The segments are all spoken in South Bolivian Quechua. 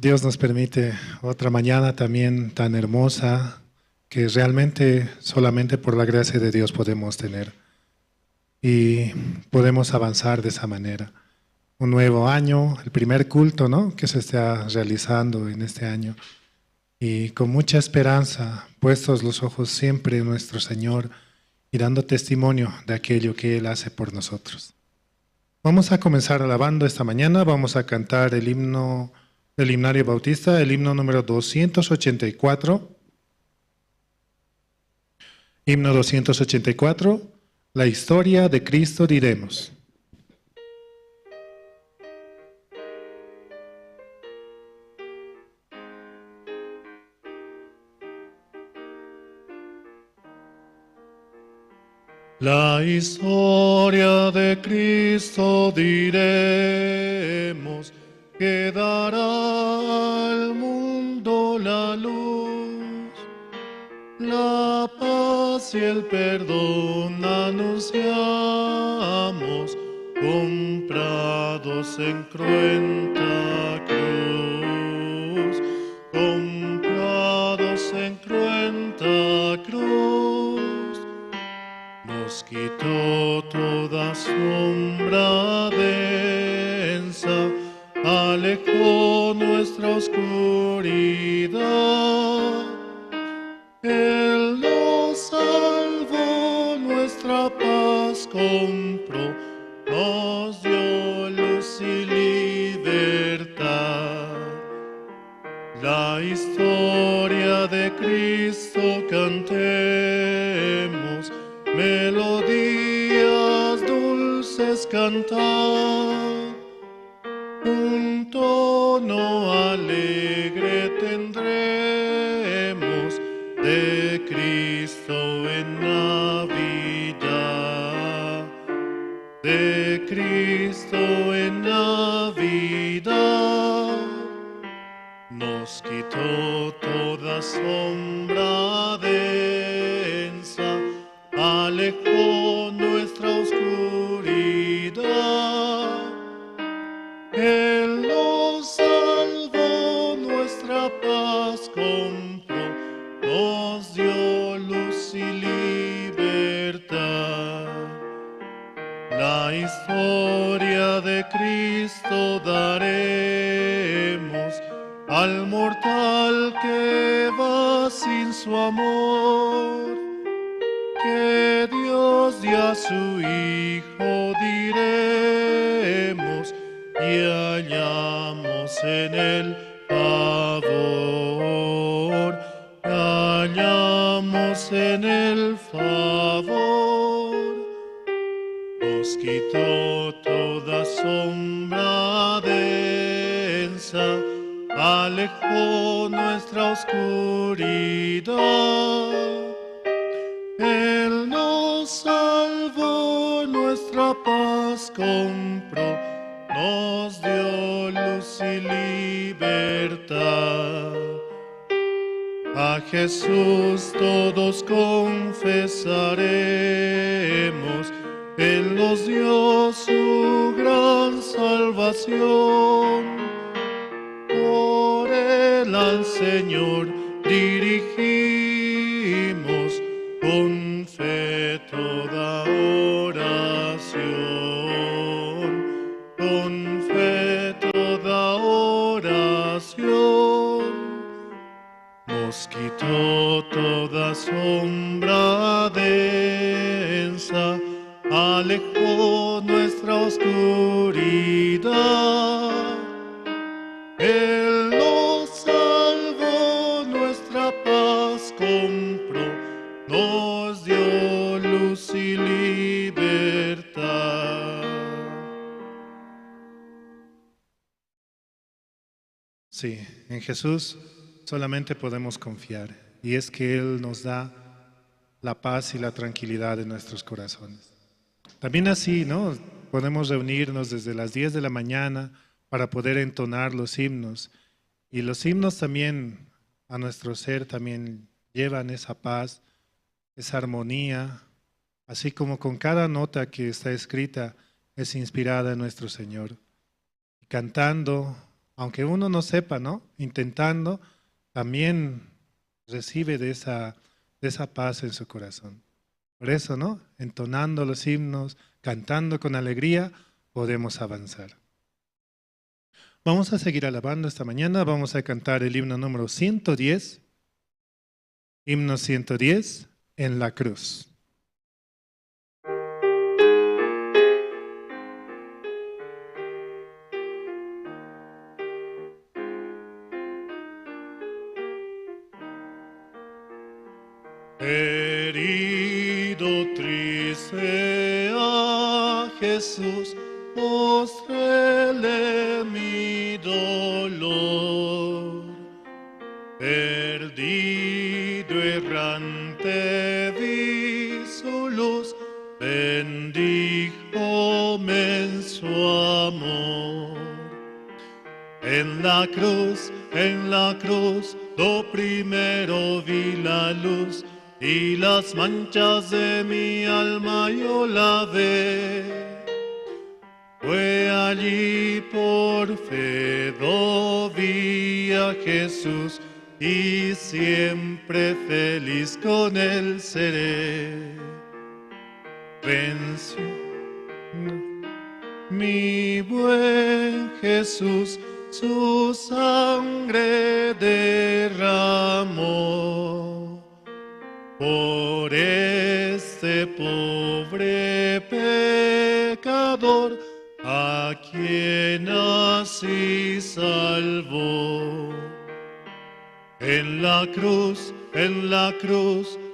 Dios nos permite otra mañana también tan hermosa que realmente solamente por la gracia de Dios podemos tener y podemos avanzar de esa manera. Un nuevo año, el primer culto, ¿no?, que se está realizando en este año, y con mucha esperanza, puestos los ojos siempre en nuestro Señor y dando testimonio de aquello que Él hace por nosotros. Vamos a comenzar alabando esta mañana, vamos a cantar el himno del Himnario Bautista, el himno número 284. Himno 284, la historia de Cristo diremos. La historia de Cristo diremos, que dará al mundo la luz, la paz y el perdón anunciamos, comprados en cruenta cruz, comprados en cruenta cruz. Nos quitó toda sombra densa, alejó nuestra oscuridad. Él nos salvó, nuestra paz compró, nos dio luz y libertad. La historia de Cristo cantemos, melodías dulces cantar. Un tono alegre tendremos de Cristo en Navidad, de Cristo en Navidad. Nos quitó toda sombra densa, alejó nuestra oscuridad. Él nos salvó, nuestra paz compró, nos dio luz y libertad. La historia de Cristo daremos al mortal que va sin su amor. Que Dios dio a su Hijo diremos, y hallamos en él favor, hallamos en él favor. Nos quitó toda sombra densa, alejó nuestra oscuridad. Él nos salvó, nuestra paz compró, nos dio luz y libertad. A Jesús todos confesaremos, Él nos dio su gran salvación. Por Él al Señor dirigimos con fe toda oración, con fe toda oración. Nos quitó toda sombra densa, alejó nuestra oscuridad. Él nos salvó, nuestra paz compró, nos dio luz y libertad. Sí, en Jesús solamente podemos confiar, y es que Él nos da la paz y la tranquilidad de nuestros corazones. También así, ¿no? Podemos reunirnos desde las 10 de la mañana para poder entonar los himnos. Y los himnos también a nuestro ser también llevan esa paz, esa armonía, así como con cada nota que está escrita es inspirada en nuestro Señor. Cantando, Aunque uno no sepa, ¿no? Intentando, también recibe de esa paz en su corazón. Por eso, ¿no? Entonando los himnos, cantando con alegría, podemos avanzar. Vamos a seguir alabando esta mañana. Vamos a cantar el himno número 110. Himno 110, en la cruz. Herido triste a Jesús, mostréle mi dolor. Perdido errante vi su luz, bendíjome en su amor. En la cruz, do primero vi la luz, y las manchas de mi alma yo lavé. Fue allí por fe do vi a Jesús, y siempre feliz con él seré. Venció mi buen Jesús, su sangre derramó por este pobre pecador, a quien así salvó. En la cruz,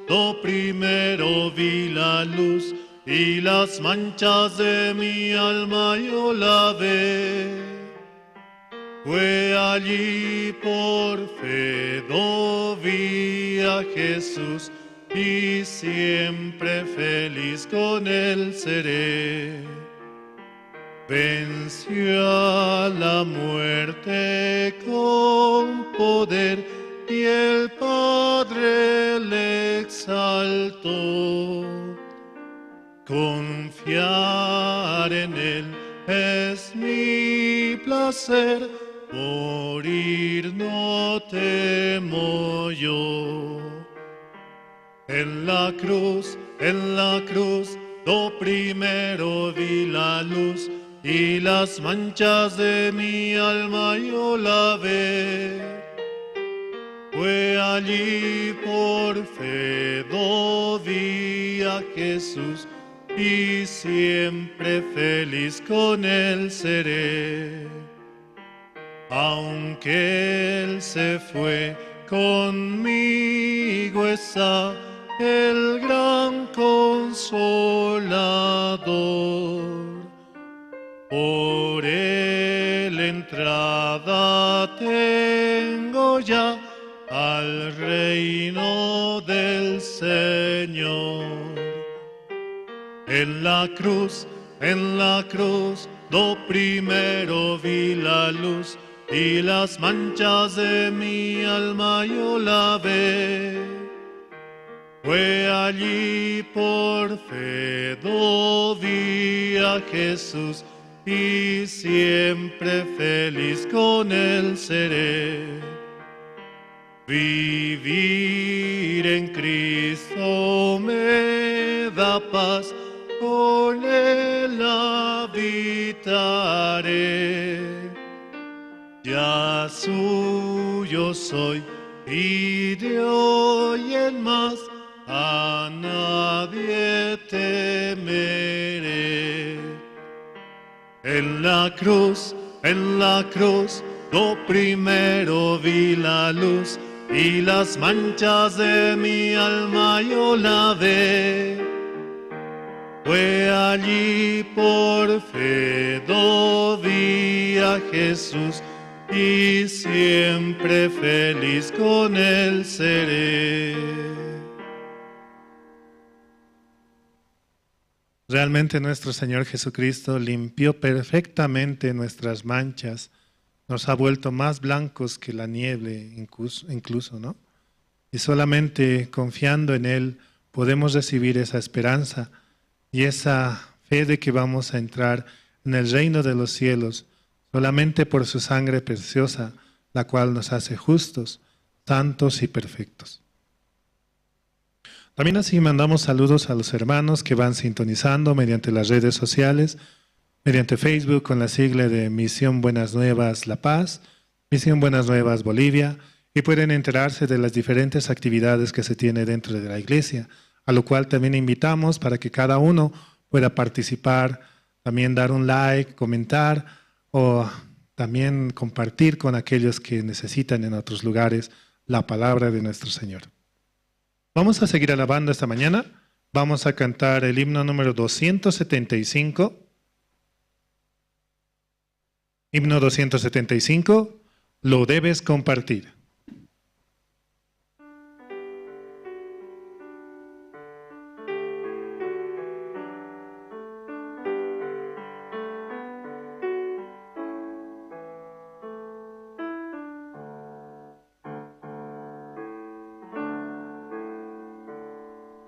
do primero vi la luz, y las manchas de mi alma yo lavé. Fue allí por fe do vi a Jesús, y siempre feliz con él seré. Venció a la muerte con poder, y el Padre le exaltó. Confiar en él es mi placer, morir no temo yo. En la cruz, do primero vi la luz, y las manchas de mi alma yo lavé. Fue allí por fe do vi a Jesús, y siempre feliz con él seré. Aunque él se fue, conmigo está el gran consolador. Por él entrada tengo ya al reino del Señor. En la cruz, do primero vi la luz, y las manchas de mi alma yo lavé. Fue allí por fe do vi a Jesús, y siempre feliz con él seré. Vivir en Cristo me da paz, con él habitaré. Ya suyo soy, y de hoy en más a nadie temeré. En la cruz, do primero vi la luz, y las manchas de mi alma yo lavé. Fue allí por fe do vi a Jesús, y siempre feliz con él seré. Realmente nuestro Señor Jesucristo limpió perfectamente nuestras manchas, nos ha vuelto más blancos que la nieve incluso, ¿no? Y solamente confiando en Él podemos recibir esa esperanza y esa fe de que vamos a entrar en el reino de los cielos, solamente por su sangre preciosa, la cual nos hace justos, santos y perfectos. También así mandamos saludos a los hermanos que van sintonizando mediante las redes sociales, mediante Facebook con la sigla de Misión Buenas Nuevas La Paz, Misión Buenas Nuevas Bolivia, y pueden enterarse de las diferentes actividades que se tiene dentro de la iglesia, a lo cual también invitamos para que cada uno pueda participar, también dar un like, comentar o también compartir con aquellos que necesitan en otros lugares la palabra de nuestro Señor. Vamos a seguir alabando esta mañana. Vamos a cantar el himno número 275. Himno 275, lo debes compartir.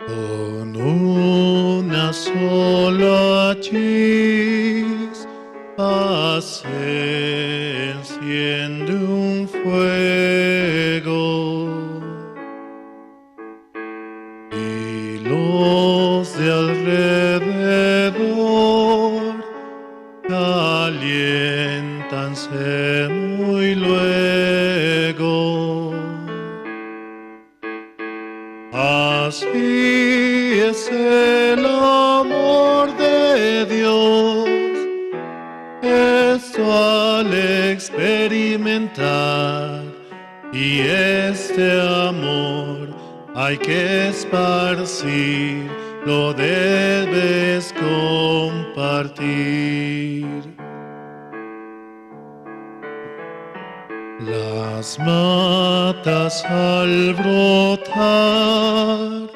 Con una sola chispa se enciende un fuego y los de alrededor caliéntanse muy luego. Así es el amor de Dios, esto al experimentar, y este amor hay que esparcir, lo debes compartir. Las matas al brotar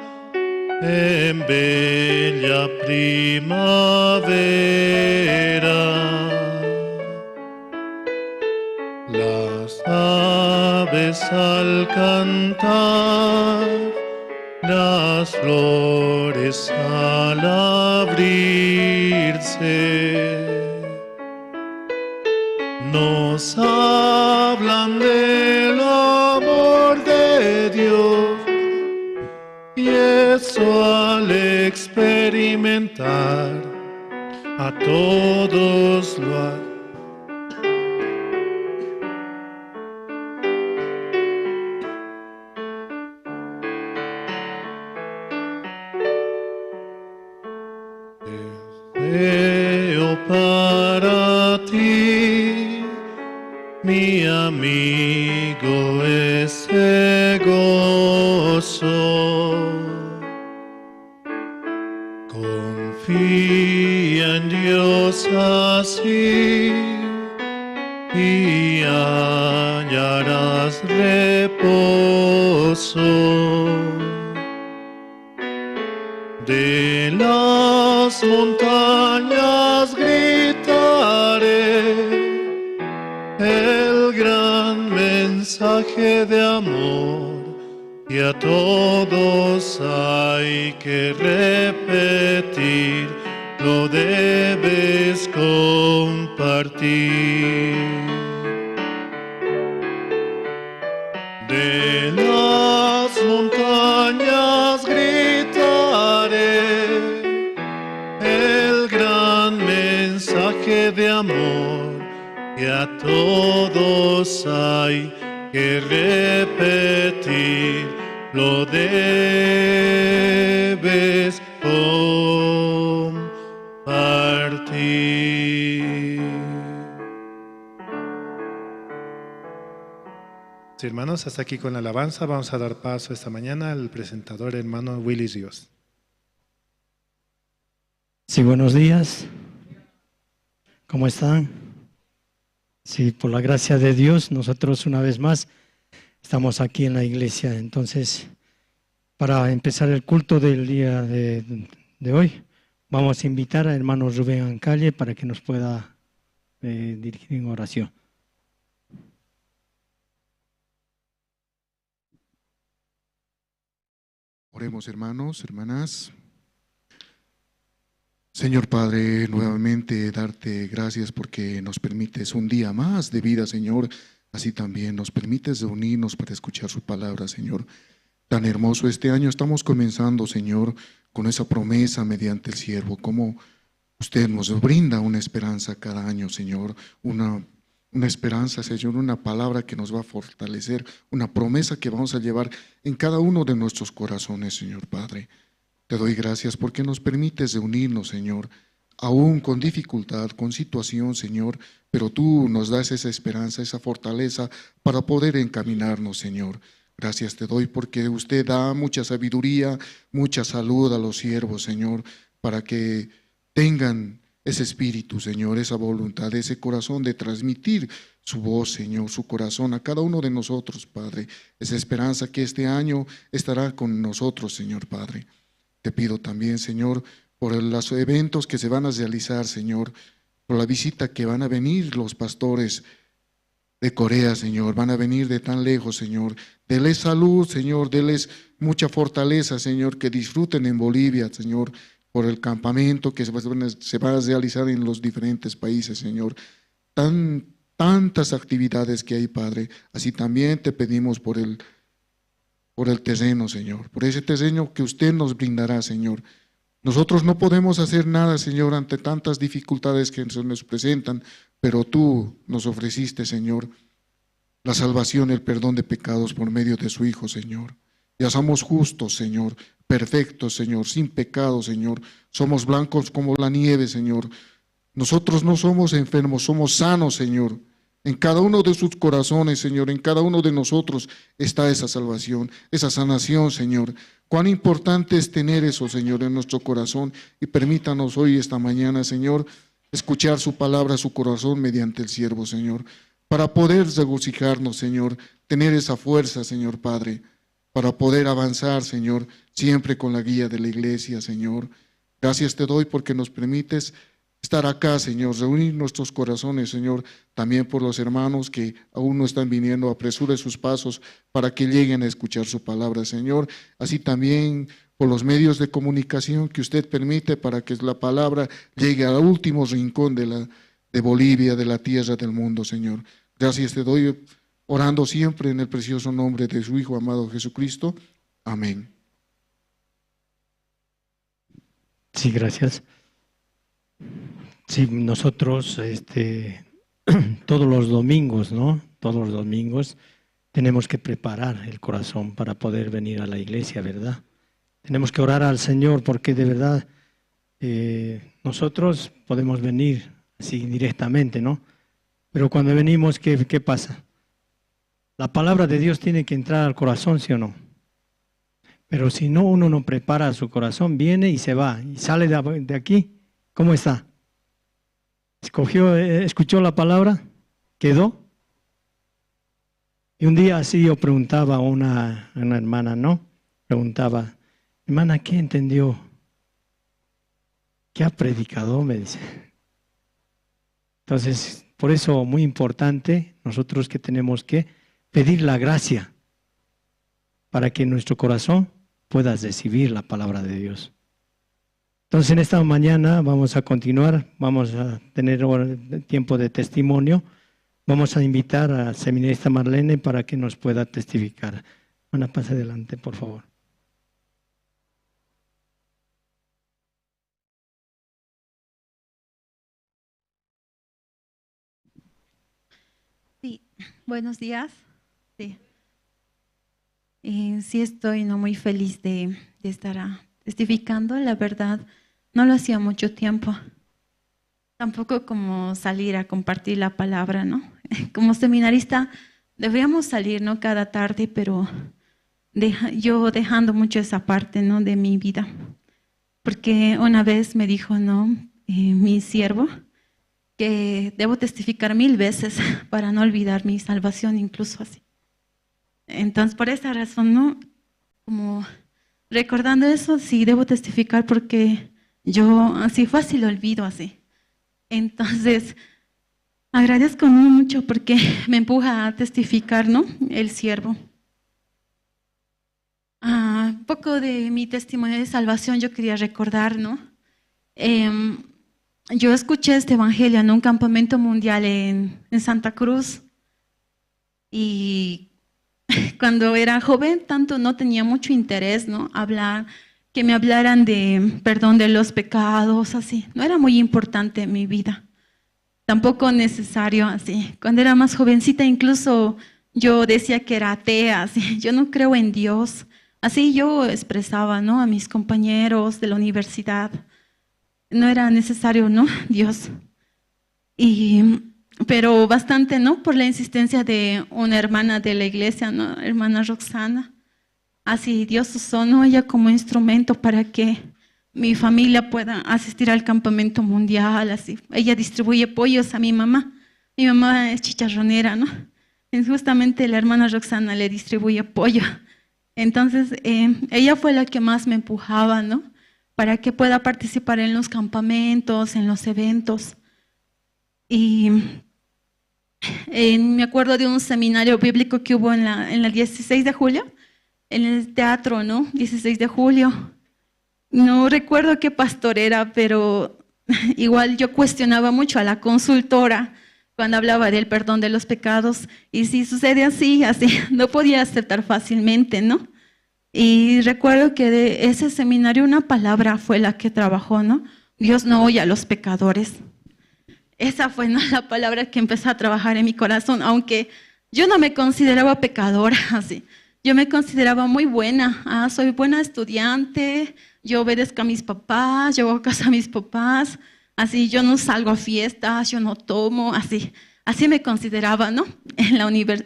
en bella primavera, las aves al cantar, las flores al abrirse, nos hablan del amor de Dios, y eso al experimentar a todos lo ha. Deseo para ti, mi amigo, ese gozo. Confía en Dios así y hallarás reposo. De las montañas gritaré el gran mensaje de amor, y a todos hay que repetir, lo debes compartir. De las montañas gritaré el gran mensaje de amor, y a todos hay que repetir, lo debes compartir. Sí, hermanos, hasta aquí con la alabanza. Vamos a dar paso esta mañana al presentador, hermano Willy Ríos. Sí, buenos días. ¿Cómo están? Sí, por la gracia de Dios, nosotros una vez más estamos aquí en la iglesia. Entonces, para empezar el culto del día de hoy, vamos a invitar al hermano Rubén Ancalle para que nos pueda dirigir en oración. Oremos, hermanos, hermanas. Señor Padre, nuevamente darte gracias porque nos permites un día más de vida, Señor. Así también nos permites reunirnos para escuchar su palabra, Señor. Tan hermoso este año estamos comenzando, Señor, con esa promesa mediante el siervo, como usted nos brinda una esperanza cada año, Señor, una esperanza, Señor, una palabra que nos va a fortalecer, una promesa que vamos a llevar en cada uno de nuestros corazones, Señor Padre. Te doy gracias porque nos permites reunirnos, Señor, aún con dificultad, con situación, Señor, pero tú nos das esa esperanza, esa fortaleza para poder encaminarnos, Señor. Gracias te doy porque usted da mucha sabiduría, mucha salud a los siervos, Señor, para que tengan ese espíritu, Señor, esa voluntad, ese corazón de transmitir su voz, Señor, su corazón a cada uno de nosotros, Padre. Esa esperanza que este año estará con nosotros, Señor Padre. Te pido también, Señor, por los eventos que se van a realizar, Señor, por la visita que van a venir los pastores de Corea, Señor, van a venir de tan lejos, Señor. Deles salud, Señor, deles mucha fortaleza, Señor, que disfruten en Bolivia, Señor, por el campamento que se va a realizar en los diferentes países, Señor. Tantas actividades que hay, Padre. Así también te pedimos por el terreno, Señor, por ese terreno que usted nos brindará, Señor. Nosotros no podemos hacer nada, Señor, ante tantas dificultades que se nos presentan, pero tú nos ofreciste, Señor, la salvación, el perdón de pecados por medio de su Hijo, Señor. Ya somos justos, Señor, perfectos, Señor, sin pecado, Señor. Somos blancos como la nieve, Señor. Nosotros no somos enfermos, somos sanos, Señor. En cada uno de sus corazones, Señor, en cada uno de nosotros está esa salvación, esa sanación, Señor. Cuán importante es tener eso, Señor, en nuestro corazón. Y permítanos hoy, esta mañana, Señor, escuchar su palabra, su corazón mediante el siervo, Señor, para poder regocijarnos, Señor, tener esa fuerza, Señor Padre, para poder avanzar, Señor, siempre con la guía de la iglesia, Señor. Gracias te doy porque nos permites estar acá, Señor, reunir nuestros corazones, Señor, también por los hermanos que aún no están viniendo, apresure sus pasos para que lleguen a escuchar su palabra, Señor. Así también por los medios de comunicación que usted permite para que la palabra llegue al último rincón de Bolivia, de la tierra, del mundo, Señor. Gracias te doy, orando siempre en el precioso nombre de su Hijo amado Jesucristo. Amén. Sí, gracias. Sí, nosotros todos los domingos, ¿no? Todos los domingos tenemos que preparar el corazón para poder venir a la iglesia, ¿verdad? Tenemos que orar al Señor porque de verdad nosotros podemos venir así directamente, ¿no? Pero cuando venimos, ¿qué pasa? La palabra de Dios tiene que entrar al corazón, ¿sí o no? Pero si no, uno no prepara su corazón, viene y se va, y sale de aquí. ¿Cómo está? ¿Escuchó la palabra? ¿Quedó? Y un día así yo preguntaba a una hermana, ¿no? Preguntaba, hermana, ¿qué entendió? ¿Qué ha predicado? Me dice. Entonces, por eso, muy importante, nosotros que tenemos que pedir la gracia para que nuestro corazón pueda recibir la palabra de Dios. Entonces, en esta mañana vamos a continuar, vamos a tener tiempo de testimonio. Vamos a invitar a seminarista Marlene para que nos pueda testificar. Bueno, pase adelante, por favor. Sí, buenos días. Sí, sí estoy no muy feliz de estar testificando, la verdad. No lo hacía mucho tiempo, tampoco como salir a compartir la palabra, ¿no? Como seminarista deberíamos salir, ¿no? Cada tarde, pero yo dejando mucho esa parte, ¿no? De mi vida, porque una vez me dijo, ¿no? Mi siervo, que debo testificar 1000 veces para no olvidar mi salvación, incluso así. Entonces, por esa razón, ¿no? Como recordando eso, sí debo testificar porque yo así fácil olvido así. Entonces, agradezco mucho porque me empuja a testificar, ¿no? El siervo. Un poco de mi testimonio de salvación yo quería recordar, ¿no? Yo escuché este evangelio en un campamento mundial en Santa Cruz y cuando era joven tanto no tenía mucho interés, ¿no? Hablar, que me hablaran de perdón de los pecados, así. No era muy importante en mi vida, tampoco necesario así. Cuando era más jovencita incluso yo decía que era atea, así. Yo no creo en Dios. Así yo expresaba, ¿no? A mis compañeros de la universidad. No era necesario, ¿no? Dios. Pero bastante, ¿no? Por la insistencia de una hermana de la iglesia, ¿no? Hermana Roxana. Así Dios usó, ¿no? Ella como instrumento para que mi familia pueda asistir al campamento mundial, así. Ella distribuye pollos a mi mamá. Mi mamá es chicharronera, ¿no? Y justamente la hermana Roxana le distribuye pollo. Entonces, ella fue la que más me empujaba, ¿no? Para que pueda participar en los campamentos, en los eventos. Y me acuerdo de un seminario bíblico que hubo en la 16 de julio, en el teatro, ¿no? 16 de julio. No recuerdo qué pastor era, pero igual yo cuestionaba mucho a la consultora cuando hablaba del perdón de los pecados. Y si sucede así, no podía aceptar fácilmente, ¿no? Y recuerdo que de ese seminario una palabra fue la que trabajó, ¿no? Dios no oye a los pecadores. Esa fue, ¿no?, la palabra que empezó a trabajar en mi corazón, aunque yo no me consideraba pecadora, así. Yo me consideraba muy buena. Ah, soy buena estudiante, yo obedezco a mis papás, yo hago caso a mis papás, así yo no salgo a fiestas, yo no tomo, así. Así me consideraba, ¿no?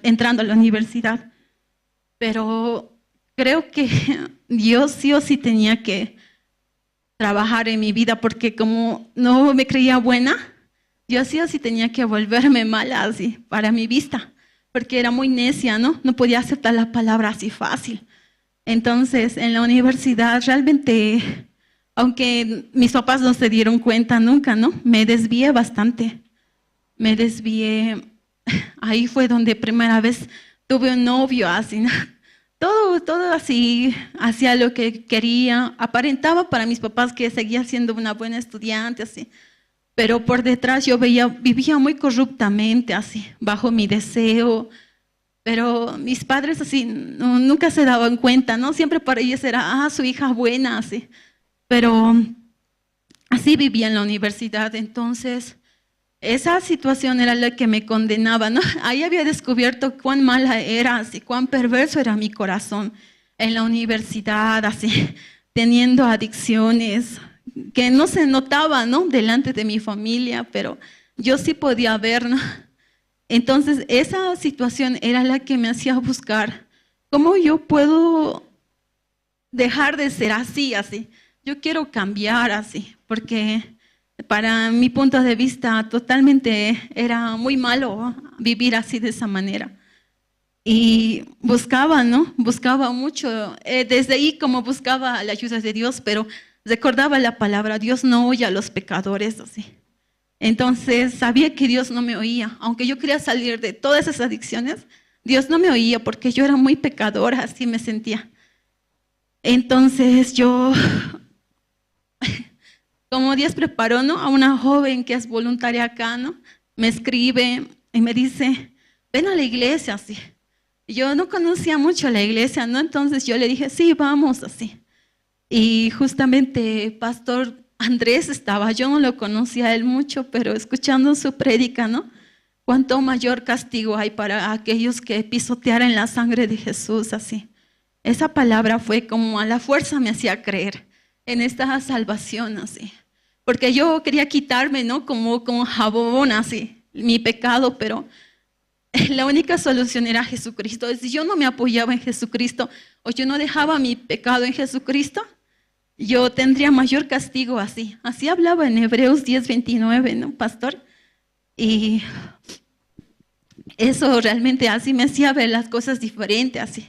Entrando a la universidad. Pero creo que Dios sí o sí tenía que trabajar en mi vida, porque como no me creía buena, Dios sí o sí tenía que volverme mala así, para mi vista, porque era muy necia, ¿no? No podía aceptar la palabra así fácil. Entonces, en la universidad realmente, aunque mis papás no se dieron cuenta nunca, ¿no? Me desvié bastante. Me desvié. Ahí fue donde primera vez tuve un novio así, ¿no? Todo así, hacía lo que quería. Aparentaba para mis papás que seguía siendo una buena estudiante, así. Pero por detrás yo vivía muy corruptamente, así, bajo mi deseo. Pero mis padres así nunca se daban cuenta, ¿no? Siempre para ellos era, su hija buena, así. Pero así vivía en la universidad. Entonces, esa situación era la que me condenaba, ¿no? Ahí había descubierto cuán mala era, así, cuán perverso era mi corazón en la universidad, así, teniendo adicciones que no se notaba, ¿no? Delante de mi familia, pero yo sí podía ver, ¿no? Entonces, esa situación era la que me hacía buscar cómo yo puedo dejar de ser así, así. Yo quiero cambiar así, porque para mi punto de vista totalmente era muy malo vivir así de esa manera. Y buscaba, ¿no? Buscaba mucho. Desde ahí como buscaba la ayuda de Dios, pero recordaba la palabra, Dios no oye a los pecadores, así. Entonces sabía que Dios no me oía, aunque yo quería salir de todas esas adicciones, Dios no me oía porque yo era muy pecadora, así me sentía. Entonces yo, como Dios preparó, ¿no?, a una joven que es voluntaria acá, ¿no?, me escribe y me dice, ven a la iglesia, así. Yo no conocía mucho la iglesia, ¿no? Entonces yo le dije, sí, vamos, así. Y justamente Pastor Andrés estaba, yo no lo conocía a él mucho, pero escuchando su prédica, ¿no? Cuánto mayor castigo hay para aquellos que pisotearan la sangre de Jesús, así. Esa palabra fue como a la fuerza me hacía creer en esta salvación, así. Porque yo quería quitarme, ¿no? Como con jabón, así, mi pecado, pero la única solución era Jesucristo. Si yo no me apoyaba en Jesucristo o yo no dejaba mi pecado en Jesucristo, yo tendría mayor castigo así. Así hablaba en Hebreos 10:29, ¿no, pastor? Y eso realmente así me hacía ver las cosas diferentes, así.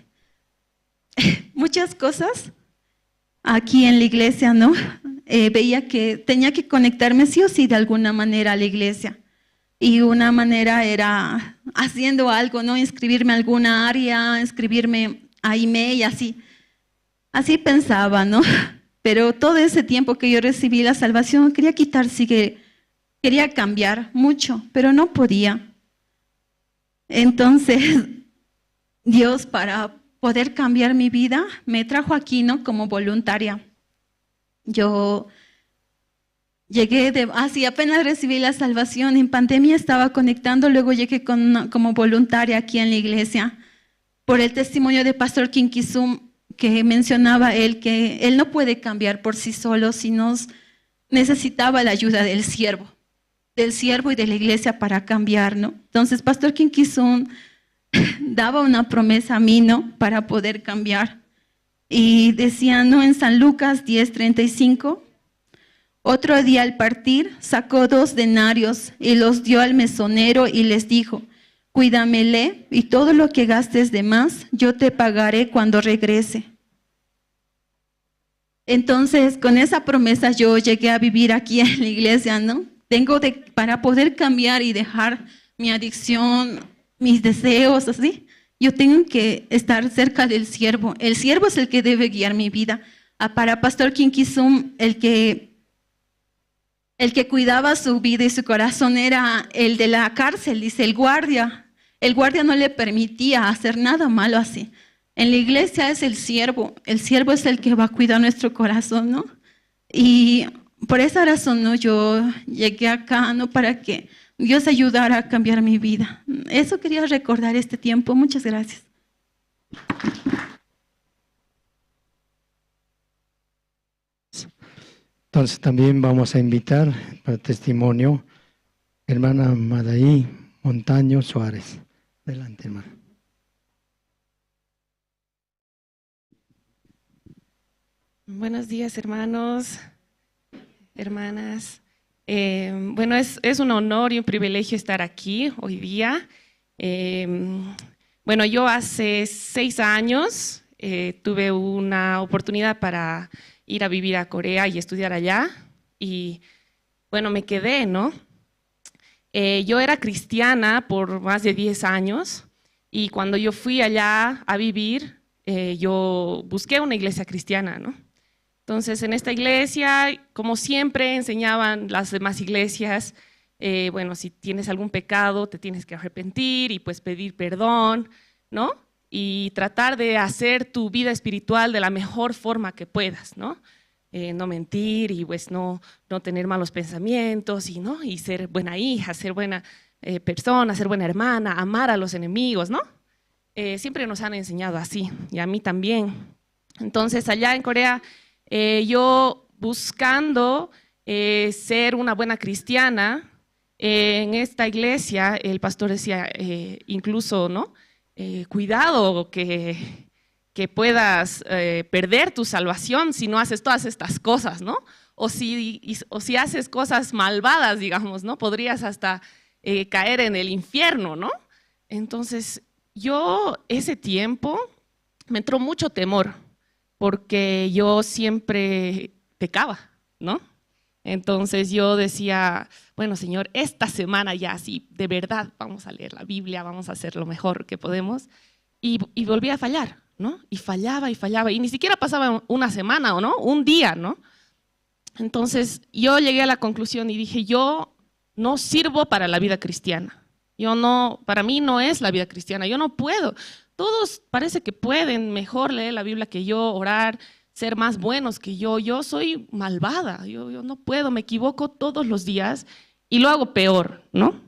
Muchas cosas aquí en la iglesia, ¿no? Veía que tenía que conectarme sí o sí de alguna manera a la iglesia. Y una manera era haciendo algo, ¿no? Inscribirme a alguna área, inscribirme a email, así. Así pensaba, ¿no? Pero todo ese tiempo que yo recibí la salvación, quería quitar, quería cambiar mucho, pero no podía. Entonces, Dios, para poder cambiar mi vida, me trajo aquí, ¿no? Como voluntaria. Yo llegué así apenas recibí la salvación, en pandemia estaba conectando, luego llegué como voluntaria aquí en la iglesia. Por el testimonio de Pastor Kinkisum, que mencionaba él, que él no puede cambiar por sí solo, sino necesitaba la ayuda del siervo y de la iglesia para cambiar, ¿no? Entonces, Pastor Kinkisum daba una promesa a mí, ¿no? Para poder cambiar. Y decía, ¿no? En San Lucas 10:35, otro día al partir sacó 2 denarios y los dio al mesonero y les dijo, cuídamele y todo lo que gastes de más, yo te pagaré cuando regrese. Entonces, con esa promesa yo llegué a vivir aquí en la iglesia, ¿no? Tengo para poder cambiar y dejar mi adicción, mis deseos, así, yo tengo que estar cerca del siervo. El siervo es el que debe guiar mi vida. Para Pastor Kinkisum, el que cuidaba su vida y su corazón era el de la cárcel, dice, el guardia. El guardia no le permitía hacer nada malo así. En la iglesia es el siervo es el que va a cuidar nuestro corazón, ¿no? Y por esa razón, ¿no? Yo llegué acá, ¿no? Para que Dios ayudara a cambiar mi vida. Eso quería recordar este tiempo. Muchas gracias. Entonces también vamos a invitar para testimonio hermana Madaí Montaño Suárez. Adelante, hermana. Buenos días, hermanos, hermanas. Bueno, es un honor y un privilegio estar aquí hoy día. Bueno, yo hace 6 años tuve una oportunidad para ir a vivir a Corea y estudiar allá, y bueno, me quedé, ¿no? Yo era cristiana por más de 10 años, y cuando yo fui allá a vivir, yo busqué una iglesia cristiana, ¿no? Entonces, en esta iglesia, como siempre enseñaban las demás iglesias, bueno, si tienes algún pecado, te tienes que arrepentir y pues pedir perdón, ¿no? Y tratar de hacer tu vida espiritual de la mejor forma que puedas, ¿no? No mentir y pues no tener malos pensamientos y, ¿no? Y ser buena hija, ser buena persona, ser buena hermana, amar a los enemigos, ¿no? Siempre nos han enseñado así, y a mí también. Entonces, allá en Corea, yo buscando ser una buena cristiana, en esta iglesia el pastor decía incluso, ¿no? Cuidado que puedas perder tu salvación si no haces todas estas cosas, ¿no? O si haces cosas malvadas, digamos, ¿no? Podrías hasta caer en el infierno, ¿no? Entonces, yo ese tiempo me entró mucho temor, porque yo siempre pecaba, ¿no? Entonces yo decía, bueno, Señor, esta semana ya sí, de verdad, vamos a leer la Biblia, vamos a hacer lo mejor que podemos. Y volví a fallar, ¿no? Y fallaba y fallaba, y ni siquiera pasaba una semana, ¿o no? Un día, ¿no? Entonces yo llegué a la conclusión y dije, yo no sirvo para la vida cristiana. Yo no, para mí no es la vida cristiana, yo no puedo. Todos parece que pueden mejor leer la Biblia que yo, orar, ser más buenos que yo. Yo soy malvada, yo no puedo, me equivoco todos los días y lo hago peor, ¿no?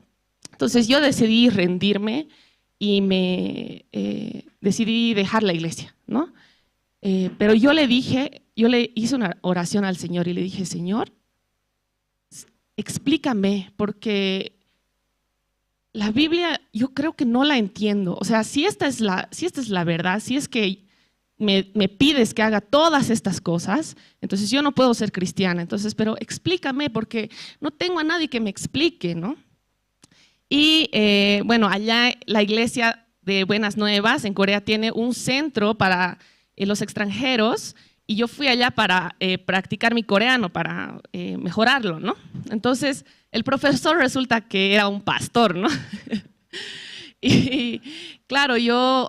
Entonces yo decidí rendirme y me decidí dejar la iglesia, ¿no? Pero yo le dije, yo le hice una oración al Señor y le dije, Señor, explícame, porque la Biblia yo creo que no la entiendo. O sea, si esta es la verdad, si es que me pides que haga todas estas cosas, entonces yo no puedo ser cristiana. Entonces, pero explícame, porque no tengo a nadie que me explique, ¿no? Y bueno, allá la iglesia de Buenas Nuevas en Corea tiene un centro para los extranjeros, y yo fui allá para practicar mi coreano, para mejorarlo, ¿no? Entonces, el profesor resulta que era un pastor, ¿no? Y claro, yo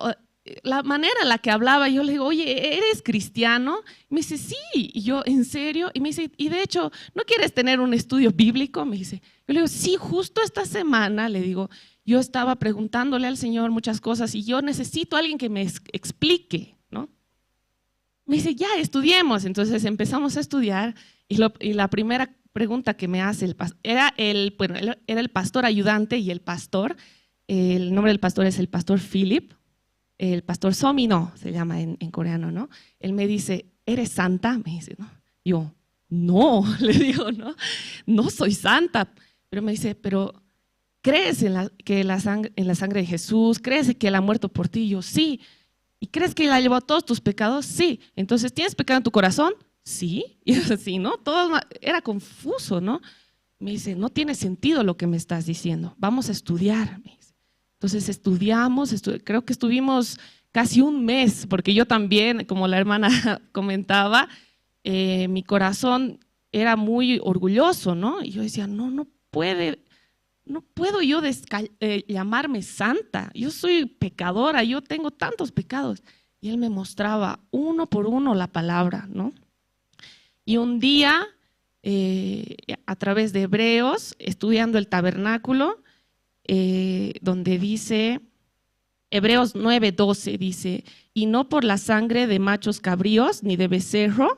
La manera en la que hablaba, yo le digo, oye, ¿eres cristiano? Y me dice, sí. Y yo, ¿en serio? Y me dice, y de hecho, ¿no quieres tener un estudio bíblico? Me dice. Yo le digo, sí, justo esta semana, le digo, yo estaba preguntándole al Señor muchas cosas y yo necesito a alguien que me explique, ¿no? Me dice, ya, estudiemos. Entonces empezamos a estudiar y la primera pregunta que me hace, era el pastor ayudante y el pastor, el nombre del pastor es el pastor Philip, el pastor Somino se llama en coreano, ¿no? Él me dice, ¿eres santa? Me dice, ¿no? Yo, no, le digo, no, no soy santa. Pero me dice, pero ¿crees en la sangre de Jesús? ¿Crees que Él ha muerto por ti? Yo, sí. ¿Y crees que Él ha llevado todos tus pecados? Sí. Entonces, ¿tienes pecado en tu corazón? Sí. Y yo, sí, ¿no? Todo era confuso, ¿no? Me dice, no tiene sentido lo que me estás diciendo. Vamos a estudiar, me dice. Entonces estudiamos, creo que estuvimos casi un mes, porque yo también, como la hermana comentaba, mi corazón era muy orgulloso, ¿no? Y yo decía, no puedo yo llamarme santa, yo soy pecadora, yo tengo tantos pecados. Y él me mostraba uno por uno la palabra, ¿no? Y un día, a través de Hebreos, estudiando el tabernáculo, donde dice, Hebreos 9:12 dice, y no por la sangre de machos cabríos, ni de becerro,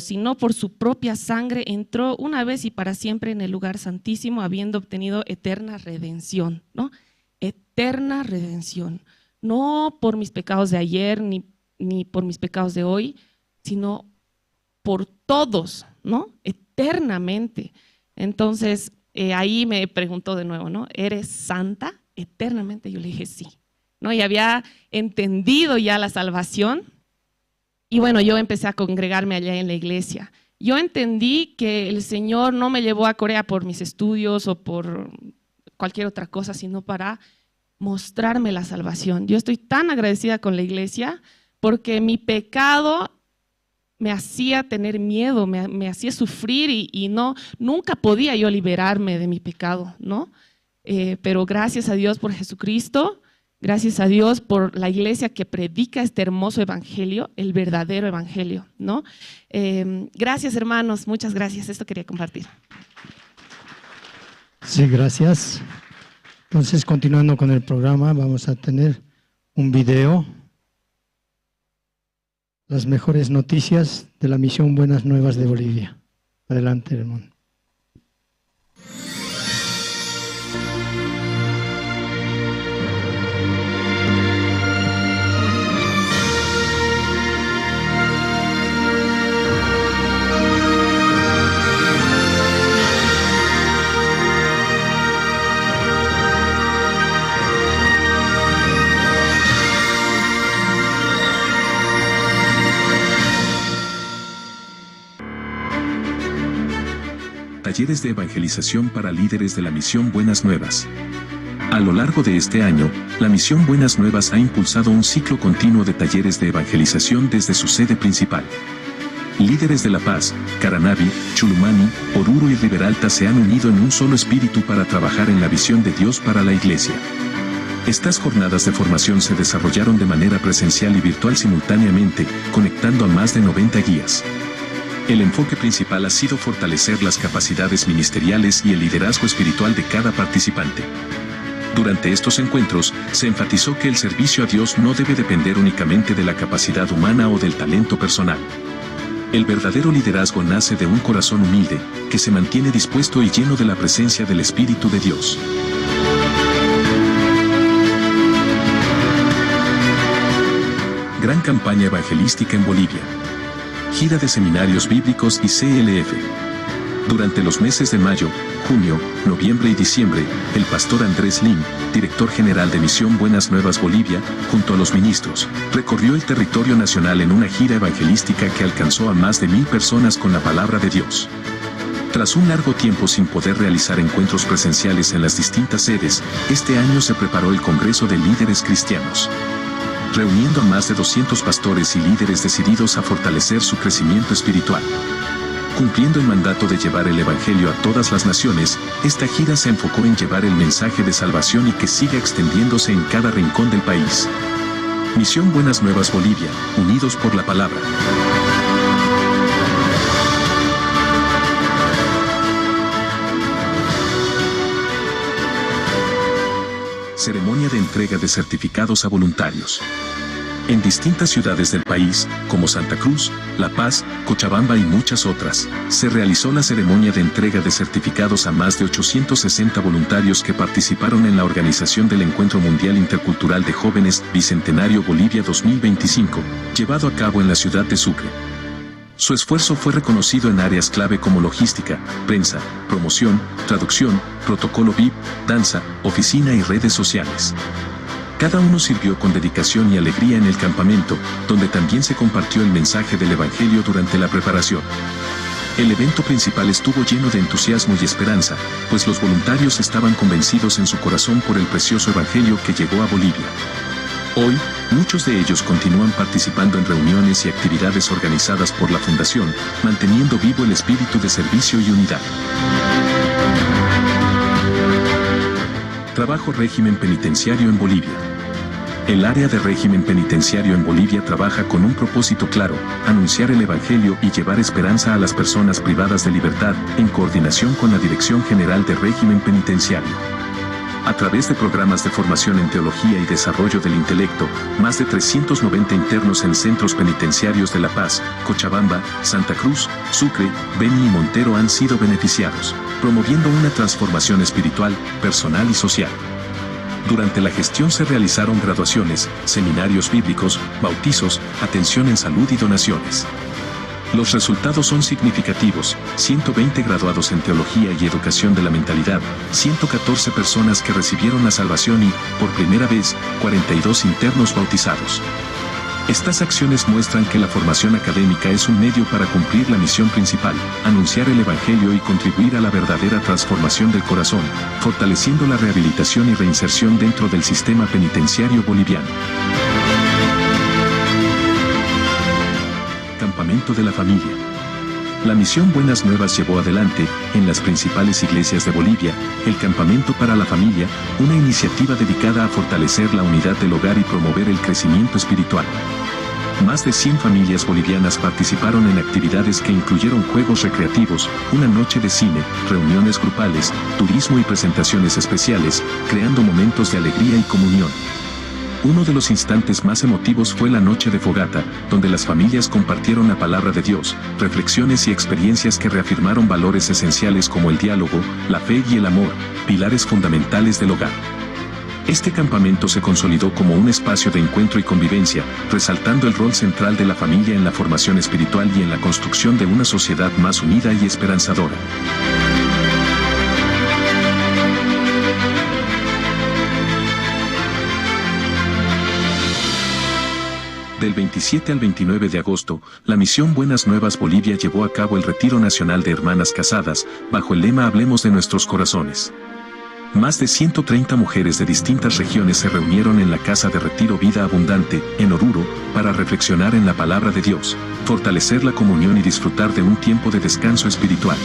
sino por su propia sangre entró una vez y para siempre en el lugar santísimo, habiendo obtenido eterna redención, ¿no? Eterna redención, no por mis pecados de ayer, ni por mis pecados de hoy, sino por todos, ¿no? Eternamente. Entonces, ahí me preguntó de nuevo, ¿no? ¿Eres santa eternamente? Yo le dije sí, ¿no? Y había entendido ya la salvación. Y bueno, yo empecé a congregarme allá en la iglesia. Yo entendí que el Señor no me llevó a Corea por mis estudios o por cualquier otra cosa, sino para mostrarme la salvación. Yo estoy tan agradecida con la iglesia porque mi pecado me hacía tener miedo, me hacía sufrir y no, nunca podía yo liberarme de mi pecado, ¿no? Pero gracias a Dios por Jesucristo, gracias a Dios por la iglesia que predica este hermoso evangelio, el verdadero evangelio, ¿no? Gracias, hermanos, muchas gracias, esto quería compartir. Sí, gracias. Entonces, continuando con el programa, vamos a tener un video. Las mejores noticias de la misión Buenas Nuevas de Bolivia. Adelante, hermano. Talleres de evangelización para líderes de la misión Buenas Nuevas. A lo largo de este año, la misión Buenas Nuevas ha impulsado un ciclo continuo de talleres de evangelización desde su sede principal. Líderes de La Paz, Caranavi, Chulumani, Oruro y Riberalta se han unido en un solo espíritu para trabajar en la visión de Dios para la Iglesia. Estas jornadas de formación se desarrollaron de manera presencial y virtual simultáneamente, conectando a más de 90 guías. El enfoque principal ha sido fortalecer las capacidades ministeriales y el liderazgo espiritual de cada participante. Durante estos encuentros, se enfatizó que el servicio a Dios no debe depender únicamente de la capacidad humana o del talento personal. El verdadero liderazgo nace de un corazón humilde, que se mantiene dispuesto y lleno de la presencia del Espíritu de Dios. Gran campaña evangelística en Bolivia. Gira de seminarios bíblicos y CLF. Durante los meses de mayo, junio, noviembre y diciembre, el pastor Andrés Lim, director general de Misión Buenas Nuevas Bolivia, junto a los ministros, recorrió el territorio nacional en una gira evangelística que alcanzó a más de 1000 personas con la palabra de Dios. Tras un largo tiempo sin poder realizar encuentros presenciales en las distintas sedes, este año se preparó el Congreso de Líderes Cristianos, reuniendo a más de 200 pastores y líderes decididos a fortalecer su crecimiento espiritual. Cumpliendo el mandato de llevar el Evangelio a todas las naciones, esta gira se enfocó en llevar el mensaje de salvación y que siga extendiéndose en cada rincón del país. Misión Buenas Nuevas Bolivia, unidos por la palabra. Ceremonia de entrega de certificados a voluntarios. En distintas ciudades del país, como Santa Cruz, La Paz, Cochabamba y muchas otras, se realizó la ceremonia de entrega de certificados a más de 860 voluntarios que participaron en la organización del Encuentro Mundial Intercultural de Jóvenes Bicentenario Bolivia 2025, llevado a cabo en la ciudad de Sucre. Su esfuerzo fue reconocido en áreas clave como logística, prensa, promoción, traducción, protocolo VIP, danza, oficina y redes sociales. Cada uno sirvió con dedicación y alegría en el campamento, donde también se compartió el mensaje del Evangelio durante la preparación. El evento principal estuvo lleno de entusiasmo y esperanza, pues los voluntarios estaban convencidos en su corazón por el precioso Evangelio que llegó a Bolivia. Hoy, muchos de ellos continúan participando en reuniones y actividades organizadas por la Fundación, manteniendo vivo el espíritu de servicio y unidad. Trabajo régimen penitenciario en Bolivia. El área de régimen penitenciario en Bolivia trabaja con un propósito claro, anunciar el Evangelio y llevar esperanza a las personas privadas de libertad, en coordinación con la Dirección General de Régimen Penitenciario. A través de programas de formación en teología y desarrollo del intelecto, más de 390 internos en centros penitenciarios de La Paz, Cochabamba, Santa Cruz, Sucre, Beni y Montero han sido beneficiados, promoviendo una transformación espiritual, personal y social. Durante la gestión se realizaron graduaciones, seminarios bíblicos, bautizos, atención en salud y donaciones. Los resultados son significativos, 120 graduados en teología y educación de la mentalidad, 114 personas que recibieron la salvación y, por primera vez, 42 internos bautizados. Estas acciones muestran que la formación académica es un medio para cumplir la misión principal, anunciar el Evangelio y contribuir a la verdadera transformación del corazón, fortaleciendo la rehabilitación y reinserción dentro del sistema penitenciario boliviano. Campamento de la Familia. La misión Buenas Nuevas llevó adelante, en las principales iglesias de Bolivia, el Campamento para la Familia, una iniciativa dedicada a fortalecer la unidad del hogar y promover el crecimiento espiritual. Más de 100 familias bolivianas participaron en actividades que incluyeron juegos recreativos, una noche de cine, reuniones grupales, turismo y presentaciones especiales, creando momentos de alegría y comunión. Uno de los instantes más emotivos fue la noche de fogata, donde las familias compartieron la palabra de Dios, reflexiones y experiencias que reafirmaron valores esenciales como el diálogo, la fe y el amor, pilares fundamentales del hogar. Este campamento se consolidó como un espacio de encuentro y convivencia, resaltando el rol central de la familia en la formación espiritual y en la construcción de una sociedad más unida y esperanzadora. Del 27 al 29 de agosto, la misión Buenas Nuevas Bolivia llevó a cabo el Retiro Nacional de Hermanas Casadas, bajo el lema Hablemos de nuestros corazones. Más de 130 mujeres de distintas regiones se reunieron en la Casa de Retiro Vida Abundante, en Oruro, para reflexionar en la palabra de Dios, fortalecer la comunión y disfrutar de un tiempo de descanso espiritual.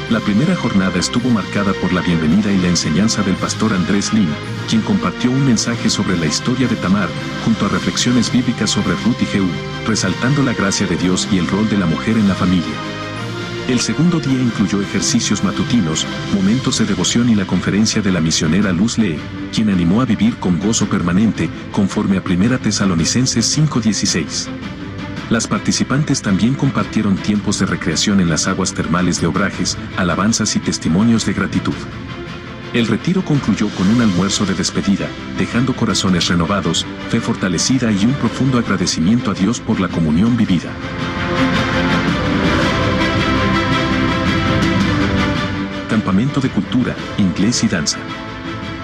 La primera jornada estuvo marcada por la bienvenida y la enseñanza del pastor Andrés Lin, quien compartió un mensaje sobre la historia de Tamar, junto a reflexiones bíblicas sobre Ruth y Jehú, resaltando la gracia de Dios y el rol de la mujer en la familia. El segundo día incluyó ejercicios matutinos, momentos de devoción y la conferencia de la misionera Luz Lee, quien animó a vivir con gozo permanente, conforme a 1 Tesalonicenses 5:16. Las participantes también compartieron tiempos de recreación en las aguas termales de Obrajes, alabanzas y testimonios de gratitud. El retiro concluyó con un almuerzo de despedida, dejando corazones renovados, fe fortalecida y un profundo agradecimiento a Dios por la comunión vivida. Campamento de Cultura, Inglés y Danza.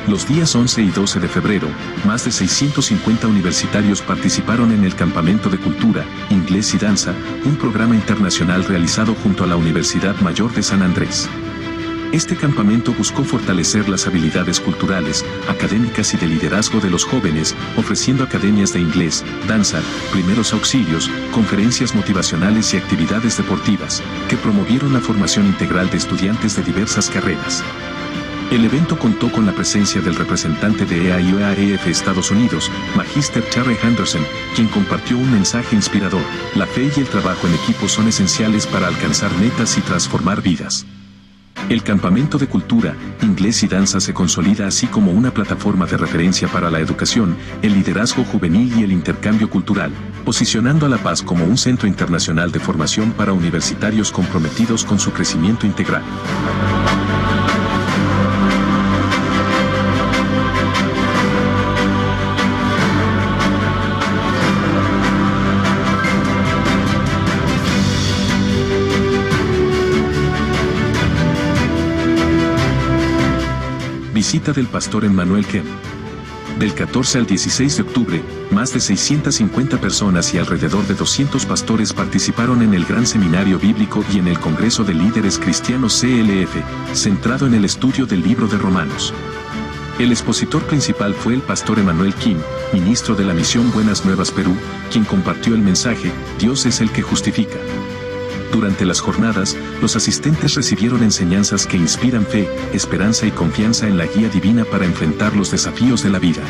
Los días 11 y 12 de febrero, más de 650 universitarios participaron en el Campamento de Cultura, Inglés y Danza, un programa internacional realizado junto a la Universidad Mayor de San Andrés. Este campamento buscó fortalecer las habilidades culturales, académicas y de liderazgo de los jóvenes, ofreciendo academias de inglés, danza, primeros auxilios, conferencias motivacionales y actividades deportivas, que promovieron la formación integral de estudiantes de diversas carreras. El evento contó con la presencia del representante de EAIOAEF Estados Unidos, Magister Charlie Henderson, quien compartió un mensaje inspirador. La fe y el trabajo en equipo son esenciales para alcanzar metas y transformar vidas. El campamento de cultura, inglés y danza se consolida así como una plataforma de referencia para la educación, el liderazgo juvenil y el intercambio cultural, posicionando a La Paz como un centro internacional de formación para universitarios comprometidos con su crecimiento integral. Visita del pastor Emmanuel Kem. Del 14 al 16 de octubre, más de 650 personas y alrededor de 200 pastores participaron en el Gran Seminario Bíblico y en el Congreso de Líderes Cristianos CLF, centrado en el estudio del libro de Romanos. El expositor principal fue el pastor Emmanuel Kim, ministro de la Misión Buenas Nuevas Perú, quien compartió el mensaje, Dios es el que justifica. Durante las jornadas, los asistentes recibieron enseñanzas que inspiran fe, esperanza y confianza en la guía divina para enfrentar los desafíos de la vida.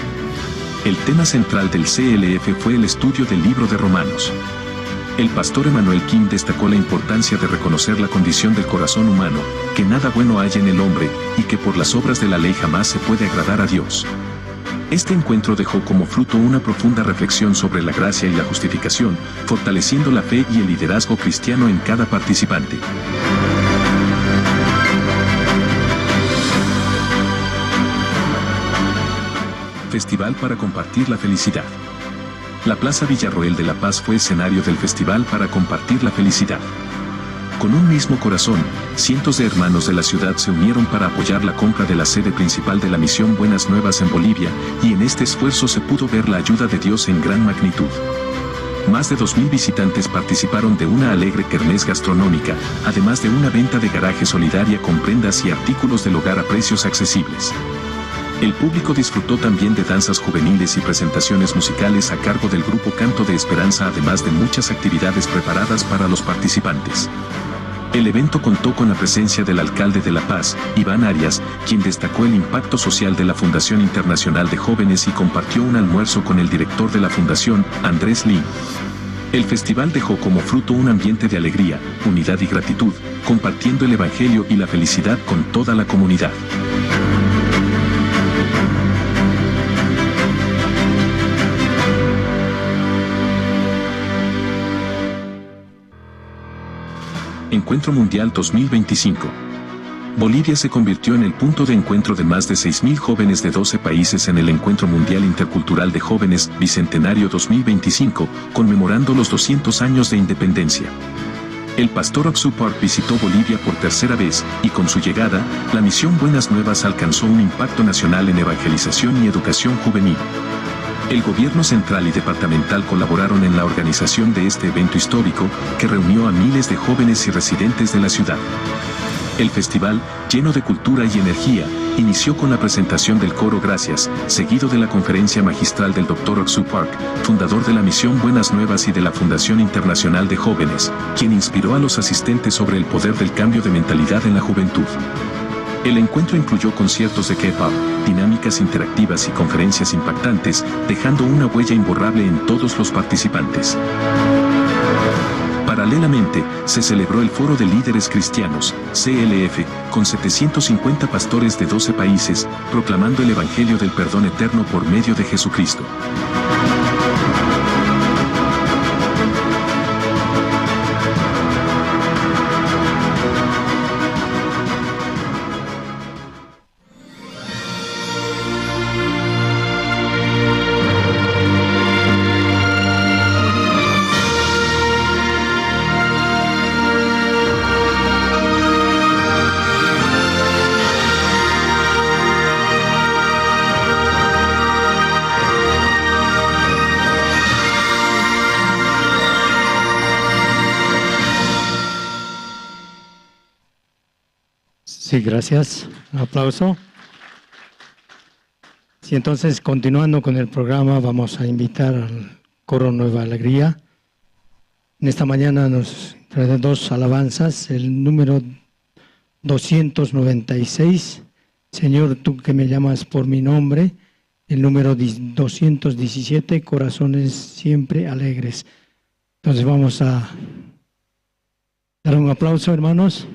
El tema central del CLF fue el estudio del libro de Romanos. El pastor Emmanuel Kim destacó la importancia de reconocer la condición del corazón humano, que nada bueno hay en el hombre, y que por las obras de la ley jamás se puede agradar a Dios. Este encuentro dejó como fruto una profunda reflexión sobre la gracia y la justificación, fortaleciendo la fe y el liderazgo cristiano en cada participante. Festival para compartir la felicidad. La Plaza Villarroel de La Paz fue escenario del Festival para compartir la felicidad. Con un mismo corazón, cientos de hermanos de la ciudad se unieron para apoyar la compra de la sede principal de la Misión Buenas Nuevas en Bolivia, y en este esfuerzo se pudo ver la ayuda de Dios en gran magnitud. Más de 2.000 visitantes participaron de una alegre kermés gastronómica, además de una venta de garaje solidaria con prendas y artículos del hogar a precios accesibles. El público disfrutó también de danzas juveniles y presentaciones musicales a cargo del grupo Canto de Esperanza, además de muchas actividades preparadas para los participantes. El evento contó con la presencia del alcalde de La Paz, Iván Arias, quien destacó el impacto social de la Fundación Internacional de Jóvenes y compartió un almuerzo con el director de la fundación, Andrés Lin. El festival dejó como fruto un ambiente de alegría, unidad y gratitud, compartiendo el evangelio y la felicidad con toda la comunidad. Encuentro Mundial 2025. Bolivia se convirtió en el punto de encuentro de más de 6.000 jóvenes de 12 países en el Encuentro Mundial Intercultural de Jóvenes Bicentenario 2025, conmemorando los 200 años de independencia. El pastor Ock Soo Park visitó Bolivia por tercera vez, y con su llegada, la misión Buenas Nuevas alcanzó un impacto nacional en evangelización y educación juvenil. El gobierno central y departamental colaboraron en la organización de este evento histórico, que reunió a miles de jóvenes y residentes de la ciudad. El festival, lleno de cultura y energía, inició con la presentación del coro Gracias, seguido de la conferencia magistral del Dr. Ock Soo Park, fundador de la Misión Buenas Nuevas y de la Fundación Internacional de Jóvenes, quien inspiró a los asistentes sobre el poder del cambio de mentalidad en la juventud. El encuentro incluyó conciertos de K-pop, dinámicas interactivas y conferencias impactantes, dejando una huella imborrable en todos los participantes. Paralelamente, se celebró el Foro de Líderes Cristianos, CLF, con 750 pastores de 12 países, proclamando el Evangelio del Perdón Eterno por medio de Jesucristo. Sí, gracias. Un aplauso. Sí, entonces, continuando con el programa, vamos a invitar al coro Nueva Alegría. En esta mañana nos trae dos alabanzas, el número 296, Señor, tú que me llamas por mi nombre, el número 217, Corazones siempre alegres. Entonces vamos a dar un aplauso, hermanos.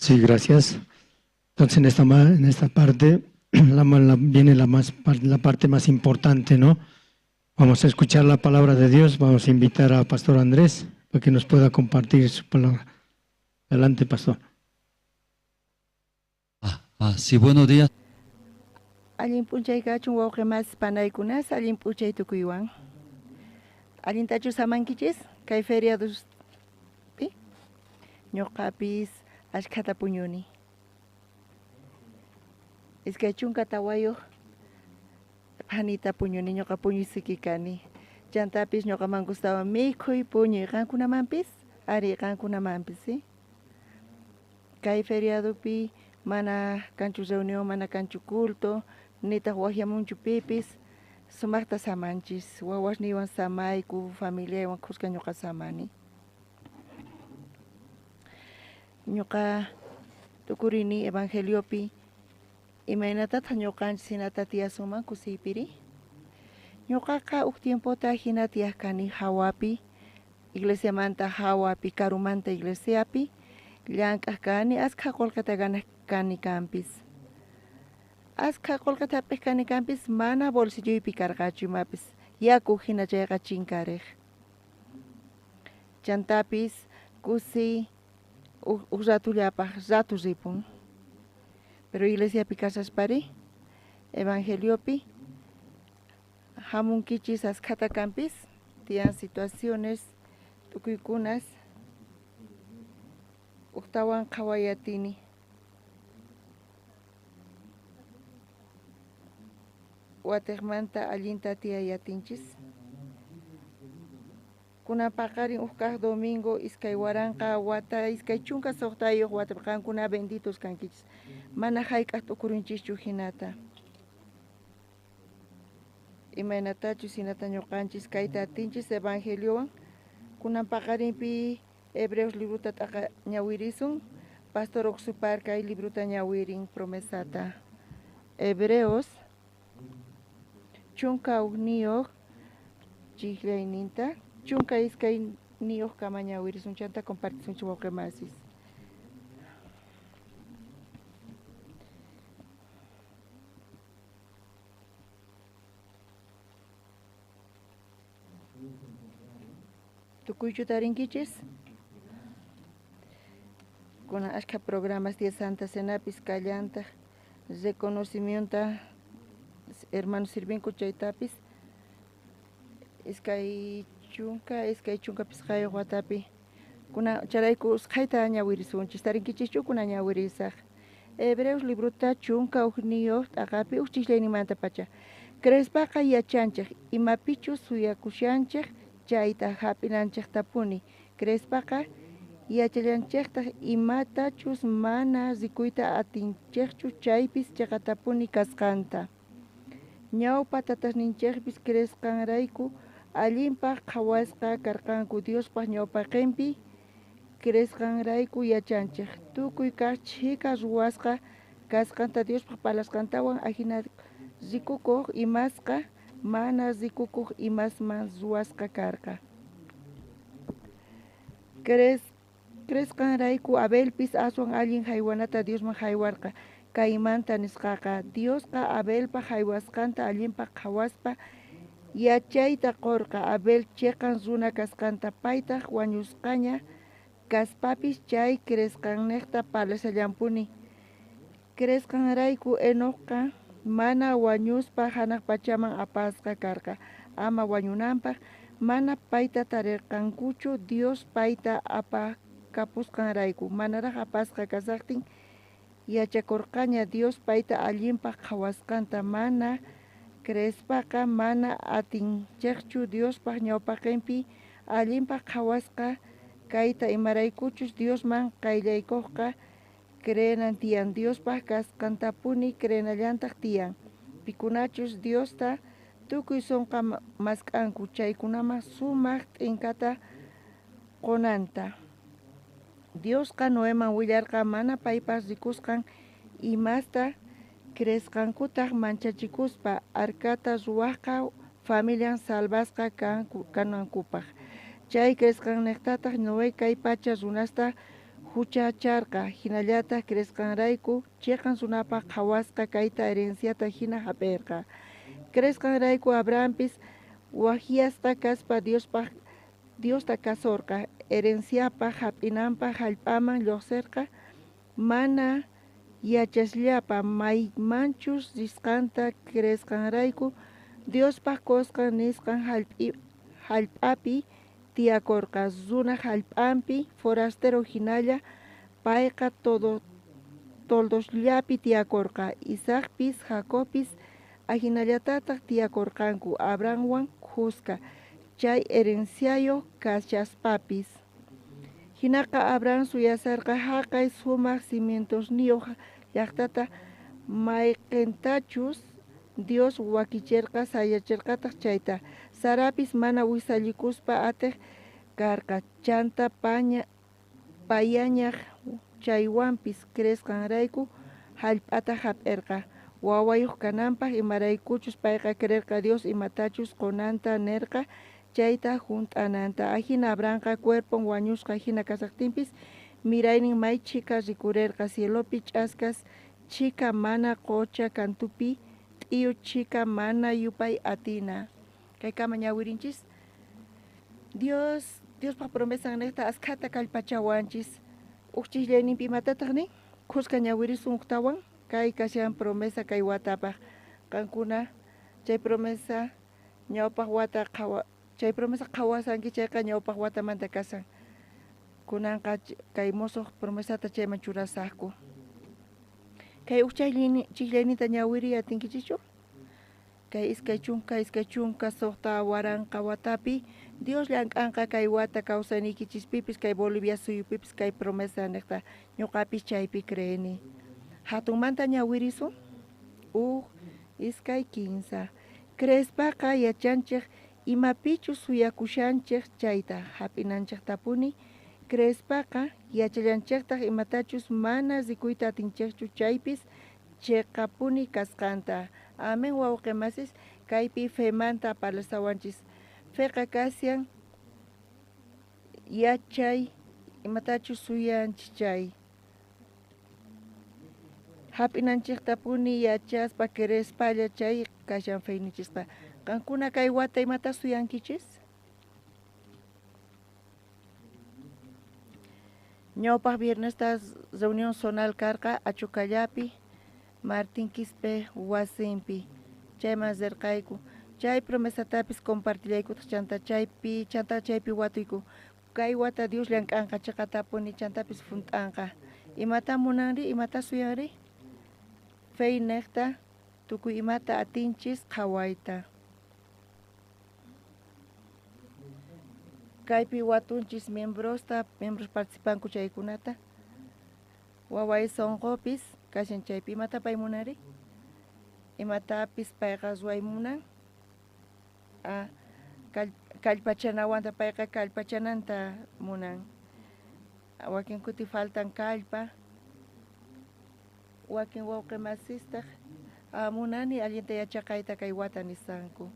Sí, gracias. Entonces en esta parte viene la parte más importante, ¿no? Vamos a escuchar la palabra de Dios. Vamos a invitar a Pastor Andrés para que nos pueda compartir su palabra. Adelante, pastor. Ah, sí, buenos días. Allin p'unchay kachun wawqi masis panaykunas, allin p'unchay tukuywan. Allintachu samankichis kay feriadospi? Ñuqapis ashkhata puñuni. 24 phanita puñuni, ñuqa puñuysiki kani. Chantapis ñuqaman gustawan mikhuy, puñuy, qankunamanpis? Ari, qankunamanpis, ¿sí? Kay feriadopi mana kanchu reunión, mana kanchu culto, nitaq waqyamunchu pipis, sumaqta samanchis, wawasniywan samayku, familiaywan khuska ñuqa samani. Ñuqa tukurini evangeliopi, imaynatataq ñuqanchis hinata tiyasunman kusiypiri? Ñuqaqa huk tiempota hina tiyaq kani hawapi, iglesiamanta hawapi, karumanta iglesiapi, llank'aq kani, askha qullqita ganaq kani kanpis. Askha qullqita hap'iq kani kanpis, mana bolsilloypi karqachu imapis, yaku hina chayqa chinkariq. Chantapis kusiy huk ratullapaq ratu ripun. Pero iglesiapi kashaspari, evangeliopi, hamunkichis askhata kanpis, tiyan situaciones, tukuykunas, ujtawan qhawayatini. Watiqmanta allinta tiyayatinchis. Kunan paqarin uj kaq domingo 2000 wata 26 wata qankuna benditos kankichis. Mana hayk'aq t'ukurunchischu hinata. Imaynatachus hinata ñuqanchis kayta atinchis evangeliowan. Kunan paqarinpi Hebreos libruta t'aqa ñawirisun. Pastor Oxupar kay libruta ñawirin promesata. Hebreos 11 chijlayninta 12 kama ñawirisun chanta compartisunchik wawqi masis. Tukuychu tarinkichis? Kunan ashkha programas tiyan Santa Cenapis kallantaq reconocimiento hermanos sirvinku chaytapis 25 watapi kunan chayrayku usqhayta ñawirisunchis tarinkichischu kunan ñawirisaq. Hebreos libruta 11 t'aqapi uj chijlayninmantapacha. Creespaqa yachanchej imapichus suyakushanchej chayta hap'inanchejtapuni. Creespaqa yachallanchejtaj imatachus mana rikuyta atinchejchu chaypis cheqatapuni kasqanta. Ñawpa tatasninchejpis creesqanrayku allinpaq qhawasqa karqanku Diospaq ñawpaqinpi creesqanrayku yachanchej. Tukuy kaq chhika ruwasqa kasqanta Diospaq parlasqantawan ajina rikukuq imasqa mana rikukuq imasman ruwasqa karqa. Creesqanrayku Abelpis aswan allin haywanata Diosman haywarqa. Kaymanta nisqaqa Diosqa Abelpaq haywasqanta allinpaq qhawaspa yachayta qorqa Abel cheqan runa kasqanta paytaq wañusqaña kaspapis chay creesqannejta parlashallanpuni. Creesqanrayku Enocqa mana wañuspa hanaq pachaman apasqa karqa ama wañunanpaq mana payta tarirqankuchu Dios payta apakapusqanrayku manaraq apasqa kasaqtin yachakurqaña Dios payta allinpaq qhawasqanta mana creespaqa mana atinchejchu Diospaq ñawpaqinpi allinpaq qhawasqa kayta imaraykuchus Diosman qayllaykuqqa creenan tiyan Diospaq kasqantapuni creenallantaq tiyan pikunachus Diosta tukuy sunqa mask'anku chaykunaman sumaq t'inkata qunanta. Diosqa Noeman willarqa mana paypaq rikusqan imasta creesqankutaq manchachikuspa arcata ruwaqqa familian salvasqa kanankupaq. Chay creesqannejtataq Noé kay pacha runasta huchacharqa hinallataq creesqanrayku chiqan runapaq qhawasqa kayta herenciata hina hap'irqa. Creesqanrayku Abrahampis wajyasqa kaspa Diosta kasorqa herenciapaq hap'inanpaq hallp'aman lluqsirqa mana Yachasllapa maymanchus risqanta creesqanrayku Diospaj qosqan nisqan jallp'api tiyakorqa, runaj jallp'anpi forastero jinalla payqa toldosllapi tiyakorqa. Isaacpis Jacobpis ajinallatataj tiyakorqanku Abrahamwan khuska chay herenciayoj kashaspapis. Jinaqa Abraham suyasarqa jaqay sumaj cimientosniyoj llajtata mayqentachus Dios wakicherqa sayacherqataj chayta. Sarapis mana wisallikuspa atej karqa, chanta payañaj chaywanpis creesqanrayku jallp'ata jap'erqa wawayoj kananpaj, imaraykuchus payqa creerqa Dios imatachus qonanta nerqa chayta junt'ananta. Ajina Abrahamqa cuerpon wañusqa jina kashajtinpis miraynin may chhika rikurerqa, cielopi ch'askas chhika, mana qocha kantupi t'iyu chhika, mana yupay atina. Kaykama ñawirinchis. Diospaj promesan nejta askhata kallpachawanchis. Uj chijllayninpi imatataj nin? Khuska ñawirisun ujtawan. Kay kashan promesa kay watapaj. Qankuna chay promesa ñawpaj wata chay promesa qhawasanki chayqa ñawpaj watamanta kasan. Kunanqa kay mosoj promesata chayman churasaqku. Kay uj chijllayninta ñawiriy atinkichischu? Kay 2026 watapi Dios llank'anqa kay wata kawsayniykichispipis kay Bolivia suyupipis kay promesa nejta ñuqapis chaypi creeni. Hatunmanta ñawirisun. 1, 2, 3. Creespaqa yachanchej imapichus suyakushanchej chayta hap'inanchejtapuni. Creespaqa yachallanchejtaj imatachus mana rikuyta atinchejchu chaypis cheqapuni kasqanta. Amén, wawqi masis, kaypi femanta parlasawanchis. Feqa kashan yachay imatachus suyanchis chay. Hap'inanchejtapuni yachaspa creespalla chay kashan feynichisqa. Qankuna kay wata imata suyankichis? Ñawpaj viernesta reunión zonal karqa Achucallapi, Martín Quispe wasinpi. Chayman rirqayku. Chay promesatapis compartillaykutaq chanta chaypi watuyku. Kay wata Dios llank'anqa chiqatapuni chantapis junt'anqa. Imata munanri, imata suyanri? Fey nejta tukuy imata atinchis qhawayta. Kaypi watunchis miembrosta, miembros participanku chaykunata. Waway sonqopis kashan chaypi. Imata pay munanri? Imatapis payqa ruway munan? Kallpachanawanta payqa kallpachananta munan. Wakin kuti faltan kallpa. Wakin wawqi masistaq munani allinta yachaqayta kay wata nisanku.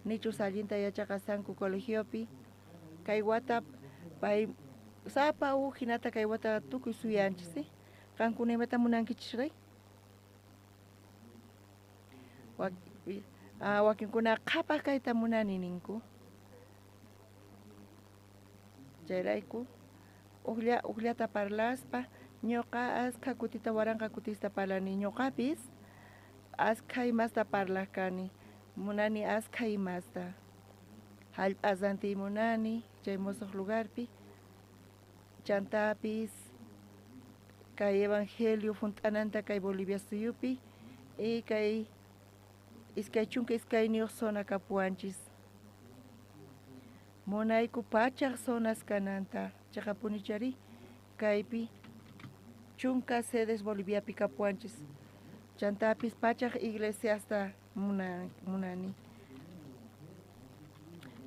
Nichus allinta yachaqasanku colegiopi. Kay wata pay sapa uj hinata kay wata tukuy suyanchis, ¿sí? Qankuna imata munankichis rey? Wakinkuna qhapaq kayta munani ninku. Chayrayku ujllata parlaspa ñuqa askha kutita waranqa kutista parlani ñuqapis askha imasta parlaj kani munani askha imasta. Jallp'a rantiy munani chay musuq lugarpi. Chantapis kay evangelio junt'ananta kay Bolivia suyupi y kay 22 zona kapuwanchis. Munayku pachaj zonas kananta chiqapunichari kaypi 10 sedes Boliviapi kapuwanchis. Chantapis pachaj iglesiasta munani.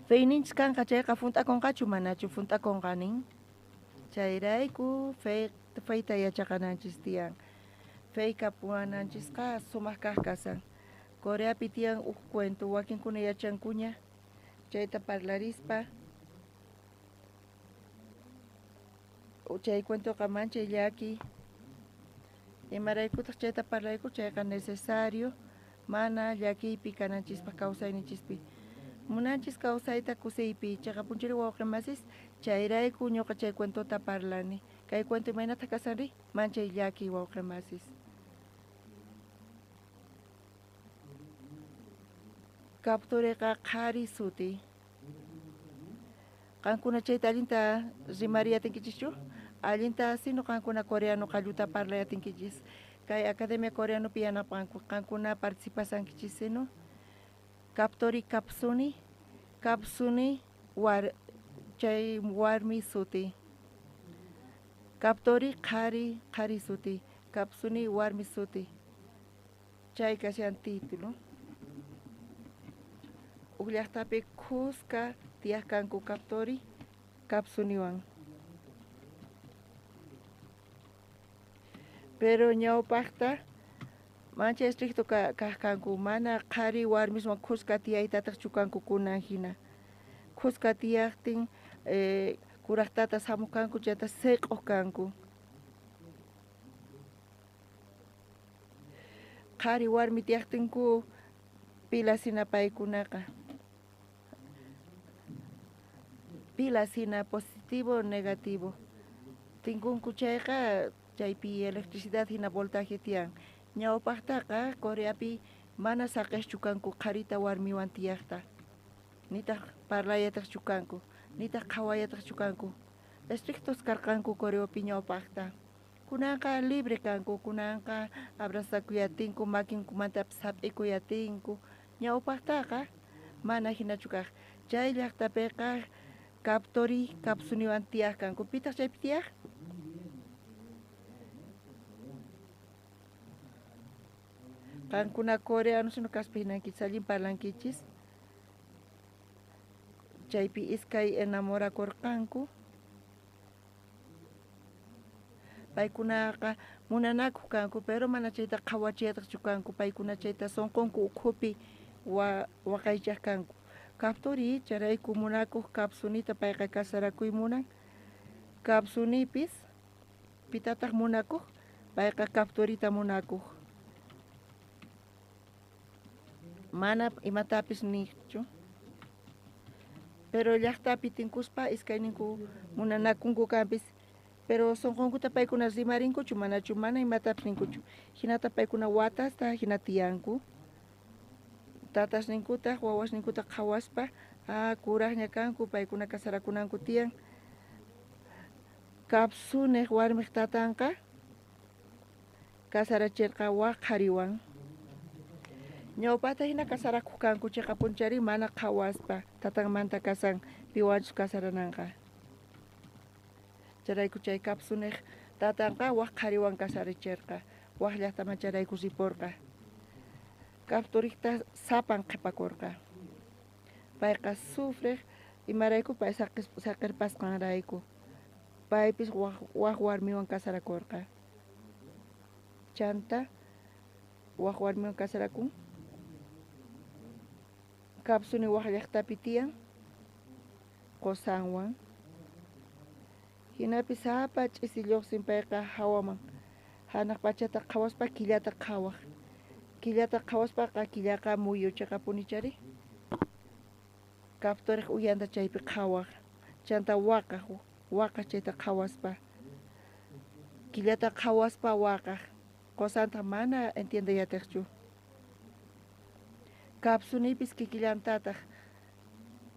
Feyninchis kanqa chayqa junt'akunqachu manachu junt'akunqa nin. Chayrayku feyta yachaqananchis tiyan. Fey kapuwananchisqa sumaq kaq kasan. Coreapi tiyan uj cuento wakinkuna yachankuña chayta parlarispa. Chay cuentoqa manchay llaki. Imaraykutaq chayta parlayku chayqa necesario mana llakiypi kananchispaj kawsayninchispi. Munanchis kawsayta kusiypi chiqapunchiri wawqi masis chayrayku ñuqa chay cuentota parlani. Kay cuento imaynataq kasanri? Manchay llaki wawqi masis. Captoriqa qhari suti. Qankuna chayta allinta rimariyatinkichikchu? Allinta sino qankuna coreano qalluta parlayatinkichis. Kay Academia Coreanopi yanapanku qankuna participasankichis sino. Captori Capsuni, Capsuni war chay warmi suti. Captori qhari qhari suti, Capsuni warmi suti. Chay kashan título. Uj llaqtapi khuska tiyaq kanku Captori Capsuniwan. Pero ñawpaqta mancha estricto kaq kanku, mana qhari warmiswan khuska tiyaytataqchu kanku kunan hina. Khuska tiyaqtin kuraq tatas hamuq kanku chayta siq'uq kanku. Qhari warmi tiyaqtinku pilasina paykunaqa. Pilasina positivo o negativo. Tinkunku chayqa chaypi electricidad hina voltaje tiyan. Ñawpaqtaqa Coreapi mana saqishchu kanku qharita warmiwan tiyaqta. Nitaq parlayataqchu kanku, nitaq qhawayataqchu kanku. Estrictos karqanku Coreapi ñawpaqta. Kunanqa libre kanku, kunanqa abrazakuyatinku, makinkumantapis hap'ikuyatinku. Ñawpaqtaqa mana hinachu kaq. Chay llaqtapiqa Captori Capsuniwan tiyaq kanku. Pitaq chaypi tiyaq? Qankuna coreano sino kaspa hinankichis, allin parlankichis. Chaypi iskay enamorakurqanku. Paykunaqa munanakuq kanku, pero mana chayta qhawachiyataqchu kanku. Paykuna chayta sunqunku ukhupi waqaychaq kanku. Captori chayrayku munakuq Capsunita payqa kasarakuy munan. Capsunipis pitataq munakuq, payqa Captorita munakuq. Mana imatapis niqchu. Pero llaqtapi tinkuspa iskayninku munanakunku kanpis. Pero sunqunkuta paykuna rimarinkuchu manachu, mana imatapis ninkuchu. Hinata paykuna watasta hina tiyanku. Tatasninkutaq wawasninkuta qhawaspa kuraqña kanku paykuna kasarakunanku tiyan. Capsuniq warmiq tatanqa kasarachirqa waq qhariwan. Ñawpaqta hina kasarakuq kanku chiqapunchari mana qhawaspa tatanmanta kasan piwanchus kasarananqa. Chayrayku chay Capsuniq tatanqa waq qhariwan kasarachirqa, waq llaqtaman chayrayku ripurqa. Captoriqta sapan qhipakurqa. Payqa sufriq imarayku pay saqirpasqanrayku. Paypis waq warmiwan kasarakurqa. Chanta waq warmiwan kasarakun. Capsuni waq llaqtapi tiyan qusanwan. Hinapi sapa ch'isi lluqsin payqa hawaman. Hanaq pachata qhawaspa killata qhawaq. Killata qhawaspaqa killaqa muyu chiqapunichari. Captoriq uyanta chaypi qhawaq. Chanta waqaq, waqaq chayta qhawaspa. Killata qhawaspa waqaq. Qusantaq mana entiendeyatiqchu. Capsunipis kikillantataq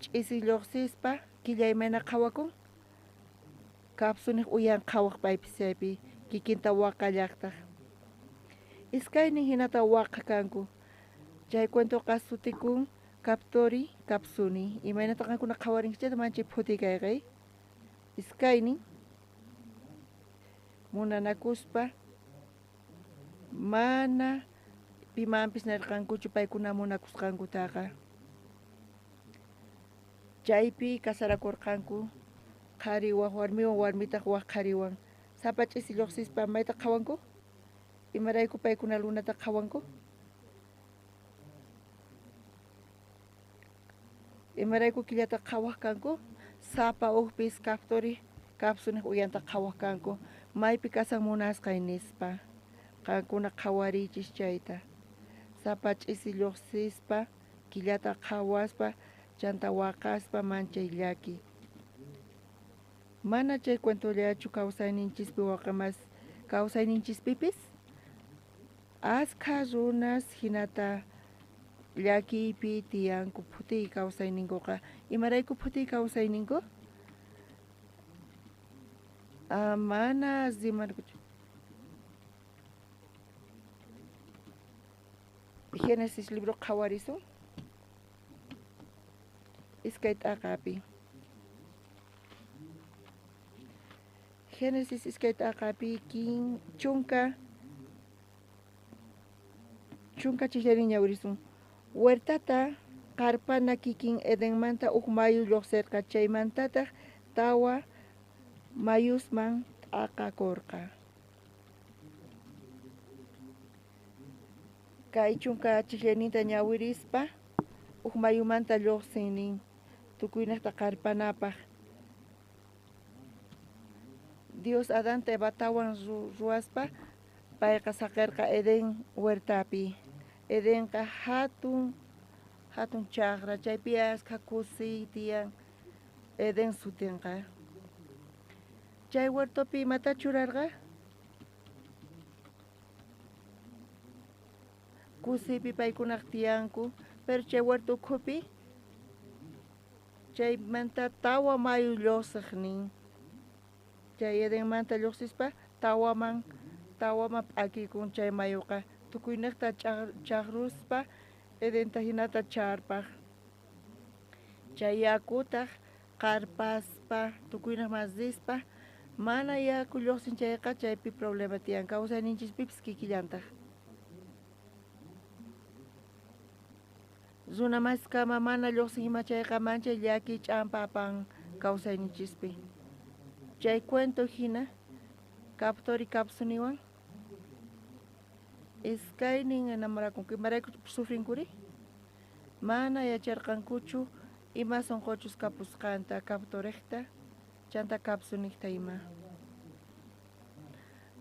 ch'isi lluqsispa killa imayna qhawakun. Capsuniq uyan qhawaq paypis chaypi kikinta waqallaqtaq. Iskaynin hinata waqa kanku. Chay cuentoqa sutikun Captori Capsuni. Imaynata qankuna qhawarinki chayta manchay phuti kayqay. Iskaynin munanakuspa mana pimanpis nirqankuchu paykuna munakusqankutaqa. Chaypi kasarakurqanku qhari waq warmiwan, warmitaq waq qhariwan. Sapa ch'isi lluqsispa mayta qhawanku? Imarayku paykuna lunata qhawanku? Imarayku killata qhawaq kanku? Sapa ujpis Captori Capsuniq uyanta qhawaq kanku. Maypi kasan munasqay nispa. Qankuna qhawariychis chayta. Sapa ch'isi lluqsispa killata qhawaspa chanta waqaspa manchay llaki. Mana chay cuentollachu kawsayninchispi waqamas kawsayninchispipis askha runas hinata Llakiypi tiyanku phutiy kawsayninkuqa. Imarayku phutiy kawsayninku? Mana rimarkuchu. Génesis libro qhawarisun. Iskay t'aqapi. Génesis iskay t'aqapi chunka chillarin ñawirisun. Huertata qarpana kikin Edenmanta uj mayu lluqsirqa, chaymantataq tawa mayusman t'aqakurqa. Kay chunka chijllayninta ñawirispa uj mayumanta lluqsin nin tukuynaqta qarpanapaq. Dios Adanta Evatawan ruwaspa payqa saqirqa Edén huertapi. Edenqa hatun chaqra, chaypi askha kusiy tiyan Edén sutinqa. Chay huertopi imata churarqa? Kusiypi paykunaq tiyanku, pero chay huerto ukhupi chaymanta tawa mayu lluqsiq nin. Chay Edenmanta lluqsispa tawaman p'akikun chay mayuqa. Tukuynaqta chaqruspa Edenta hinata charpaq. Chay yakutaq qarpaspa tukuynaqman rispa mana yaku lluqsin chayqa chaypi problema tiyan, kawsayninchispipis kikillantaq. Runa maskama mana lluqsin ima chayqa manchay llaki ch'ampa apan kawsayninchispi. Chay cuento hina Captor y Capsuniwan iskaynin enamorakunku. Imarayku sufrinkuri? Mana yacharqankuchu ima sunquchus kapusqanta Captorejta chanta Capsuniqta ima.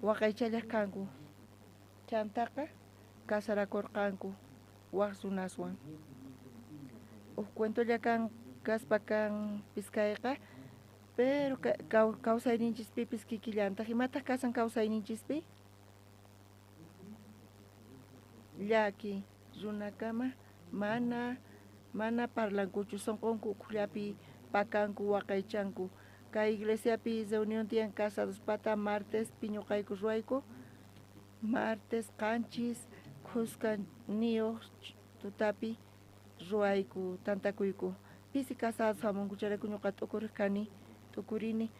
Waqaychallaq kanku. Chantaqa casarakurqanku waq runaswan. Uj cuentolla kan kaspa kan piskayqa, pero kawsayninchispipis kikillantaq. Imataq kasan kawsayninchispi? Llaki runakama mana parlankuchu, sunqunku ukhullapi pakanku waqaychanku. Kay iglesiapi reunión tiyan casadospata martes piñuqayku ruwayku, martes qanchis khuskaniyuq tutapi ruwayku tantakuyku. Pisi casados hamunku, chayrayku ñuqa t'ukuriq kani, t'ukurini.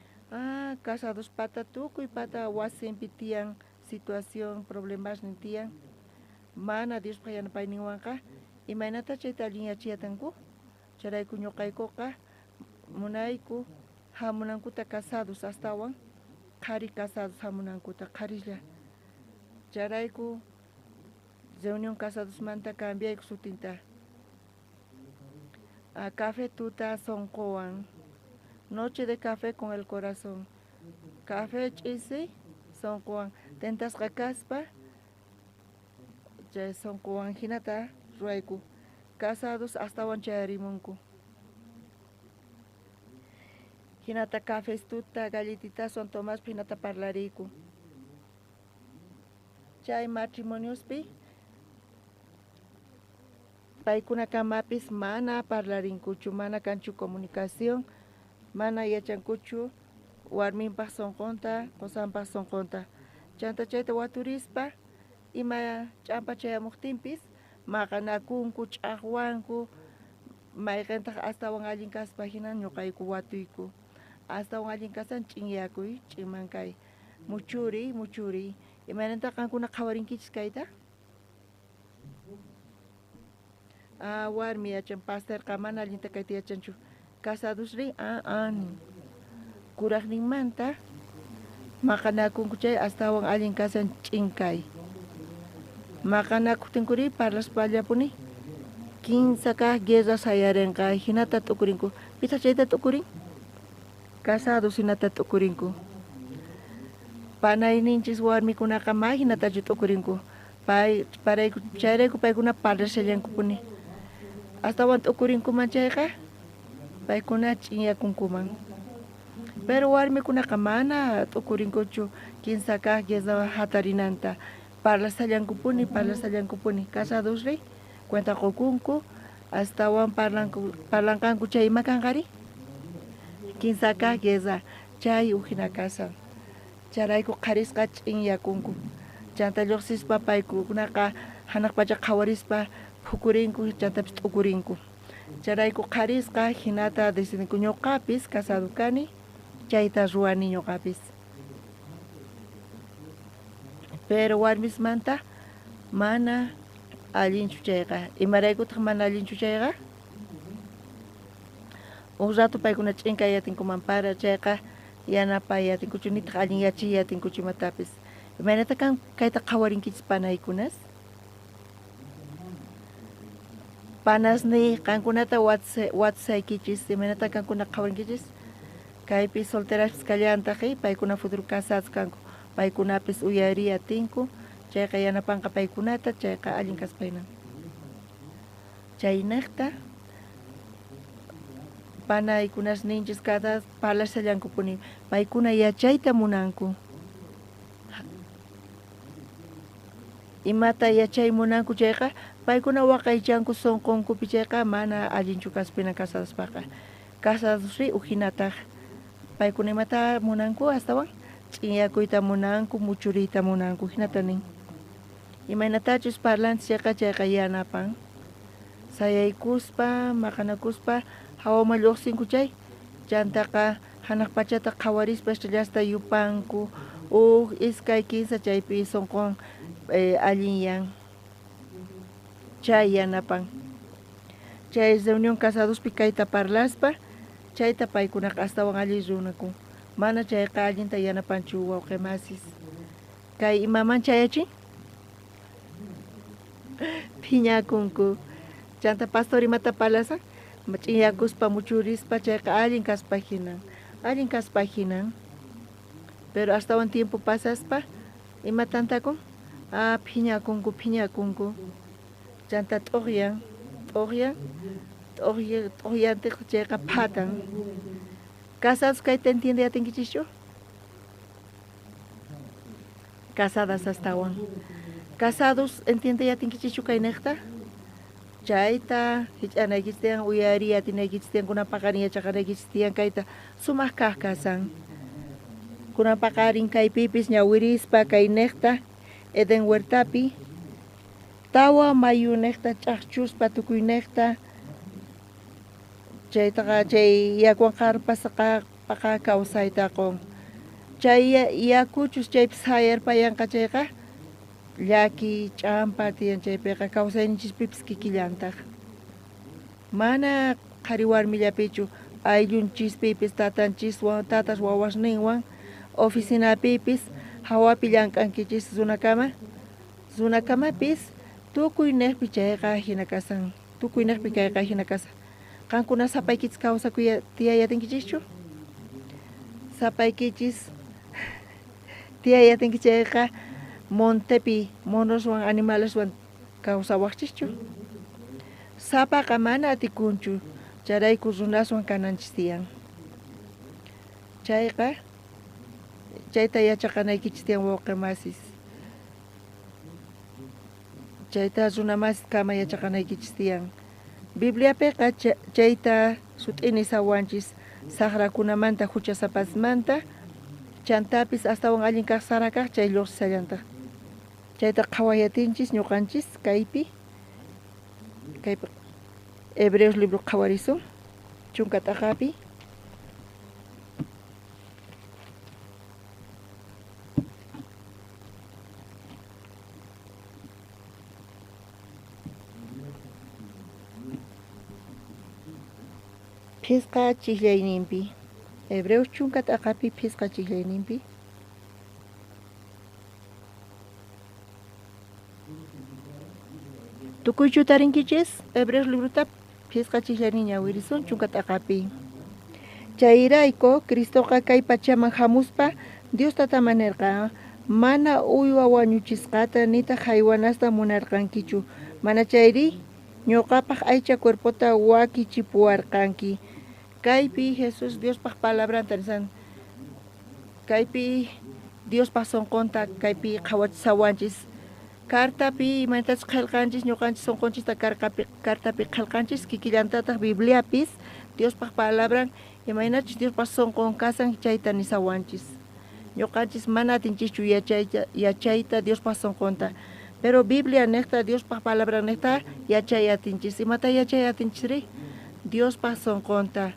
Casadospata tukuy pata wasinpi tiyan situación, problemasnin tiyan. Mana Diospaq yanapayninwanqa imaynata chayta allinyachiyatanku. Chayrayku ñuqaykuqa munayku hamunankuta casados astawan qhari casados hamunankuta qharislla. Chayrayku reunión casadosmanta cambiayku sutinta. A café tuta sonqowan. Noche de café con el corazón. Café ch'isi sonqowan. Tentasqa kaspa chay sonqowan hinata ruwayku. Casados astawan chayarimunku. Hinata cafés tuta galletitaswan tomaspa hinata parlariyku. Chay matrimoniospi paykuna kamapis mana parlarinkuchu, mana kanchu comunicación, mana yachankuchu warminpaq sunqunta, qusanpaq sunqunta. Chanta chayta waturispa ima ch'ampa chayamuqtinpis maqanakunku, ch'aqwanku, mayqintaq astawan allin kaspa hina ñuqayku watuyku. Astawan allin kasan ch'inyakuy, ch'inmankay, muchuriy, muchuriy. Imaynataq qankuna qhawarinkichis kayta? Warmi yachan, pastorqa mana allinta kayta yachanchu. Casadosri kuraqninmanta maqanakunku chay astawan allin kasan ch'inkay. Maqanakuqtinkuri parlaspallapuni kinsa kaq guerra sayarinqa, hinata t'ukurinku. Pitaq chayta t'ukurin? Casados hinata t'ukurinku. Panayninchis warmikunaqa ma hinatachu t'ukurinku. Chayrayku paykuna parlashallankupuni. Astawan t'ukurinkuman chayqa paykuna ch'inyakunkuman. Pero warmikunaqa mana t'ukurinkuchu kinsa kaq guerra hatarinanta. Parlasallankupuni, parlasallankupuni. Casadosri Cuenta qokunku astawan parlanqanku chay ima kanqari? Kinsa kaq guerra chay ujina kasan. Chayrayku qharisqa ch'inyakunku. Chanta lluqsispa paykunaqa hanaq pacha qhawarispa phukurinku chantapis t'ukurinku. Chayrayku qharisqa hinata decidinku ñuqapis casado kani chayta ruwani ñuqapis. Pero warmismanta mana allinchu chayqa. Imaraykutaq mana allinchu chayqa? Uj rato paykuna ch'inkayatinkuman para chayqa yanapayatinkuchu nitaq allin yachiyatinkuchu imatapis. Imaynata kan kayta qhawarinkichis panaykunas? Panasniy qankunata watsaykichis imaynata kankuna qhawarinkichis? Kaypi solteraspis kallantaq paykuna futuro casados kanku. Paykunapis uyariyatinku chayqa yanapanqa paykunata chayqa allin kaspaynan. Chaynaqta panaykunas ninchis cada parlashallankupuni paykuna yachayta munanku. Imata yachay munanku chayqa paykuna waqaychanku sunqunkupi chayqa mana allinchu kaspina casadospaqa. Casadosri ujinataq paykuna imata munanku astawan ch'inyakuyta munanku muchuriyta munanku hinata nin. Imaynatachus parlanchis chayqa chayqa yanapan. Sayaykuspa maqanakuspa hawaman lluqsinku chay chantaqa hanaq pachata qhawarispa estrellasta yupanku uj iskay kinsa chaypi sunqun allinyan chay yanapan. Chay reunión casadospi kayta parlaspa chayta paykunaqa astawan allin runakun. Mana chayqa allinta yanapanchu wawqi masis. Kay imaman chayachin? Phiñakunku. Chanta pastor imata parlasan? Ch'inyakuspa muchurispa chayqa allin kaspa hinan. Allin kaspa hinan. Pero astawan tiempo pasaspa ima tantakun? Ah, phiñakunku, phiñakunku. Chanta t'uqyan, t'uqyan, t'uqyantiq chayqa phatan. Casados kayta entiende atinkichischu? Casadas astawan. Casados entiende atinkichischu kaynaqta? Chayta hich'anaykichis tiyan uyariy atinaykichis tiyan kunan paqarin yachaqanaykichis tiyan kayta sumaq kaq kasan. Kunan paqarin kaypipis ñawirispa kayniqta Eden huertapi tawa mayuniqta ch'aqchuspa tukuyniqta chaytaqa chay yakuwan qarpasqa paqa kawsayta qun. Chay yakuchus chaypi sayarpayanqa chayqa llaki ch'ampa tiyan chaypiqa kawsayninchispipis kikillantaq. Mana qhari warmillapichu ayllunchispipis tatanchiswan tatas wawasninwan oficinapipis hawapi llank'ankichis runakama runakamapis tukuy niqpi chayqa hina kasan tukuy niqpi kayqa hina kasan. Qankuna sapaykichis kawsakuy tiyayatinkichishchu? Sapaykichis tiyayatinki chayqa montepi monoswan animaleswan kawsawaqchischu? Sapaqa mana atikunchu chayrayku runaswan kananchis tiyan. Chayqa chayta yachaqanaykichis tiyan wawqi masis. Chayta runa masis kama yachaqanaykichis tiyan. Bibliapiqa chayta sut'ini sawanchis saqrakunamanta huchasapasmanta chantapis astawan allin kaq sara kaq chay lluqsisallantaq. Chayta qhawayatinchis ñuqanchis kaypi kaypi Hebreos libro qhawarisun chunka t'aqapi. Phisqa chijllayninpi Hebreos chunka t'aqapi phisqa chijllayninpi. Tukuychu tarinkichis Hebreos librota phisqa chijllaynin ñawirisun chunka t'aqapi. Chayrayku Cristoqa kay pachaman hamuspa Dios tataman nirqa mana uywa wañuchisqata nitaq haywanasta munarqankichu mana chayri ñuqapaq aycha cuerpota wakichipuwarqanki. Kaypi Jesús Diospaq palabranta nisan kaypi Diospaq sunqunta kaypi qhawachisawanchis Cartapi imaynatachus qhelqanchis, ñuqanchis sunqunchista cartapi qhelqanchis, kikillantataq Bibliapis Diospaq palabran imaynachus Diospaq sunqun kasan chayta nisawanchis. Ñuqanchis mana atinchischu yachayta Diospaq sunqunta, pero Biblia niqta Diospaq palabran niqta yachay atinchis. Imata yachay atinchisri? Diospaq sunqunta.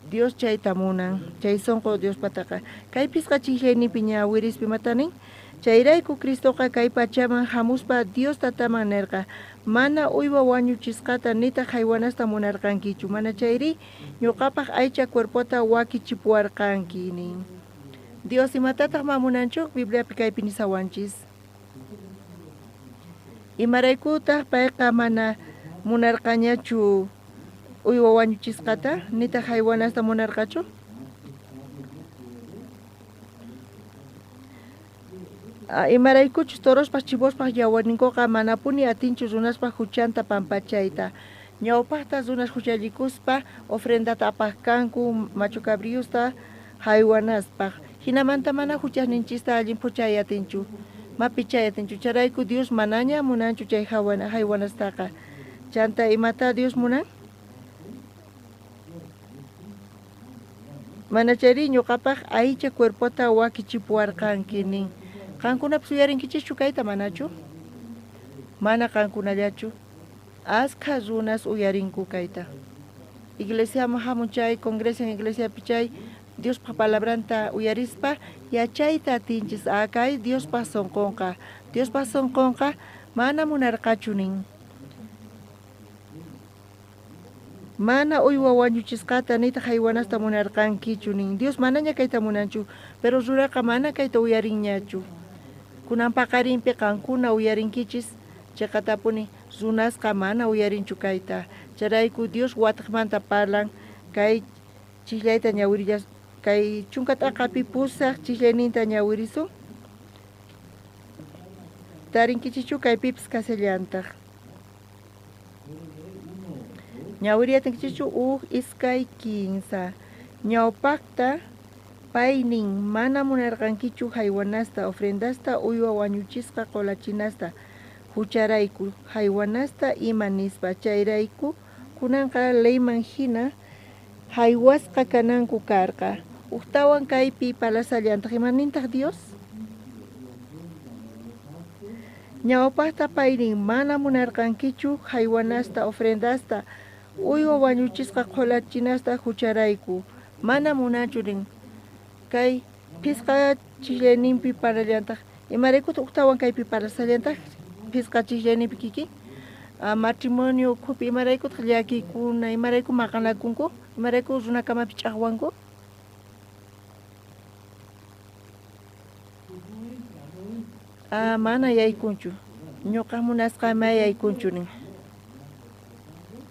Dios chayta munan, chay sunqu Diospataqa. Kay pisqa chijllayninpi ñawirispi imata nin? Chayrayku Cristoqa kay pachaman hamuspa Dios tataman nerqa, mana uywa wañuchisqata nitaq haywanasta munarqankichu, mana chayri ñuqapaq aycha cuerpota wakichipuwarqanki nin. Dios imatataq ma munanchu? Bibliapi kaypi nisawanchis. Imaraykutaq payqa mana munarqañachu uywa wañuchisqata nitaq haywanasta munarqachu? Imaraykuchus torospaq chivospaq yawarninkuqa manapuni atinchu runaspaq huchanta pampachayta. Ñawpaqta runas huchallikuspa ofrendata apaq kanku machu cabriosta haywanaspaq. Hinamanta mana huchasninchista allin phuchay atinchu, mapichay atinchu. Chayrayku Dios manaña munanchu chay haywanastaqa. Chanta imata Dios munan? Mana chayri ñuqapaq aycha cuerpota wakichipuwarqanki nin. Qankunapas uyarinkichikchu kayta manachu? Mana qankunallachu. Askha runas uyarinku kayta. Iglesiaman hamun chay, congresan iglesiapi chay, Diospaq palabranta uyarispa yachayta atinchis. Kay Diospaq sunqunqa. Diospaq sunqunqa mana munarqachu nin. Mana uywa wañuchisqata nitaq haywanasta munarqankichu nin. Dios manaña kayta munanchu, pero ruraqa mana kayta uyarinñachu. Kunan paqarinpi qankuna uyarinkichis, chiqatapuni runasqa mana uyarinchu kayta. Chayrayku Dios wataqmanta parlan kay chijllayta ñawirillas, kay chunka t'aqapi pusaq chijllayninta ñawirisun. Tarinkichichu kaypipis kasallantaq. Ñawiriyatinkichichu uj iskay kinsa. Ñawpaqta pay nin mana munarqankichu haywanasta, ofrendasta, uywa wañuchisqa qulachinasta, hucharayku haywanasta ima nispa. Chayrayku kunanqa leyman hina haywasqa kananku karqa. Ujtawan kaypi palasallantaq imanintaq Dios? Ñawpaqta pay nin mana munarqankichu haywanasta, ofrendasta, uywa wañuchisqa qulachinasta hucharayku. Mana munanchu nin. Kay pisqa chijllayninpi parallantaq. Imaraykutaq ujtawan kaypi parasallantaq pisqa chijllayninpi kikin? Matrimonio ukhupi imaraykutaq llakikuna, imarayku maqanakunku, imarayku runakamapi ch'aqwanku? Mana yaykunchu. Ñuqa munasqay ma yaykunchu nin.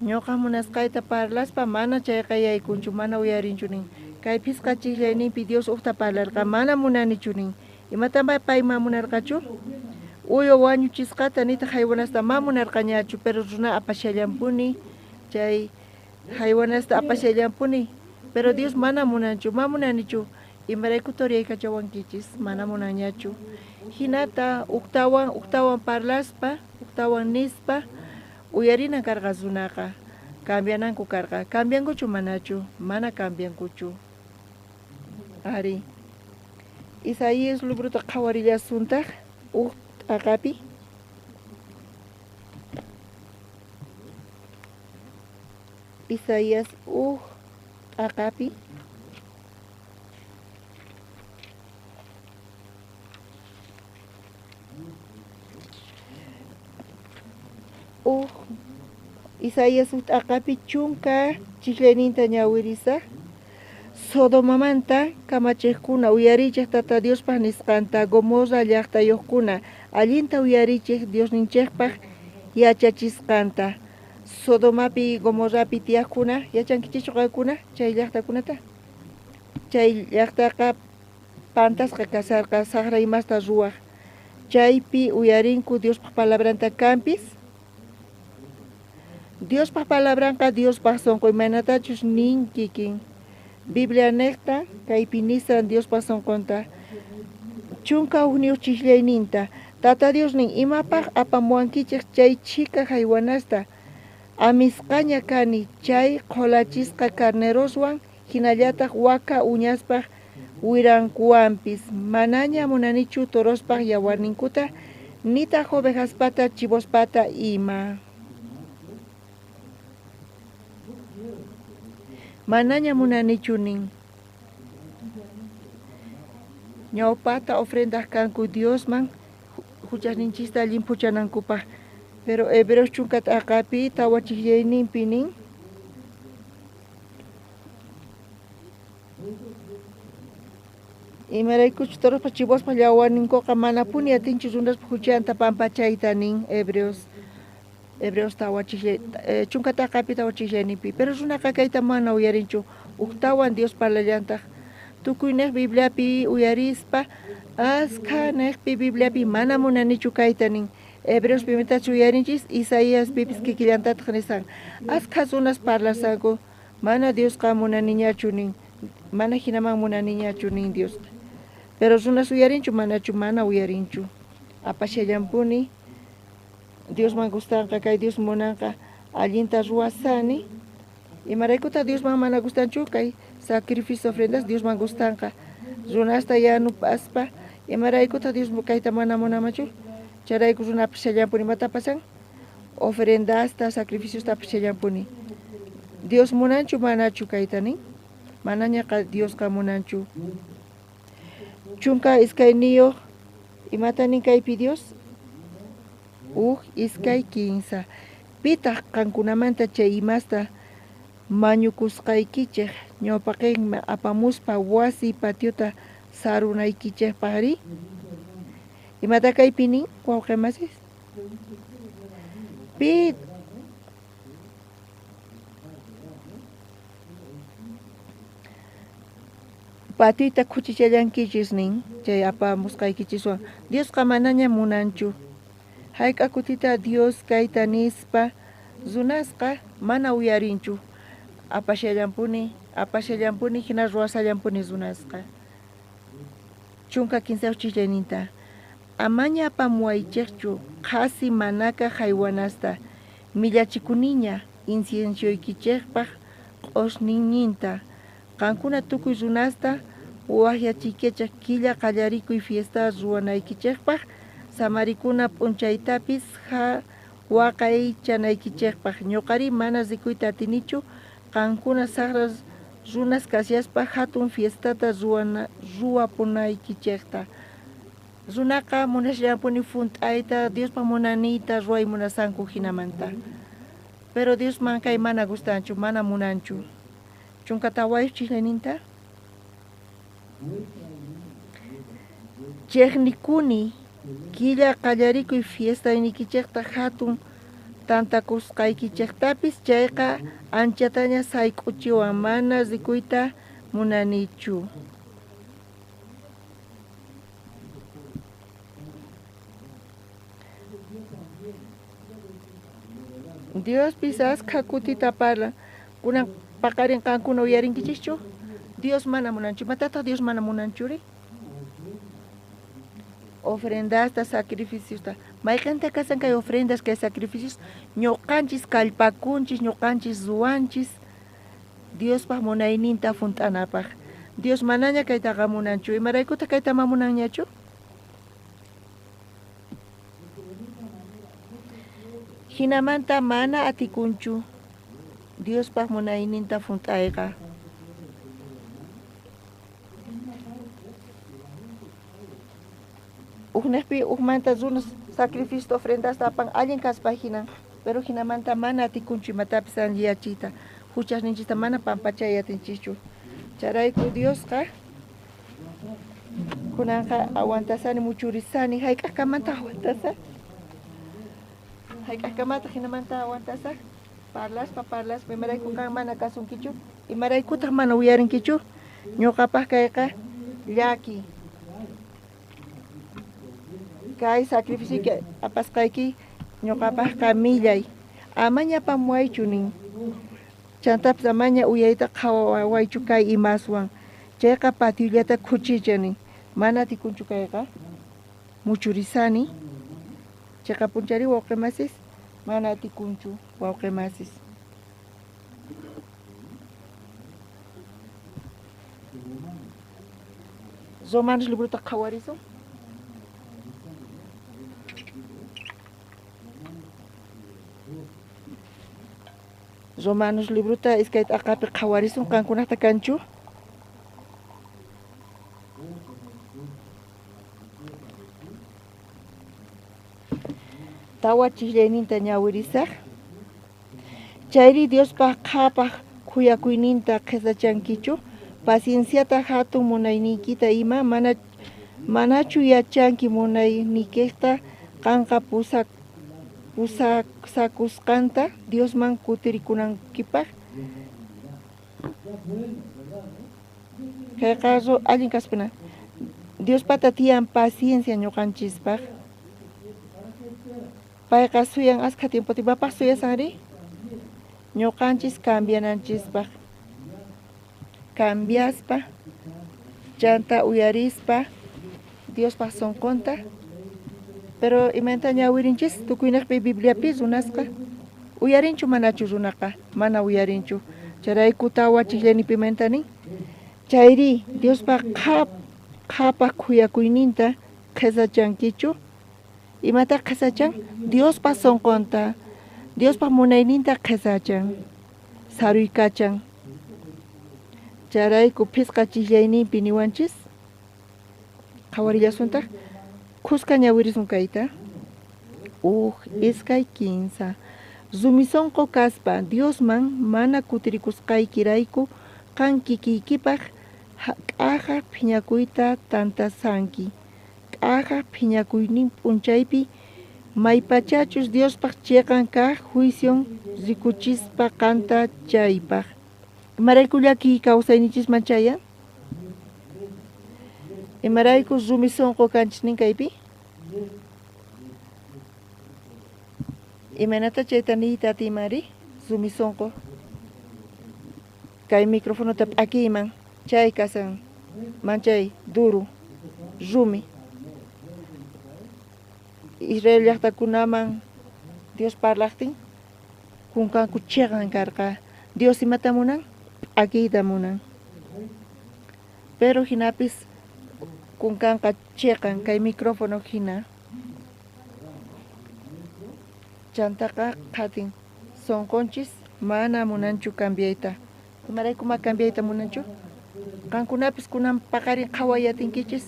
Ñuqa munasqayta parlaspa mana chayqa yaykunchu, mana uyarinchu nin. Kay pisqa chijllayninpi Dios uqta parlarqa, mana munanichu nin. Imatama payma munarqachu? Uywa wañuchisqata nitaq haywanasta ma munarqañachu, pero runa apashallanpuni, chay haywanasta apashallanpuni, pero Dios mana munanchu, ma munanichu. Imarayku toriyaykachawankichis, mana munanñachu. Hinata uqtawan, uqtawan parlaspa, uqtawan nispa, uyarinan karqa runaqa, cambiananku karqa. Cambiankuchu manachu? Mana cambiankuchu. Ari. Isaías libruta qhawarillasuntaq uj t'aqapi. Isaías uj t'aqapi. Uj Isaías uj t'aqapi chunka chijllayninta ñawirisaq. Sodomamanta kamachiqkuna uyarichej Tata Diospaq nisqanta, Gomorra llaqtayuqkuna allinta uyarichej Diosninchikpaq yachachisqanta. Sodomapi Gomorrapi tiyaqkuna yachankichikchu qankuna chay llaqtakunata? Chay llaqtaqa pantasqa kasarqa saqra imasta ruwaq. Chaypi uyarinku Diospaq palabranta kanpis. Diospaq palabranqa Diospaq sunqu imaynatachus nin kikin. Biblia niqta kaypi nisan Diospaq sunqunta. Chunka hukniyuq chijllayninta. Tata Dios nin, imapaj apamuwankichej chay chhika jaywanasta? Amisqaña kani chay qholachisqa carneroswan, jinallataj waka uñaspaj wirankuwanpis. Manaña munanichu torospaj yawarninkuta, nitaj ovejaspata, chivospata ima. Manaña munanichu nin. Ñawpata ofrendaj kanku Diosman huchasninchista llimphuchanankupaj. Pero Hebreos chunka t'aqapi tawachijyayninpi nin. Imaraykuchu torospa chivospa yawarninkuqa manapuni atinchu runaspa huchanta pampachayta nin Hebreos. Hebreos tawachijyay chunka t'aqapi tawachijyayninpi. Pero runaqa kayta mana uyarinchu. Ujtawan Dios parlallantaj. Tukuy nej Bibliapi uyarispa, askha nejpi Bibliapi mana munanichu kayta nin. Hebreos pimitachu uyarinchis, Isaías pipis kikillantataq nisan. Askha runas parlasanku, mana Diosqa munaniñachu nin. Mana hinaman munaniñachu nin Diosqa. Pero runas uyarinchu, manachu mana uyarinchu. Apashallampuni, Diosman gustanqa, kay Dios munanqa, allinta ruwasani. Imaraykuta Diosman mana gustanchu kay sacrificio ofrendas Diosman gustanqa. Runasta yanupaspa, imaraykuta Dios kayta mana munamachu? Chayrayku runa apashallampuni, imata pasan? Ofrendasta, sacrificiosta apashallampuni. Dios munanchu manachu kayta nin? Manañaqa Diosqa munanchu. Chunka iskayniyuq, imata nin kaypi Dios? Uj iskay kinsa. Pitaq qankunamanta chay imasta mañukusqaykichej ñawpaqenman apamuspa wasi patiota sarunaykichejpaqri? Imata kaypi nin, wawqi masis? Pi patioyta khuchichallankichis nin chay apamusqaykichiswan. Diosqa manaña munanchu. Hayk'a kutita Dios kayta nispa runasqa mana uyarinchu. Apashallampuni, apashallampuni, hina ruwasallampuni runasqa. Chunka kinsayuq chijllayninta. Amaña apamuwaychejchu qhasi manaka jaywanasta, millachikuniña inciensoykichejpaj q'osñininta. Qankuna tukuy runasta wajyachiykichej killa qallarikuy fiesta ruwanaykichejpaj, samarikuna p'unchaytapis waqaychanaykichejpaj. Ñuqari mana rikuyta atinichu qankuna sajra runas kashaspa hatun fiestata ruwapunaykichejta. Runaqa munashallampuni funt'ayta, Diospa munaniyta ruway munasanku hinamanta. Pero Diosman kay mana gustanchu, mana munanchu. Chunka tawayuq chijlayninta. Chejnikuni killa qallarikuy fiestaynikichejta hatun tantakusqaykichejtapis, chayqa anchataña sayk'uchiwan, mana rikuyta munanichu. Diospis askha kutita parlan. Kunan paqarin qankuna uyarinkichikchu? Dios mana munanchu. Imatataq Dios mana munanchuri? Ofrendasta, sacrificiosta. Mayqinta kasan kay ofrendas, kay sacrificios? Ñuqanchis kallpakunchis, ñuqanchis ruwanchis Diospaj munayninta funt'anapaj. Dios manaña kaytaqa munanchu. Imaraykutaq kayta ma munanñachu? Hinamanta mana atikunchu Diospaj munayninta funt'ayqa. Ujnejpi ujmanta runas sacrificio ofrendasta apan allin kaspa hinan, pero hinamanta mana atikunchu imatapis alliyachiyta, huchasninchista mana pampachay atinchischu. Chayrayku Diosqa kunanqa aguantasani, muchurisani, hayk'aqkamanta aguantasaq? Hayk'aqkamata hinamanta aguantasaq? Parlaspa, parlaspa, imarayku qan mana kasunkichu? Imaraykutaq mana uyarinkichu? Ñuqapaq kayqa llaki. Kay sacrificio apasqayki ñuqapaqqa millay. Amaña apamuwaychu nin. Chantapis amaña uyayta qhawawaychu kay imaswan. Chayqa patiollata khuchicha nin. Mana atikunchu kayqa. Muchurisani. Chiqapunchari wawqimasis mana atikunchu wawqimasis. Romanos librota qhawarisun. Romanos librota iskay t'aqapi qhawarisun qankunata kanchu. Tawa chiqllayninta ñawirisaq. Chayri Diospaq qhapaq khuyakuyninta qhisachankichu, pacienciata hatun munayniykita ima manachu yachanki munayniykita qanqa pusakusqanta Diosman kutirikunankipaq. Kayqa allin kaspina. Diospata tiyan paciencia ñuqanchispaq. Payqa suyan askha tiempota imapaq suyasanri? Ñuqanchis cambiananchispaq. Cambiaspa, chanta uyarispa, Diospaq sunqunta. Pero imanta ñawirinchis tukuynaqpi Bibliapi runasqa uyarinchu manachu runaqa, mana uyarinchu. Chayrayku tawa chiqllanipi imanta nin? Chayri Diospaq qhapaq khuyakuyninta qhisachankichu? Imata qhisachan? Diospaq sunqunta, Diospaq munayninta qhisachan, saruykachan. Chayrayku phisqa chiqllayninpi niwanchis qhawarillasuntaq khuska ñawirisun kayta. Uj, iskay, kinsa. Rumi sunqu kaspa Diosman mana kutirikusqaykirayku qan kikiykipaq k'aja phiñakuyta tantasanki. K'aja phiñakuynin p'unchaypi maypachachus Diospaq chiqan kaq juicion rikuchispa qanta chaypaq. Imarayku llakiy kawsaynichisman chayan? Imarayku rumi sunqu kanchis nin kaypi? Imaynata chayta niyta atiymanri? Rumi sunqu. Kay microfonota p'akiyman chay kasan manchay duro rumi. Israel llaqtakunaman Dios parlaqtin kunkanku chiqan karqa. Dios imata munan? P'akiyta munan. Pero hinapis kunkanqa chiqan kay micrófono hina. Chantaqa qhatin sunqunchis mana munanchu cambiayta. Imarayku ma cambiayta munanchu? Qankunapis kunan paqarin qhawayatinkichis.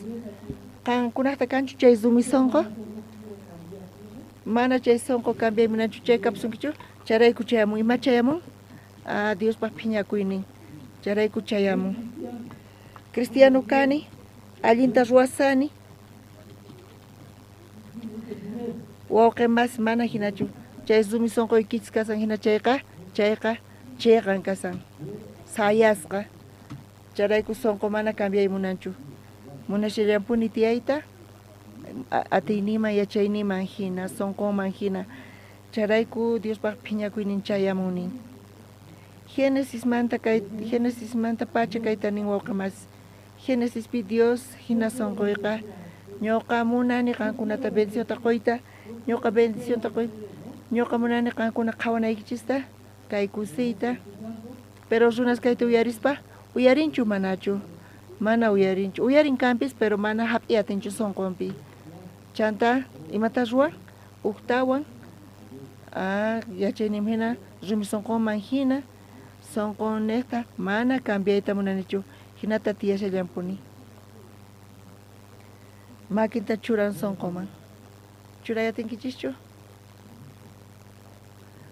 Qankunaqta kanchu chay rumi sunqu? Mana chay sunqu cambiay munanchu chay kapsunkichu? Chayrayku chayamun. Ima chayamun? Ah, Diospaq phiñakuynin. Chayrayku chayamun. Cristiano kani, allinta ruwasani. Wawqi mas mana hinachu. Chay rumi sunquykichis kasan hina chayqa, chayqa chiqan kasan. Sayasqa. Chayrayku sunqu mana cambiay munanchu. Munashallampuni tiyayta atiyniman yachayniman hina, sunqunman hina. Chayrayku Diospaq phiñakuynin chayamunin. Génesismanta kay Génesismanta pacha kayta nin wawqi mas. Génesispi Dios hina sunquyqa ñuqa munani qankunata bendicionta quyta, ñuqa bendicionta quyta, ñuqa munani qankuna qhawanaykichista, kay kusiyta. Pero runas kayta uyarispa, uyarinchu manachu? Mana uyarinchu. Uyarin kanpis, pero mana hap'iy atinchu sunqunpi. Chanta imata ruwan? Uktawan yachaynin hina rumi sunqunman hina sunqunniqta mana cambiayta munanichu, hinata tiyashallampuni. Makinta churan sunquman. Churayatinkichishchu?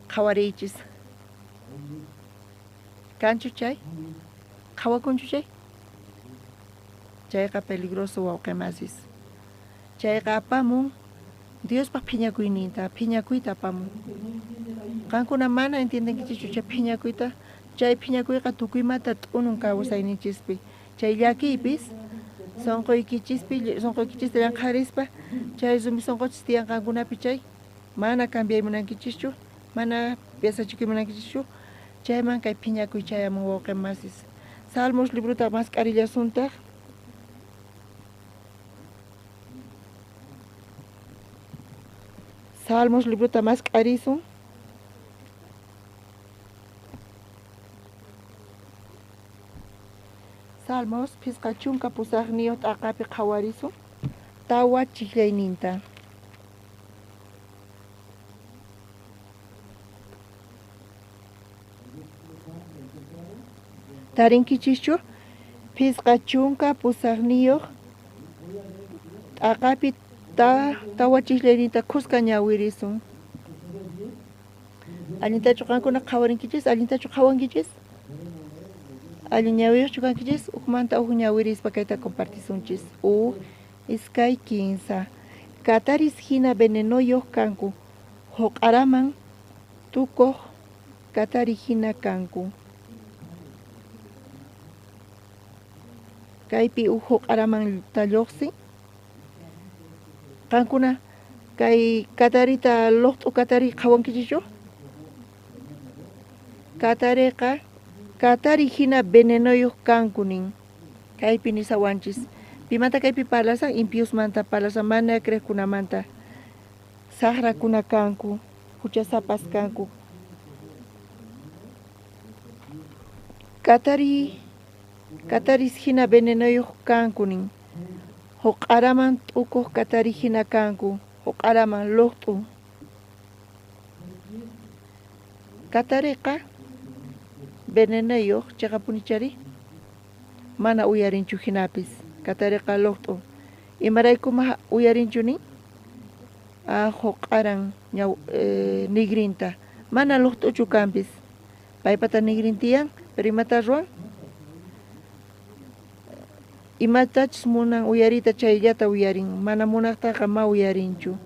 Qhawariychis. Kanchu chay? Qhawakunchu chay? Chayqa peligroso wawqimasis. Chayqa apamun Diospaq phiñakuyninta, phiñakuyta apamun. Qankuna mana entiendenkichischu chay phiñakuyta, chay phiñakuyqa tukuymanta t'unun kawsayninchispi. Chay llakiypis sunquykichispi, sunquykichista llanqharispa, chay rumi sunquchis tiyan qankunapi chay mana cambiay munankichischu, mana yachachikuy munankichischu, chayman kay phiñakuy chayamun wawqimasis. Salmos librota mask'arillasuntaq. Salmos librota mask'arisun. Salmos 58 t'aqapi qhawarisun 4 chijllayninta. Tarinkichischu 58 t'aqapi 4 chijllayninta khuska ñawirisun. Allintachu qankuna qhawarinkichis, allintachu qhawankichis? Allin ñawiyuqchu kankichis? Ujmanta uj ñawirispa kayta compartisunchis. 1, 2, 15. Kataris hina venenoyuq kanku, huq'araman tukuq katari hina kanku. Kaypi uj huq'araman talluqsin. Qankuna kay katarita luqt'u katari qhawankichischu? Katariqa katari hina venenoyuq kanku nin. Kaypi nisawanchis. Pimanta kaypi parlasan? Impiosmanta parlasan, mana creqkunamanta. Saqrakuna kanku, huchasapas kanku. Kataris hina venenoyuq kanku nin. Huq'araman t'ukuq katari hina kanku, huq'araman luqt'u. Katariqa venenoyuq chaqapunichari mana uyarinchu hinapis. Katariqa luqt'u. Imaraykuma uyarinchu nin? Huq'aran nigrinta. Mana luqt'uchu kanpis. Paypata nigrin tiyan, pero imata ruwan? Imatachus munan uyariyta chayllata uyarin, mana munaqtaqa ma uyarinchu.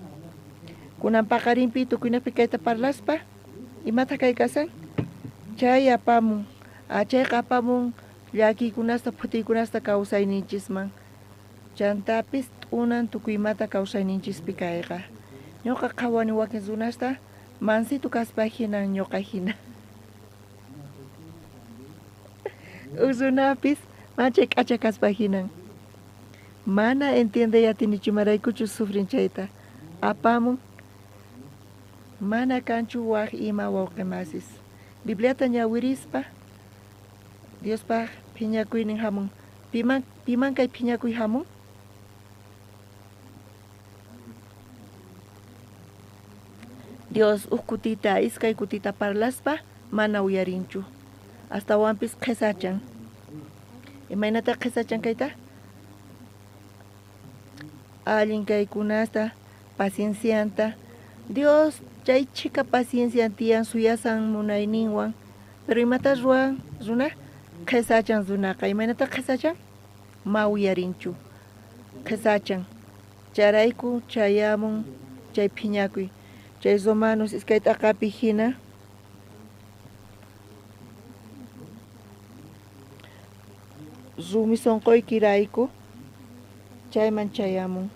Kunan paqarinpi tukuynaqpi kayta parlaspa, imata kay kasan? Chay apamun, chayqa apamun llakiykunasta phutiykunasta kawsayninchisman. Chantapis t'unan tukuy imata kawsayninchispi kayqa. Ñuqa qhawani wakin runasta mansito kaspa hinan ñuqa hina. Uj runapis manchay k'acha kaspa hinan. Mana entiendey atinichu imaraykuchus sufrin chayta. Apamun mana kanchu waj ima wawqimasis. Bibliata ñawirispa Diospaj phiñakuynin hamun. Piman kay phiñakuy hamun? Dios uj kutita iskay kutita parlaspa mana uyarinchu. Astawanpis qhesachan. Imaynata qhesachan kayta? Allin kaykunasta, paciencianta. Dios chay chhika paciencian tiyan suyasan munayninwan. Pero imata ruwan runa? Qhesachan runaqa. Imaynata qhesachan? Ma uyarinchu. Qhesachan. Chayrayku chayamun chay phiñakuy. Chay Romanos 2 t'aqapi hina rumi sonqoykirayku chayman chayamun.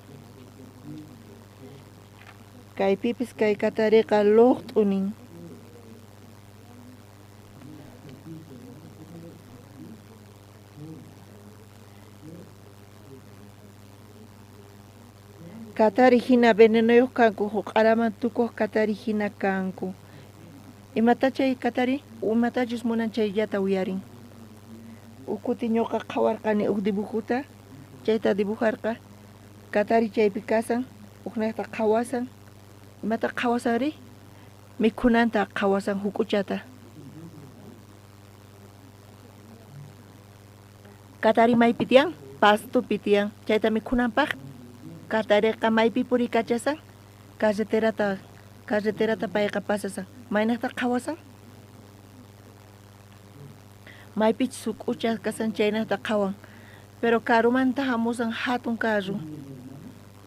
Kaypipis kay katariqa luqt'u nin. Katari hina venenoyuq kanku, huq'araman tukuq katari hina kanku. Imata chay katari? Imatachus munan chayllata uyarin. Uj kuti ñuqa qhawarqani uj dibujuta, chayta dibujarqa. Katari chaypi kasan, ujnaqta qhawasan. Imata qhawasanri? Mikhunanta qhawasan huk'uchata. Katari maypi tiyan? Pastupi tiyan. Chayta mikhunanpaq katariqa maypi purikachasan? Carreterata payqa pasasan. Maynaqta qhawasan? Maypichus huk'ucha kasan chaynaqta qhawan. Pero karumanta hamusan hatun carro.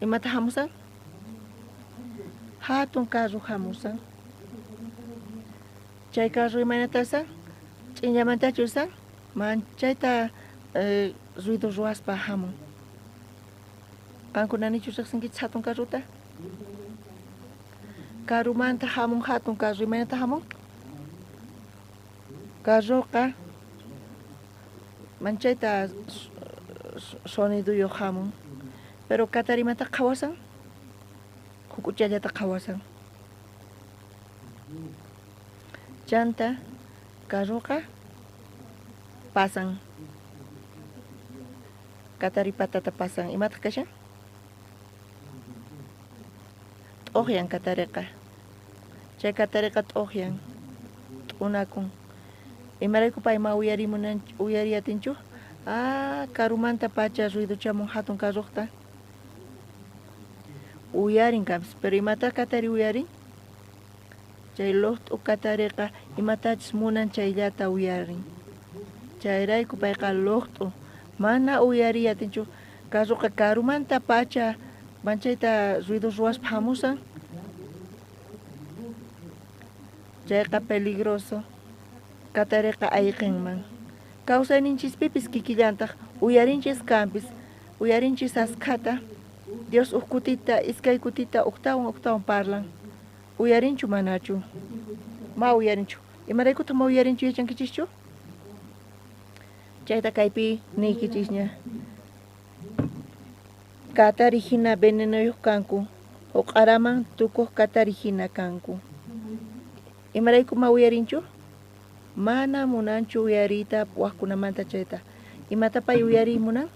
Imata hamusan? Hatun carro hamusan. Chay carro imaynatasan? Ch'inllamantachusan? Manchayta ruido ruwaspa hamun. Qankuna nichu riqsinkichis hatun carrota? Karumanta hamun hatun carro. Imaynata hamun? Carroqa manchayta soniduyuq hamun. Pero katarimanta qhawasan? Huk'uchallata qhawasan. Chanta carroqa pasan. Katari patata pasan. Imataq kashan? T'uqyan katariqa. Chay katariqa t'uqyan. T'unakun. Imarayku pay ma uyariyatinchu? Ah, karumanta pacha ruidochamun hatun carroqta. Uyarin kanpis, pero imata katari uyarin? Chay luqt'u katariqa imatachus munan chayllata uyarin. Chayrayku payqa luqt'u mana uyariyatinchu. Carroqa karumanta pacha manchayta ruido ruwaspa hamusan. Chayqa peligroso. Katariqa ayqinman. Kawsayninchispipis kikillantaq uyarinchis kanpis, uyarinchis askhata. Dios uj kutita, iskay kutita, ujtawan ujtawan parlan. Uyarinchu manachu? Ma uyarinchu. Imaraykutaq ma uyarinchu yachankichischu? Chayta kaypi niykichisña. Katari hina venenoyuq kanku, huq'araman tukuq katari hina kanku. Imarayku ma uyarinchu? Mana munanchu uyariyta wajkunamanta chayta. Imata pay uyariy munan?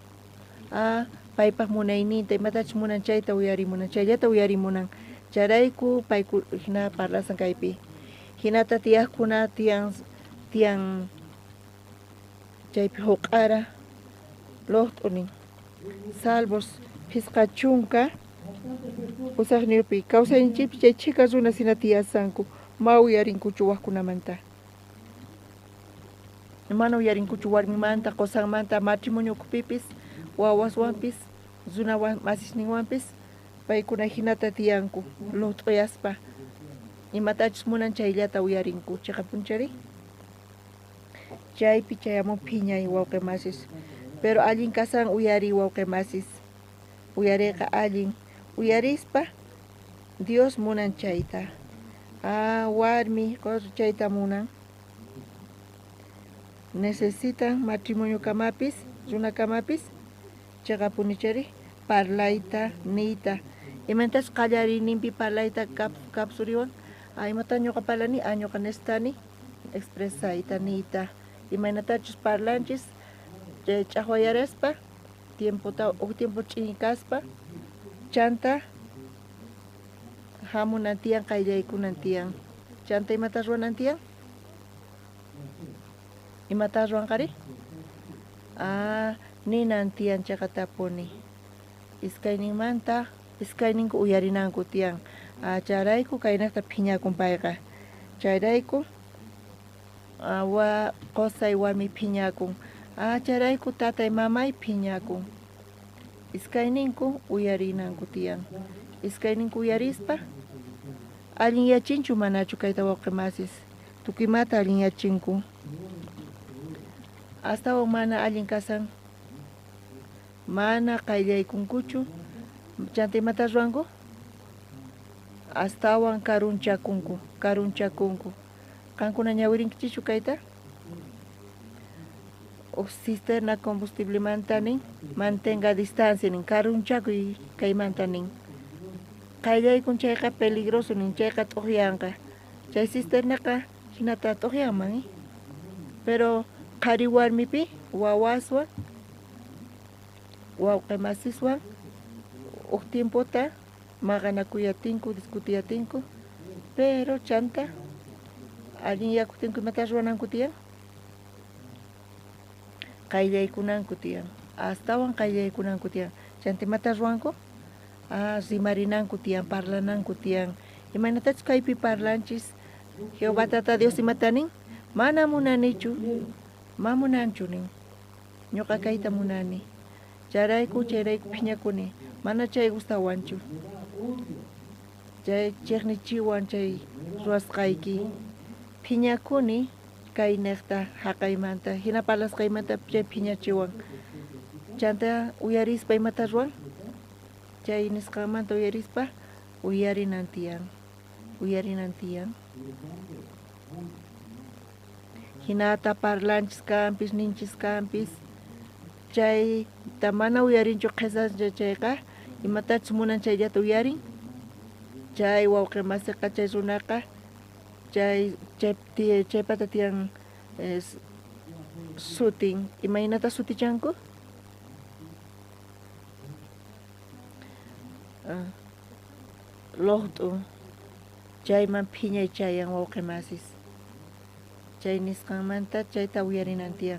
Ah, paypaq munayninta, imatachus munan chayta uyariy munan, chayllata uyariy munan. Chayrayku pay hina parlasan kaypi. Hinata tiyaqkuna tiyan chaypi huq'ara luqt'u nin. Salmos 58 kawsayninchikpi chay chhika runas hina tiyasanku, ma uyarinkuchu wajkunamanta. Mana uyarinkuchu warmimanta, qusanmanta, matrimonio ukhupipis, wawaswanpis, runa masisninwanpis, paykuna hinata tiyanku, luqt'uyaspa. Imatachus munan chayllata uyarinku, chiqapunchari? Chaypi chayamun phiñay wawqi masis. Pero allin kasan uyariy wawqi masis. Uyariyqa allin. Uyarispa Dios munan chayta. Ah, warmi qusa chayta munan. Necesitan matrimonio kamapis, runa kamapis, chiqapunichari parlayta, niyta. Imantas qallariyninpi parlayta kapsuriwan, ah, imata ñuqa parlani, ah, ñuqa necesitani expresayta, niyta. Imaynatachus parlanchis, ch'aqwayaraspa, tiempota, uj tiempo ch'in kaspa, chanta hamunan tiyan, qayllaykunan tiyan. Chanta imata ruwanan tiyan? Imata ruwanqari? Ah, ninan tiyan chaqatapuni. Iskayninmanta, iskayninku uyarinanku tiyan. Ah, chayrayku kaynaqta phiñakun payqa. Chayrayku wa qusay warmi phiñakun. Ah, chayrayku tatay mamay phiñakun. Iskayninku uyarinanku tiyan. Iskayninku uyarispa allinyachinchu manachu kayta wawqi masis. Tukuymata allinyachinku. Astawan mana allin kasan. Mana qayllaykunkuchu. Chanta imata ruwanku? Astawan karunchakunku, karunchakunku. Qankuna ñawirinkichikchu kayta? Uj cisterna combustiblemanta nin, mantenga distancia nin, karunchakuy kaymanta nin. Qayllaykun chayqa peligroso nin, chayqa t'uqyanqa. Chay cisternaqa hinata t'uqyanman, Pero qhari warmipi wawaswan, wawqi masiswan uj tiempota maqanakuyatinku, discutiyatinku, pero chanta allinyakuptinku imata ruwananku tiyan? Qayllaykunanku tiyan, astawan qayllaykunanku tiyan. Chanta imata ruwanku? Ah, rimarinanku tiyan, parlananku tiyan. Imaynatachus kaypi parlanchis, Jehová Tata Dios imata nin? Mana munanichu, ma munanchu nin. Ñuqa kayta munani. Chayrayku, chayrayku phiñakuni. Mana chay gustawanchu. Chay chiqnichiwan chay ruwasqayki. Phiñakuni kayniqta haqaymanta, hina parlasqaymanta chay phiñachiwan. Chanta uyarispa imata ruwan? Chay nisqanmanta uyarispa uyarinan tiyan. Uyarinan tiyan. Hinata parlanchis kanpis, ninchis kanpis. Chayta mana uyarinchu qhisancha chayqa, imatachus munan chayllata uyarin. Chay wawqi masiqa chay runaqa Chay chaypata tiyan sutin. Imaynata sutichanku? Loqt'u. Chayman phiñay chayan wawqi masis. Chay nisqanmanta chayta uyarinan tiyan.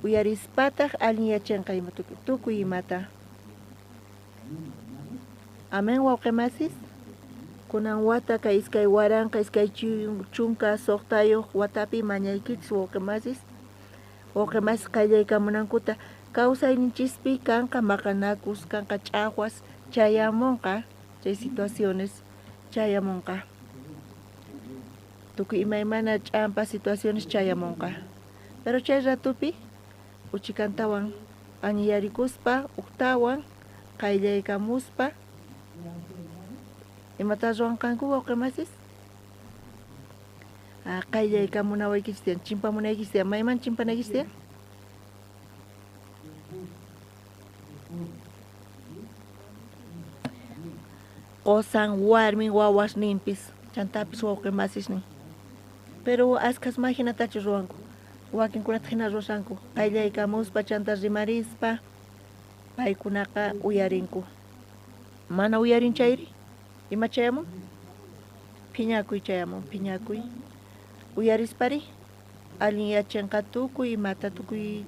Uyarispataq allin yachanqa ima tukuy imata. Amén wawqi masis. Kunan wata kay 2026 watapi mañaykichis wawqi masis. Wawqi masis qayllaykamunankuta kawsayninchispi kanqa maqanakus, kanqa ch'aqwas, chayamunqa chay situaciones chayamunqa. Tukuy imaymana ch'ampa situaciones chayamunqa. Pero chay ratupi uchikantawan añiyarikuspa uktawan qayllaykamuspa imata ruwanqanku wawqi masis? Qayllaykamunawaykichis tiyan, chimpamunaykichis tiyan, mayman chimpanaykichis tiyan? Qosan, warmin, wawasninpis, chantapis wawqi masisnin. Pero askhas ma hinatachu ruwanku. Wakinkunata hina ruwashanku. Qayllaykamuspa chanta rimarispa paykunaqa uyarinku. Mana uyarin chayri? Ima chayamun? Phiñakuy chayamun, phiñakuy. Uyarispari allin yachanqa tukuy imata, tukuy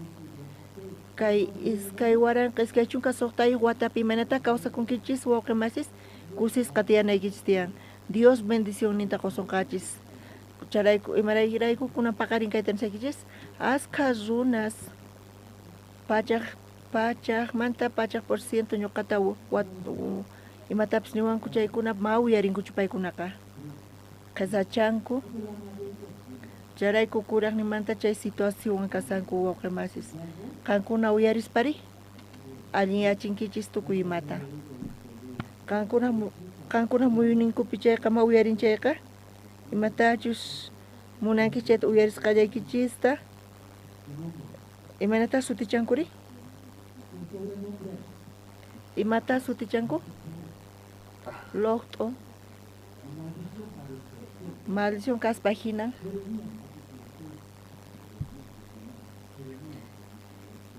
kay 2026 watapi imaynata kawsakunkichis wawqi masis kusisqa tiyanaykichis tiyan. Dios bendicionninta qusunqachis. Charayku imarayrayku kunan paqarin kayta nisaykichis askha runas pachaqmanta 100% ñuqata imatapis niwanku chaykuna ma uyarinkuchu paykunaqa. Qhisachanku. Chayrayku kuraqninmanta chay situacionwan kasanku wawqi masis. Qankuna uyarispari allinyachinkichis tukuy imata. Qankuna muyuninkupi chayqa ma uyarin chayqa imatachus munanki chayta uyarisqallaykichista imaynata sutichankuri? Imata sutichanku? Loqt'u. Maldición kaspa hina.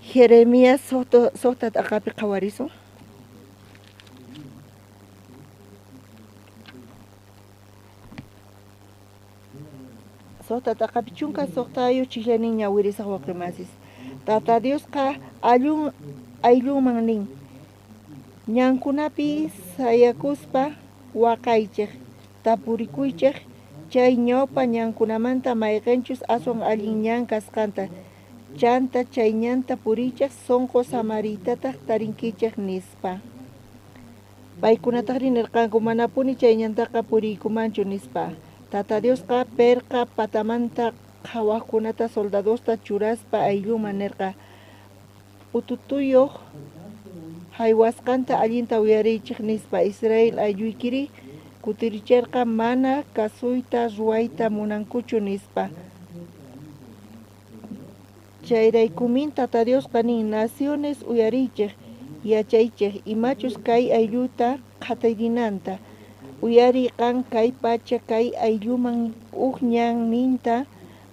Jeremías suqta t'aqapi qhawarisun. Suqta t'aqapi 16 chijllanin ñawirisaq wawqi masis. Tata Diosqa ayllunman nin. Ñankunapi sayakuspa waqaychej, tapurikuychej chay ñawpa ñankunamanta mayqinchus aswan allin ñan kasqanta. Chanta chay ñanta puriychej sunqu samariytataq tarinkichej nispa. Paykunataqri nirqanku manapuni chay ñantaqa puriykumanchu nispa. Tata Diosqa perqa patamanta qhawaqkunata soldadosta churaspa ayllunman nirqa ututuyuq haywasqanta allinta uyariychej nispa. Israel aylluykiri kutiricherqa mana kasuyta ruwayta munankuchu nispa. Chayraykumin Tata Diosqa nin naciones uyariychej yachaychej imachus kay aylluta qhatarinanta. Uyariy qan kay pacha kay aylluman uj ñanninta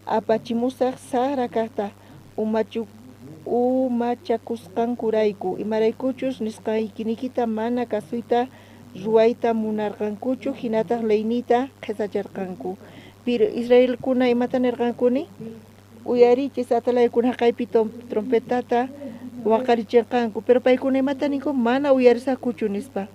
apachimusaj saqra kaqta umachakusqankurayku imaraykuchus nisqaykinikita mana kasuyta ruwayta munarqankuchu hinataq leyniyta qhisacharqanku. Pero israelkuna imata nirqankuni? Uyarichis atalaykuna kaypi trompetata waqarichinqanku, pero paykuna imata ninku mana uyarisaqkuchu nispa.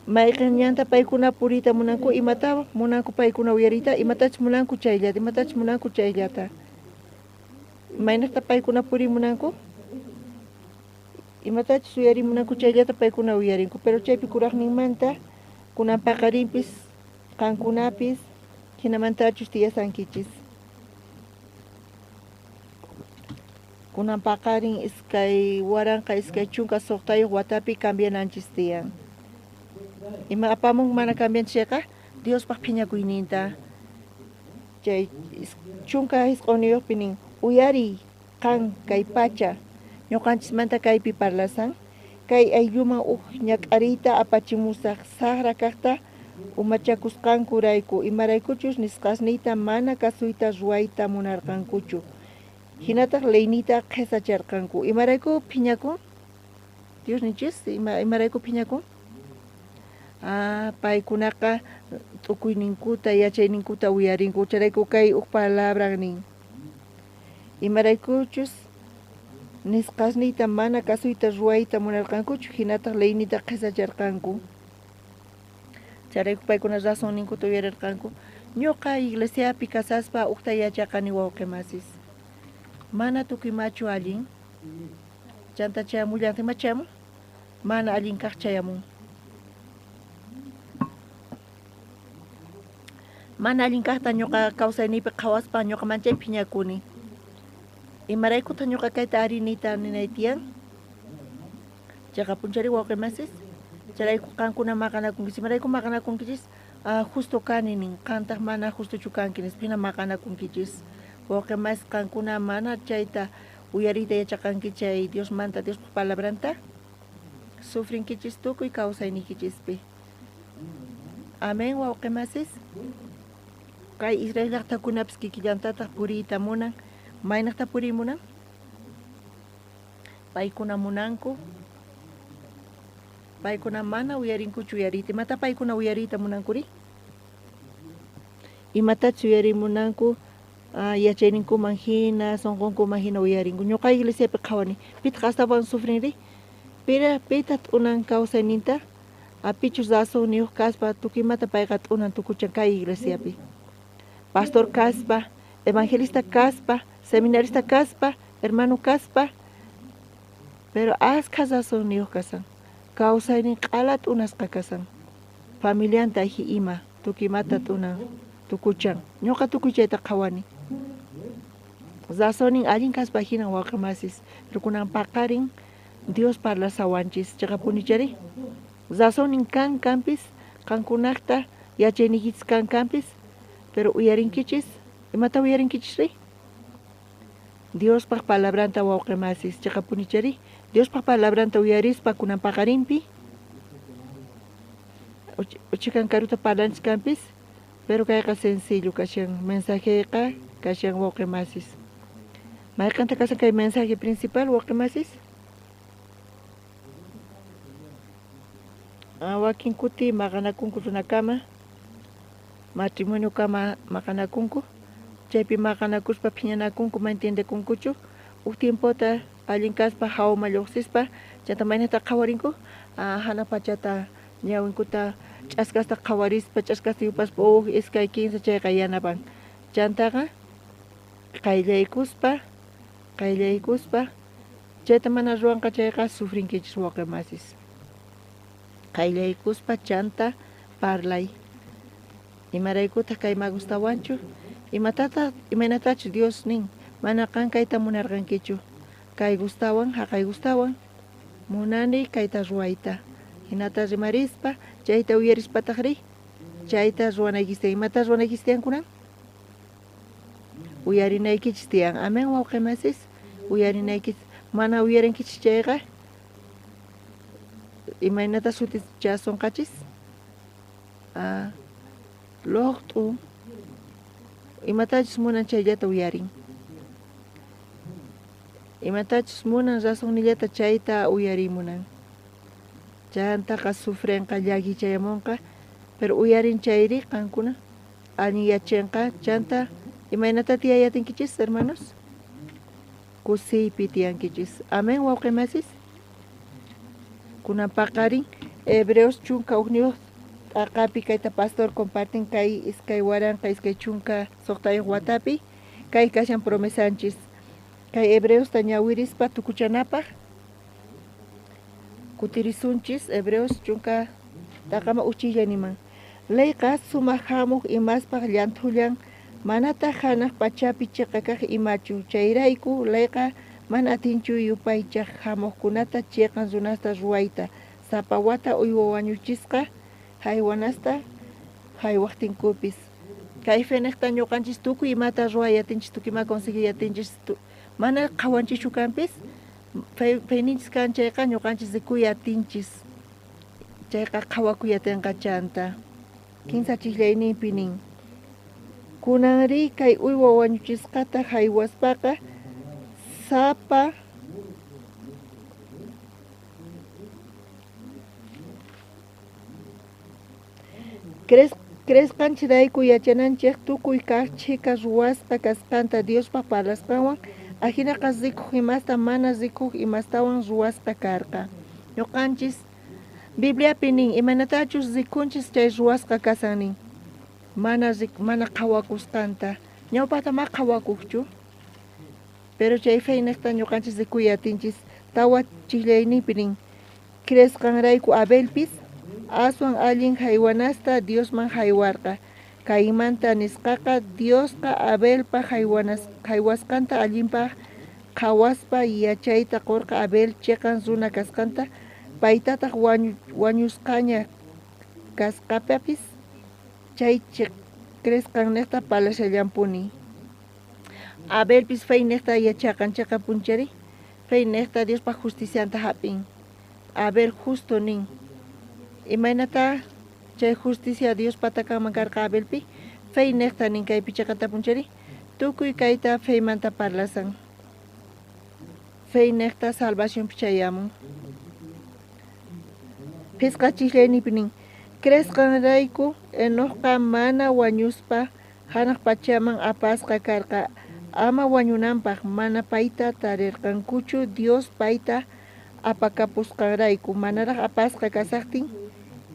Mayqin ñanta paykuna puriyta munanku, imata munanku paykuna uyariyta, imatachus munanku chayllata, imatachus munanku chayllata. Maynaqta paykuna puriy munanku? Imatachus uyariy munanku chayllata paykuna uyarinku, pero chaypi kuraqninmanta kunan paqarinpis qankunapis hinamantachus tiyasankichis. Kunan paqarin 2026 watapi cambiananchis tiyan. Ima apamun mana cambianchis chayqa Diospaq phiñakuyninta. Chay 19 nin uyariy qan kay pacha ñuqanchismanta kaypi parlasan kay aylluman uj ñak'ariyta apachimusaq saqra kaqta Umachakusqankurayku, imaraykuchus nisqasniyta mana kasuyta ruwayta munarqankuchu. Hinataq leyniyta qhesacharqanku. Imarayku phiñakun? Dios ninchis, imarayku phiñakun? Paykunaqa tukuyninkuta, yachayninkuta uyarinku. Chayrayku kay uj palabra nin. Imaraykuchus nisqasniyta mana kasuyta ruwayta munarqankuchu, hinataq leyniyta qhesacharqanku. Chayrayku paykuna razonninkuta uyarirqanku. Ñuqa iglesiapi kasaspa uqta yachaqani wawqimasis. Mana tukuymachu allin. Chanta chayamullantaq, ima chayamun? Mana allin kaq chayamun. Mana allin kaqta ñuqa kawsayniypi qhawaspa ñuqa manchay phiñakuni. Imaraykutaq ñuqa kayta ariniyta ninay tiyan? Chaqa punchari wawqimasis. Chayrayku qankuna maqanakunkichis. Imarayku maqanakunkichis? Justo kani nin, qantaq mana justochu kanki nispa hina maqanakunkichis. Wawqimasis qankuna mana chayta uyariyta yachaqanki chay Diosmanta, Diospaq palabranta, sufrinkichis tukuy kawsayniykichispi. Amén, wawqimasis. Kay Israel llaqtakunapis kikillantataq puriyta munan. Maynaqta puriy munan? Paykuna munanku. Paykuna mana uyarinkuchu uyariyta. Imata paykuna uyariyta munankuri? Imatachus uyariy munanku? Yachayninkuman hina, sunqunkuman hina uyarinku. Ñuqa iglesiapi qhawani. Pitaq astawan sufrinri? Pitaq t'unan kawsayninta? Pichus razonniyuq kaspa tukuymata payqa t'unan tukuchan kay iglesiapi. Pastor kaspa, evangelista kaspa, seminarista kaspa, hermano kaspa, pero askha razonniyuq kasan. Kawsaynin q'ala t'unasqa kasan. Familianta ima tukuymata t'unan tukuchan. Ñuqa tukuy chayta qhawani. Razonin allin kaspa hinan wawqimasis, pero kunan paqarin Dios parlasawanchis chaqapunichari. Razonin kan kanpis, qankunaqta yachayniykichis kan kanpis, pero uyarinkichis, imata uyarinkichis ri? Diospaq palabranta wawqimasis chaqapunichari. Diospaq palabranta uyarispa kunan paqarinpi uchikan karuta parlanchis kanpis, pero kayqa sencillo kashan mensajeqa kashan wawqimasis. Mayqanta kashan kay mensaje principal wawqimasis? Wakin kuti maqanakunku runakama, matrimonio kama maqanakunku, chaypi maqanakuspa phiñanakunku ma entiendekunkuchu. Uj tiempota allin kaspa hawama lluqsispa chanta maynata qhawarinku, hanaq pachata ñawinkuta ch'askasta qhawarispa, ch'askasta yupaspa uj, iskay, 15 chayqa yanapan. Chantaqa qayllaykuspa, qayllaykuspa chayta mana ruwanqa chayqa sufrinkichis wawqimasis. Qayllaykuspa chanta parlay. Imaraykutaq kay ma gustawanchu? Imatataq, imaynatachu Dios nin, mana qan kayta munarqankichu. Kay gustawan, haqay gustawan, munani kayta ruwayta. Hinata rimarispa, chayta uyarispataqri, chayta ruwanaykichis tiyan. Imata ruwanaykichis tiyan kunan? Uyarinaykichis tiyan. Amén, wawqimasis. Uyarinaykichis. Mana uyarinkichis chayqa, imaynata sutichasunqachis? Loqt'u. Imatachus munan chayllata uyarin. Imatachus munan razonnillata chayta uyariy munan. Chantaqa sufrenqa, llaki chayamunqa, pero uyarin chayri qankuna allin yachenqa. Chanta imaynata tiyayatinkichis, hermanos? Kusiypi tiyankichis. Amén, wawqimasis. Kunan paqarin Hebreos 11 t'aqapi kayta pastor comparten kay 2026 watapi kay kashan promesanchis. Kay Hebreosta ñawirispa tukuchanapaq kutirisunchis Hebreos 10 t'aqama uchilla niman. Leyqa sumaq hamuq imaspaq llanthullan manataq hanaq pachapi chiqa kaq imachu. Chayrayku leyqa mana atinchu yupaychaq hamuqkunata chiqan runasta ruwayta. Sapa wata uywa wañuchisqa haywanasta haywaqtinkupis. Kay fenejta ñuqanchis tukuy imata ruway atinchis, tukuy ima conseguiy atinchis, mana qhawanchischu kanpis, feyninchis kan chayqa ñuqanchis rikuy atinchis. Chayqa qhawakuy atinqa chanta. Kinsa chijllayninpi nin. Kunanrí kay uywa wañuchisqata jaywaspaqa sapa Creesqanchirayku yachananchej tukuy kaj chhika ruwasqa kasqanta Diospaj parlasqanwan, ajinaqa rikuj imasta mana rikuj imastawan ruwasqa karqa. Ñuqanchis Bibliapi nin imaynatachus rikunchis chay ruwasqa kasan nin. Mana qhawakusqanta. Ñawpaqta ma qhawakuqchu. Pero chay feynejta ñuqanchis rikuy atinchis tawa chijllayninpi nin. Creesqanrayku Abelpis aswan allin haywanasta Diosman haywarqa. Kaymanta nisqaqa Diosqa Abelpa haywasqanta allinpaq qhawaspa yachayta qurqa Abel chiqan runa kasqanta, paytataq wañusqaña kasqapapis chay creesqannejta parlashallanpuni. Abelpis feynejta yachaqan chiqapunchari, feynejta Diospaq justicianta hap'in. Abel justo nin. Imaynata chay justicia Diospata kanman karqa Abelpi, feynejta nin kaypi chiqatapunchari, tukuy kayta feymanta parlasan. Feynejta salvacionpi chayamun. Phisqa chijllayninpi nin. Creesqanrayku Enocqa mana wañuspa hanaq pachaman apasqa karqa ama wañunanpaq mana payta tarirqankuchu Dios payta apakapusqanrayku manaraq apasqa kasaqtin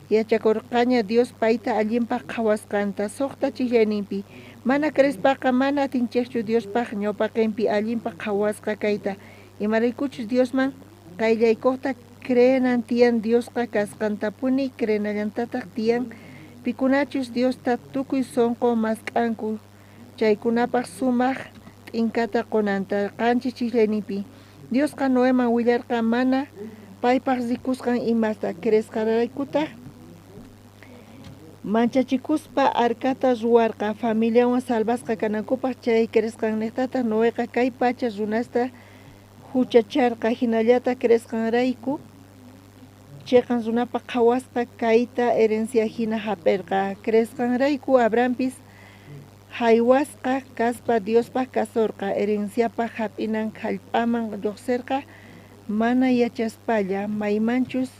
yachakurqaña Dios payta allinpaq qhawasqanta. Suqta chijllayninpi mana creespaqa mana atinchikchu Diospaq ñawpaqinpi allinpaq qhawasqa kayta, imaraykuchus Diosman qayllaykuqta creenan tiyan Diosqa kasqantapuni creenallantataq tiyan pikunachus Diosta tukuy sunqu mask'anku chaykunapaq sumaq t'inkata qunanta. Qanchis chijllayninpi Diosqa Noeman willarqa mana paypaq rikusqan imasta, creesqanraykutaq manchachikuspa arcata ruwarqa familiawan salvasqa kanankupaq. Chay creesqannejtataq Noeqa kay pacha runasta huchacharqa, hinallataq creesqanrayku chiqan runapaq qhawasqa kayta herencia hina hap'irqa. Creesqanrayku Abrahampis haywasqa kaspa Diospaq kasurqa, herenciapaq hap'inan hallp'aman lluqsirqa mana yachaspalla maymanchus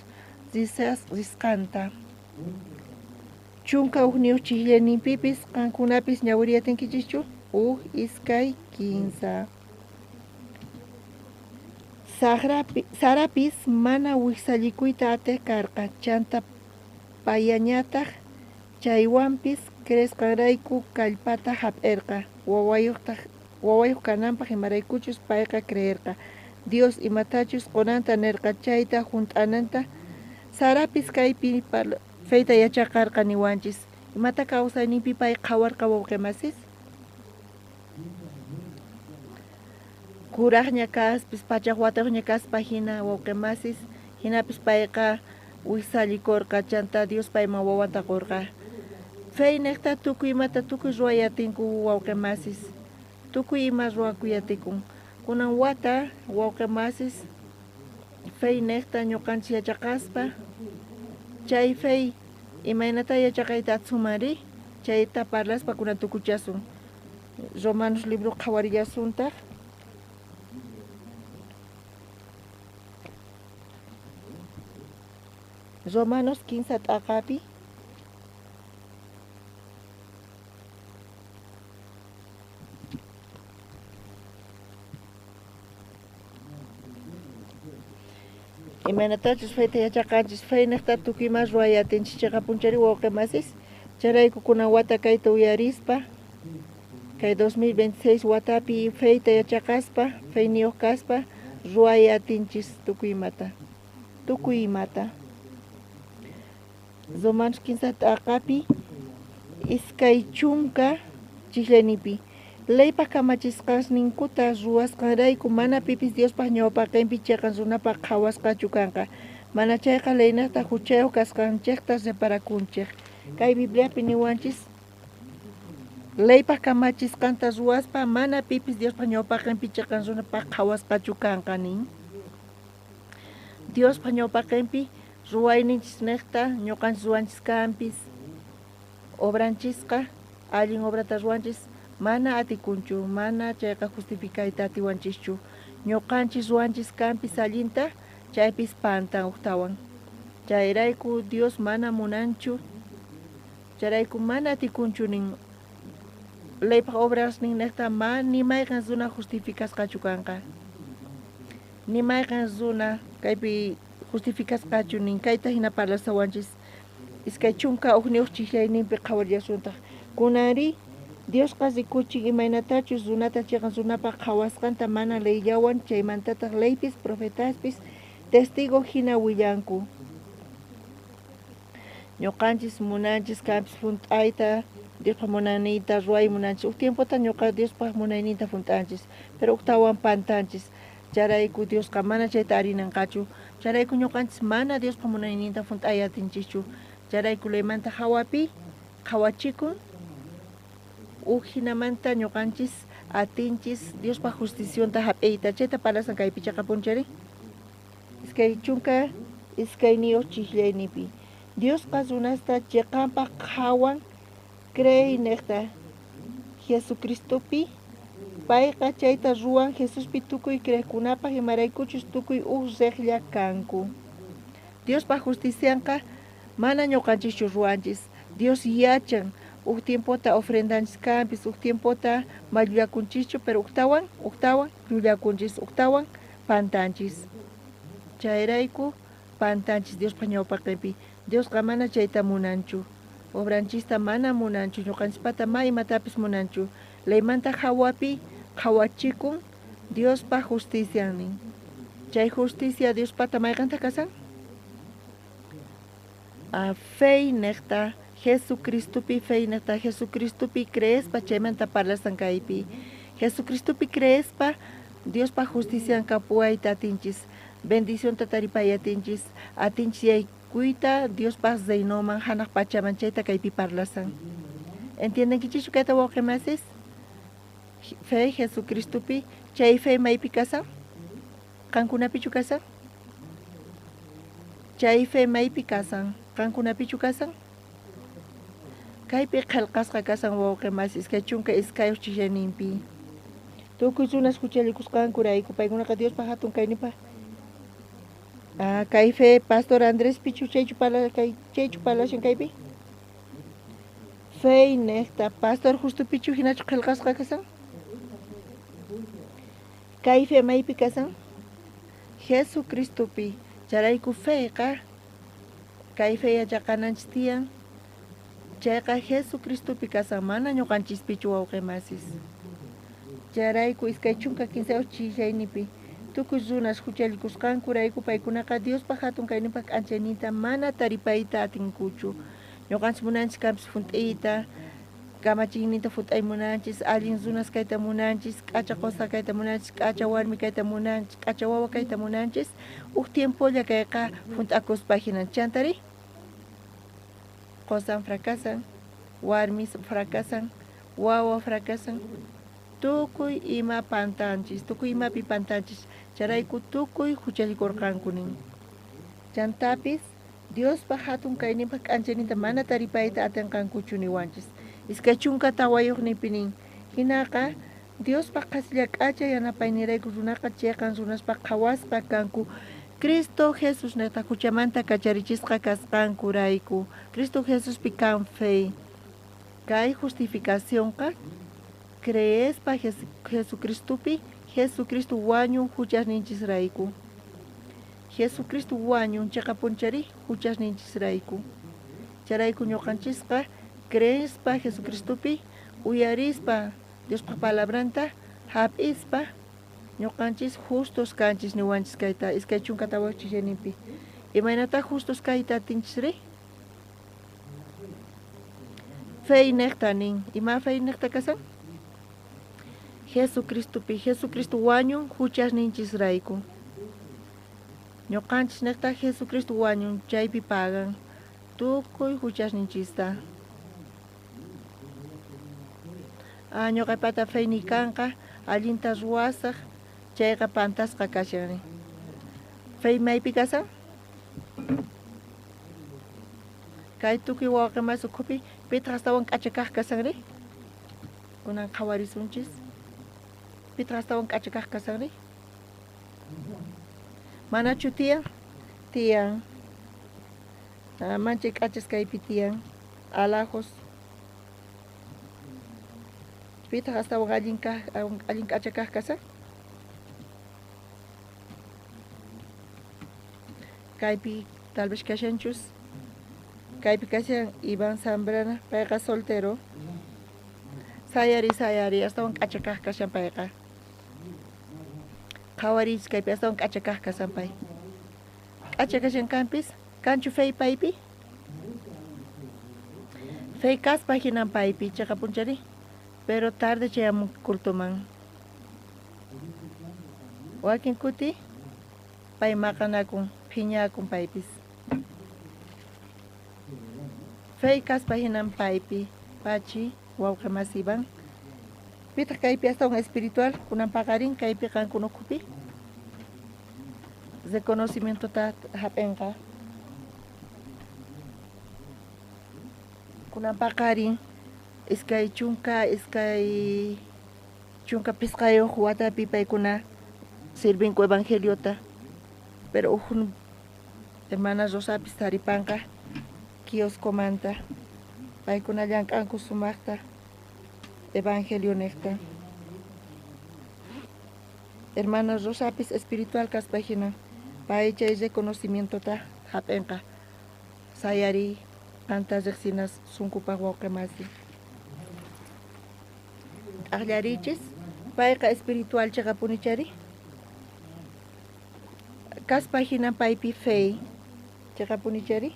risqanta. Chunka ujniyuq chijllayninpipis qankunapis ñawiriyatinkichikchu? Uj, iskay, kinsa. Sarapis mana wijsallikuyta atiq karqa, chanta payañataq chaywanpis creesqanrayku kallpata hap'irqa wawayuq kananpaq, imaraykuchus payqa creerqa Dios imatachus qunanta nirqa chayta hunt'ananta. Sarapis kaypi feyta yachaqarqa niwanchis. Imata kawsayninpi pay qhawarqa wawqimasis? Kuraqña kaspis, pachaq watayuqña kaspa hina wawqimasis, hinapis payqa wijsallikurqa, chanta Dios payman wawanta qurqa. Feynejta tukuy imata tukuy ruwayatinku wawqimasis, tukuy ima ruwakuyatikun. Kunan wata wawqimasis feynejta ñuqanchis yachaqaspa, chay fey imaynata yachaqayta atsumanri, chayta parlaspa kunan tukuchasun. Romanos libro qhawarillasuntaq. Romanos 15 t'aqapi. Imaynatachus feyta yachaqanchis, feynejta tukuy ima ruwayatinchis chiqapunchari wawqimasis. Chayrayku kunan wata kayta uyarispa, kay 2026 watapi feyta yachaqaspa, feyniyuq kaspa ruwayatinchis tukuy imata, tukuy imata. Romanos 15 t'aqapi iskay chunka chijllayninpi leypaq kamachisqasninkuta ruwasqanrayku mana pipis Diospaq ñawpaqinpi chiqan runapaq qhawasqachu kanqa, mana chayqa leynejta huchayuq kasqanchikta reparakunchik. Kay Bibliapi niwanchis leypaq kamachisqanta ruwaspa mana pipis Diospaq ñawpaqinpi chiqan runapaq qhawasqachu kanqa nin. Diospaq ñawpaqinpi ruwayninchis nejta ñuqanchis ruwanchis kanpis. Obranchisqa allin obrata ruwanchis mana atikunchu, mana chayqa justificayta atiwanchischu. Ñuqanchis ruwanchis kanpis allinta, chaypis pantan uktawan. Chayrayku Dios mana munanchu, chayrayku mana atikunchu nin leypaj obras nin nejta ma ni mayqan runa justificasqachu kanqa. Ni mayqan runa kaypi justificasqachu nin kayta hina parlasawanchis. 21 chijllayninpi qhawarillasuntaq. Kunanri Diosqa rikuchin imaynatachus runata chiqan runapaq qhawasqanta mana leyllawan, chaymantataq leypis profetaspis testigo hina willanku. Ñuqanchis munanchis kanpis junt'ayta Diospaq munayninta ruway munanchis. Uj tiempota ñuqa Diospaq munayninta junt'anchis, pero uktawan pantanchis. Chayrayku Diosqa mana chayta arinanqachu. Chayrayku ñuqanchis mana Diospaq munayninta junt'ay atinchischu. Chayrayku leymanta hawapi qhawachikun. Uj hinamanta ñuqanchis atinchis Diospaq justicionta hap'iyta. Chayta parlasan kaypi chaqapunchari. 22 chijllaynipi. Diosqa runasta chiqanpaq qhawan creey nejta Jesucristopi. Payqa chayta ruwan Jesuspi tukuy creejkunapaq imaraykuchus tukuy uj riqlla kanku. Diospaq justicianqa mana ñuqanchischu ruwanchis. Dios yachan uj tiempota ofrendanchis kanpis, uj tiempota mallullakunchischu, pero uktawan, uktawan llullakunchis, uktawan pantanchis. Chayrayku pantanchis Diospaq ñawpaqinpi. Diosqa mana chayta munanchu. Obranchista mana munanchu, ñuqanchispata ma imatapis munanchu. Leymanta hawapi qhawachikun Diospaq justician nin. Chay justicia Diospata mayqanta kasan? A fe nejta Jesucristopi fe nejta Jesucristopi creespa chaymanta parlasan kaypi. Jesucristopi creespa Diospaq justician kapuwayta atinchis, bendicionta taripay atinchis, atinchis yaykuyta Diospaq reinoman hanaq pachaman chayta kaypi parlasan. ¿Entiendenkichischu kayta wawqimasis? Fe Jesucristopi, chay fe maypi kasan? Qankunapichu kasan? Chay fe maypi kasan? Qankunapichu kasan? Kaypi qhelqasqa kasan wawqimasis, 22 chijllayninpi. Tukuy runas huchallikusqankurayku, paykunaqa Diospaq hatun kayninpaq. Kay fe Pastor Andrés pichu chaychu chaychu parlashan kaypi? Fe nejta Pastor Justo pichu hinachu qhelqasqa kasan? Kay fe maypi kasan? Jesucristopi. Chayrayku feqa kay fe yachaqananchis tiyan. Chayqa Jesucristopi kasan, mana ñuqanchispichu wawqimasis. Chayrayku 23 chijllaynipi tukuy runas huchallikusqankurayku paykunaqa Diospaq hatun kayninpaq k'anchayninta mana taripayta atinkuchu. Ñuqanchis munanchis kanpis junt'iyta, kamachiyninta junt'ay munanchis, allin runas kayta munanchis, k'acha qosa kayta munanchis, k'acha warmi kayta munanchis, k'acha wawa kayta munanchis. Uj tiempolla kayqa junt'akuspa hinan. Chantari qosan fracasan, warmis fracasan, wawa fracasan. Tukuy ima pantanchis, tukuy imapi pantanchis. Chayrayku tukuy huchallikurqanku nin. Chantapis Diospaq hatun kayninpaq k'anchayninta mana taripayta atinqankuchu niwanchis. 24 nipi nin. Hinaqa Diospaq qhasilla k'acha yanapaynirayku runaqa chiqan runaspaq qhawasqa kanku. Cristo Jesus nejta huchamanta kacharichisqa kasqankurayku. Cristo Jesuspi kan fe. Kay justificacionqa creespa Jesucristopi, Jesucristo wañun huchasninchisrayku. Jesucristo wañun chiqapunchari huchasninchisrayku. Chayrayku ñuqanchisqa creespa Jesucristopi, uyarispa Diospaq palabranta, hap'ispa ñuqanchis justos kanchis niwanchis kayta 24 chijllayninpi. Imaynataq justos kayta atinchisri? Fe nejta nin. Ima fe nejta kasan? Jesucristopi, Jesucristo wañun huchasninchisrayku. Ñuqanchis nejta Jesucristo wañun chaypi pagan tukuy huchasninchista. Ñuqaypata fe nikanqa allinta ruwasaq chayqa pantasqa kashan. Fe maypi kasan? Kay tukuy wawqi masi ukhupi pitaq astawan k'acha kaq kasanri? Kunan qhawarisunchis. Pitaq astawan k'acha kaq kasanri? Manachu tiyan? Tiyan. Manchay k'achas kaypi tiyan. Alajos. Pitaq astawan allin kaq, allin k'acha kaq kasan? Kaypi tal vez kashanchus. Kaypi kashan Iván Zambrana, payqa soltero. Sayari, sayari, astawan k'acha kaq kashan payqa. Qhawariychis kaypi astawan k'acha kaq kashan pay. K'acha kashan kanpis, kanchu fey paypi? Fey kaspa hinan paypi, chaqapunchari. Pero tarde chayamun cultoman. Wakin kuti pay maqanakun, phiñakun paypis. Fey kaspa hinan paypi, pachi, wawqi masi Iván. Pitaq kaypi astawan espiritual, kunan paqarin kaypi qankuna ukhupi. Reconocimientota hap'inqa. Kunan paqarin 25 watapi paykuna sirvinku evangeliota. Pero uj hermana Rosapis taripanqa kioscomanta. Paykuna llank'anku sumaqta evangelio niqta. Hermana Rosapis espiritual kaspa hina pay chay reconocimientota hap'inqa. Sayari qanta riqsinas sunkupaq wawqi masi. T'aqllarichis payqa espiritual chaqapunichari. Kaspa hina paypi fe chaqapunichari.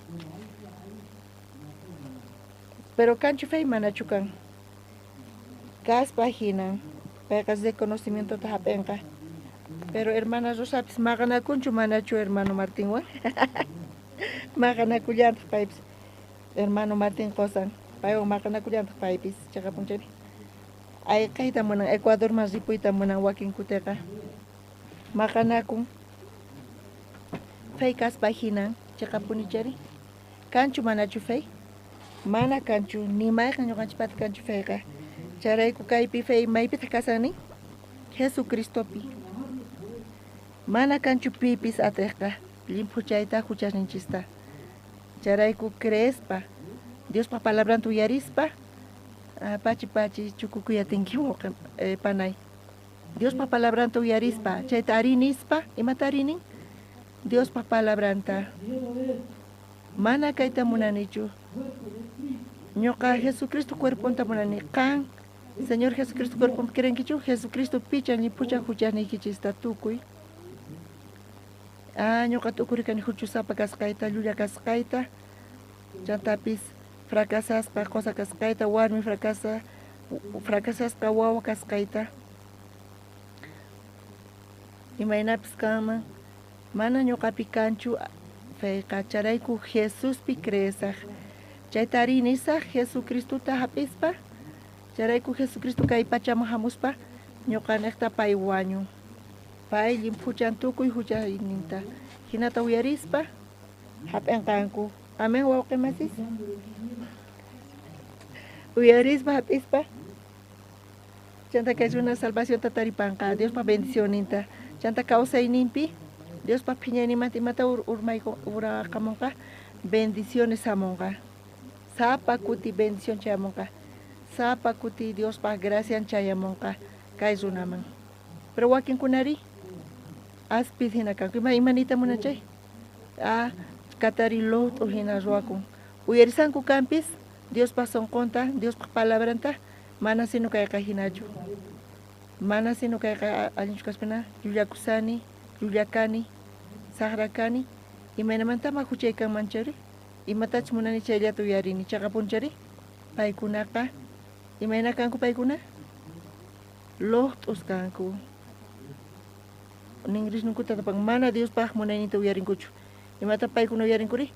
Pero kanchu fe manachu kan. Kaspa hina payqa reconocimientota hap'inqa. Pero hermana Rosapis maqanakunchu manachu hermano Martinwan. Maqanakullantaq paypis. Hermano Martín qosan paywan maqanakullantaq paypis chaqapunchari. Ayqayta munan Ecuadorman ripuyta munan wakin kutiqa. Maqanakun. Fe kaspa hina chaqapunichari. Kanchu manachu fe? Mana kanchu, ni mayqan ñuqanchikpata kanchu feqa. Chayrayku kaypi fe maypitaq kasani? Jesucristopi. Mana kanchu pipis atiqqa llimphuchayta huchasninchista. Chayrayku creespa, Diospa palabranta uyarispa, pachi pachi chukukuyatinki wawqi panay. Diospa palabranta uyarispa, chayta arinispa, imata arinin? Diospa palabranta. Mana kayta munanichu. Ñuqa Jesucristo cuerponta munani. Qan, Señor Jesucristo cuerponpi creenkichu? Jesucristo pichan llimphuchan huchasniykichista tukuy. Ñuqa t'ukurikani huchusapa kasqayta, llulla kasqayta, chantapis fracasasqa qosa kasqayta, warmi fracasasqa wawa kasqayta. Imaynapis kanman, mana ñuqapi kanchu feyqa, chayrayku Jesuspi creesaq. Chayta arinisaq Jesucristota hap'ispa, chayrayku Jesucristo kay pachaman hamuspa ñuqaniqta pay wañun. Pay llimphuchan tukuy huchayninta. Hinata uyarispa hap'inqanku. Amén wawqi masis. Uyarispa hap'ispa chanta kay runa salvacionta taripanqa, Diospa bendicionninta. Chanta kawsayninpi Diospa phiñayninmanta imata uraqamunqa, bendiciones hamunqa. Sapa kuti bendición chayamunqa. Sapa kuti Diospa gracian chayamunqa kay runaman. Pero wakinkunari aspis hina kanku. Imanita munachay? Katari lot'u hina ruwakun. Uyarisanku kanpis Diospa sunqunta, Diospa palabranta, mana sino kayqa hinachu. Mana sino kayqa allinchu kaspina llullakusani, llullakani, saqrakani. Imaynamantama huchay kanman chayri? Imatachus munani chayllata uyarini, chaqapunchari? Paykunaqa, imayna kanku paykuna? Lot'us kanku. Ninrisninkuta tapan, mana Diospaq munayninta uyarinkuchu. Imata paykuna uyarinkuri?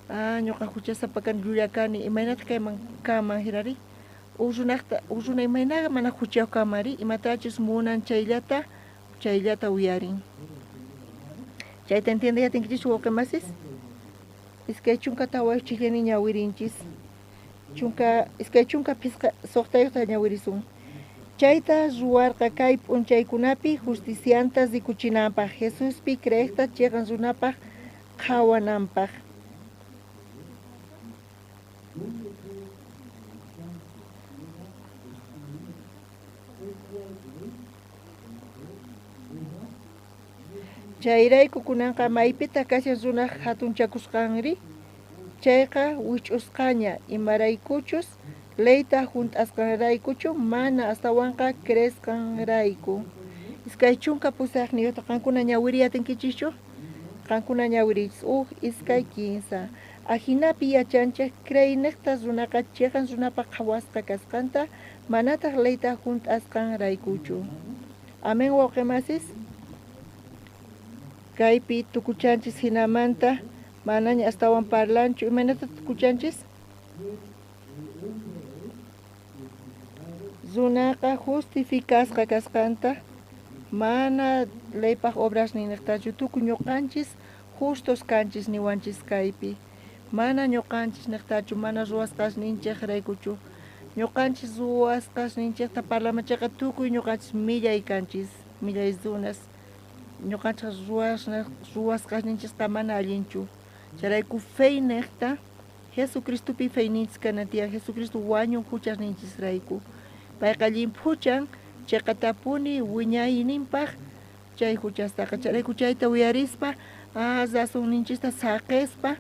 Ñuqa huchasapa kani, llullakani, imaynataq kayman kanman hinari? Uj runa imaynaqa mana huchayuq kanmanri? Imatachus munan chayllata, chayllata uyarin. Chayta entiende yatinkichis wawqi masis? 24 chillani ñawirinchis. 26 ñawirisun. Chayta ruwarqa kay p'unchaykunapi justicianta rikuchinanpaj, Jesuspi creejta chiqan runapaj qhawananpaj. Chayrayku kunanqa maypita kashan runaj hatunchakusqanri, chayqa wich'usqaña imaraykuchus leyta hunt'asqanraykuchu mana astawanqa creesqanrayku. 28 qankuna ñawiriy atinkichischu? Qankuna ñawiriychis 1, 2, 3. Ajinapi yachanchej creeyniqta runaqa chiqan runapaq qhawasqa kasqanta manataq leyta hunt'asqanraykuchu. Amén, wawqimasis. Kaypi tukuchanchis hinamanta manaña astawan parlanchu. Imaynata tukuchanchis? Runaqa justificasqa kasqanta mana leypaj obras niqtachu tukuy ñuqanchis justos kanchis niwanchis kaypi. Mana ñuqanchis niqtachu mana ruwasqasninchejraykuchu. Ñuqanchis ruwasqasninchejta parlamacheqa tukuy ñuqanchis millay kanchis, millay runas. Ñuqanchis ruwasqasninchisqa mana allinchu. Chayrayku fe niqta Jesucristopi feyninchis kanan tiyan. Jesucristo wañun huchasninchisrayku. Payqa llimphuchan chiqatapuni wiñayninpaj chay huchastaqa. Chayrayku chayta uyarispa razonninchista saqispa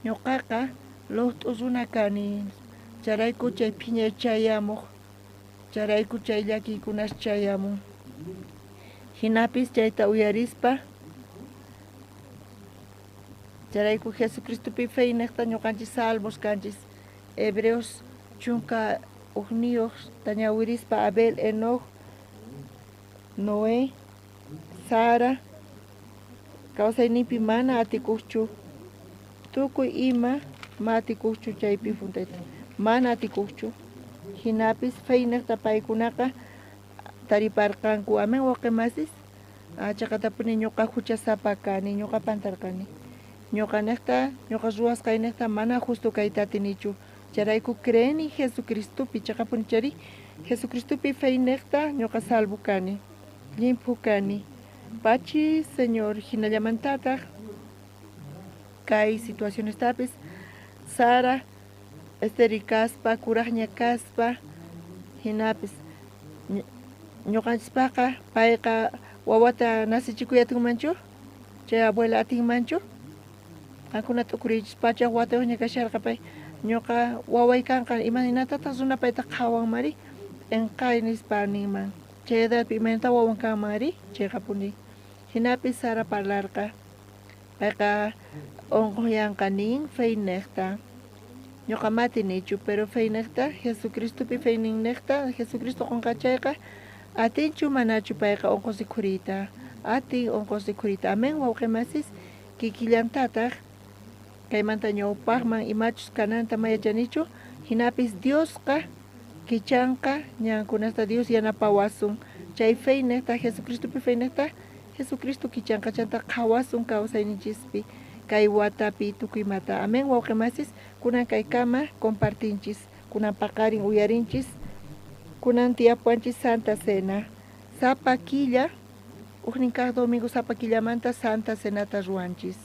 ñuqaqa luqt'u runa kani. Chayrayku chay phiñay chayamuq. Chayrayku chay llakiykunas chayamun. Hinapis chayta uyarispa chayrayku Jesucristopi fe niqta ñuqanchis salvos kanchis. Hebreos 11 tañawirispa Abel, Enoch, Noé, Sara kawsayninpi mana atikuqchu tukuy ima ma atikuqchu chaypi puntayta mana atikuqchu. Hinapis fe niqta paykunaqa tariparqanku. Amén, wawqimasis. Chaqatapuni ñuqa huchasapa kani, ñuqa pantarqani. Ñuqa niqta, ñuqa ruwasqayniqta mana justo kayta atinichu. Chayrayku creeni Jesucristopi, chaqapuni chari Jesucristopi fe niqta ñuqa salvo kani, llimphu kani. Pachi, Señor, hinallamantataq kay situacionestapis Sara esteri kaspa, kuraqña kaspa, hinapis ñuqanchispaqa payqa wawata nasichikuy atinmanchu? Chay abuela atinmanchu? Qankuna t'ukuriychis pachaq watayuqña kasharqa pay ñuqa waway kanqa imaynatataq runa payta qhawanmari p'inqay nispa ninman. Chay edadpi imaynata wawan kanmanri chayqapuni. Hinapis Sara parlarqa payqa unquyanqa nin fe niqta. Ñuqa matinichu, pero fe niqta Jesucristopi fe niqta Jesucristo qunqa chayqa atinchu manachu payqa unqusikhuriyta. Atin unqusikhuriyta. Amén, wawqimasis. Kikillantataq kaymanta ñawpaqman imachus kananta mayachanichu. Hinapis Diosqa kichanqa ñankunasta Dios yanapawasun. Chay fe niqta Jesucristopi fe niqta Jesucristo kichanqa chanta qhawasun kawsayninchispi kay watapi tukuy imata. Amén, wawqimasis. Kunan kaykama compartinchis, kunan paqarin uyarinchis, kunan tiyapuwanchis Santa Cena. Sapa killa, ujnin kaq domingo sapa killamanta Santa Cenata ruwanchis.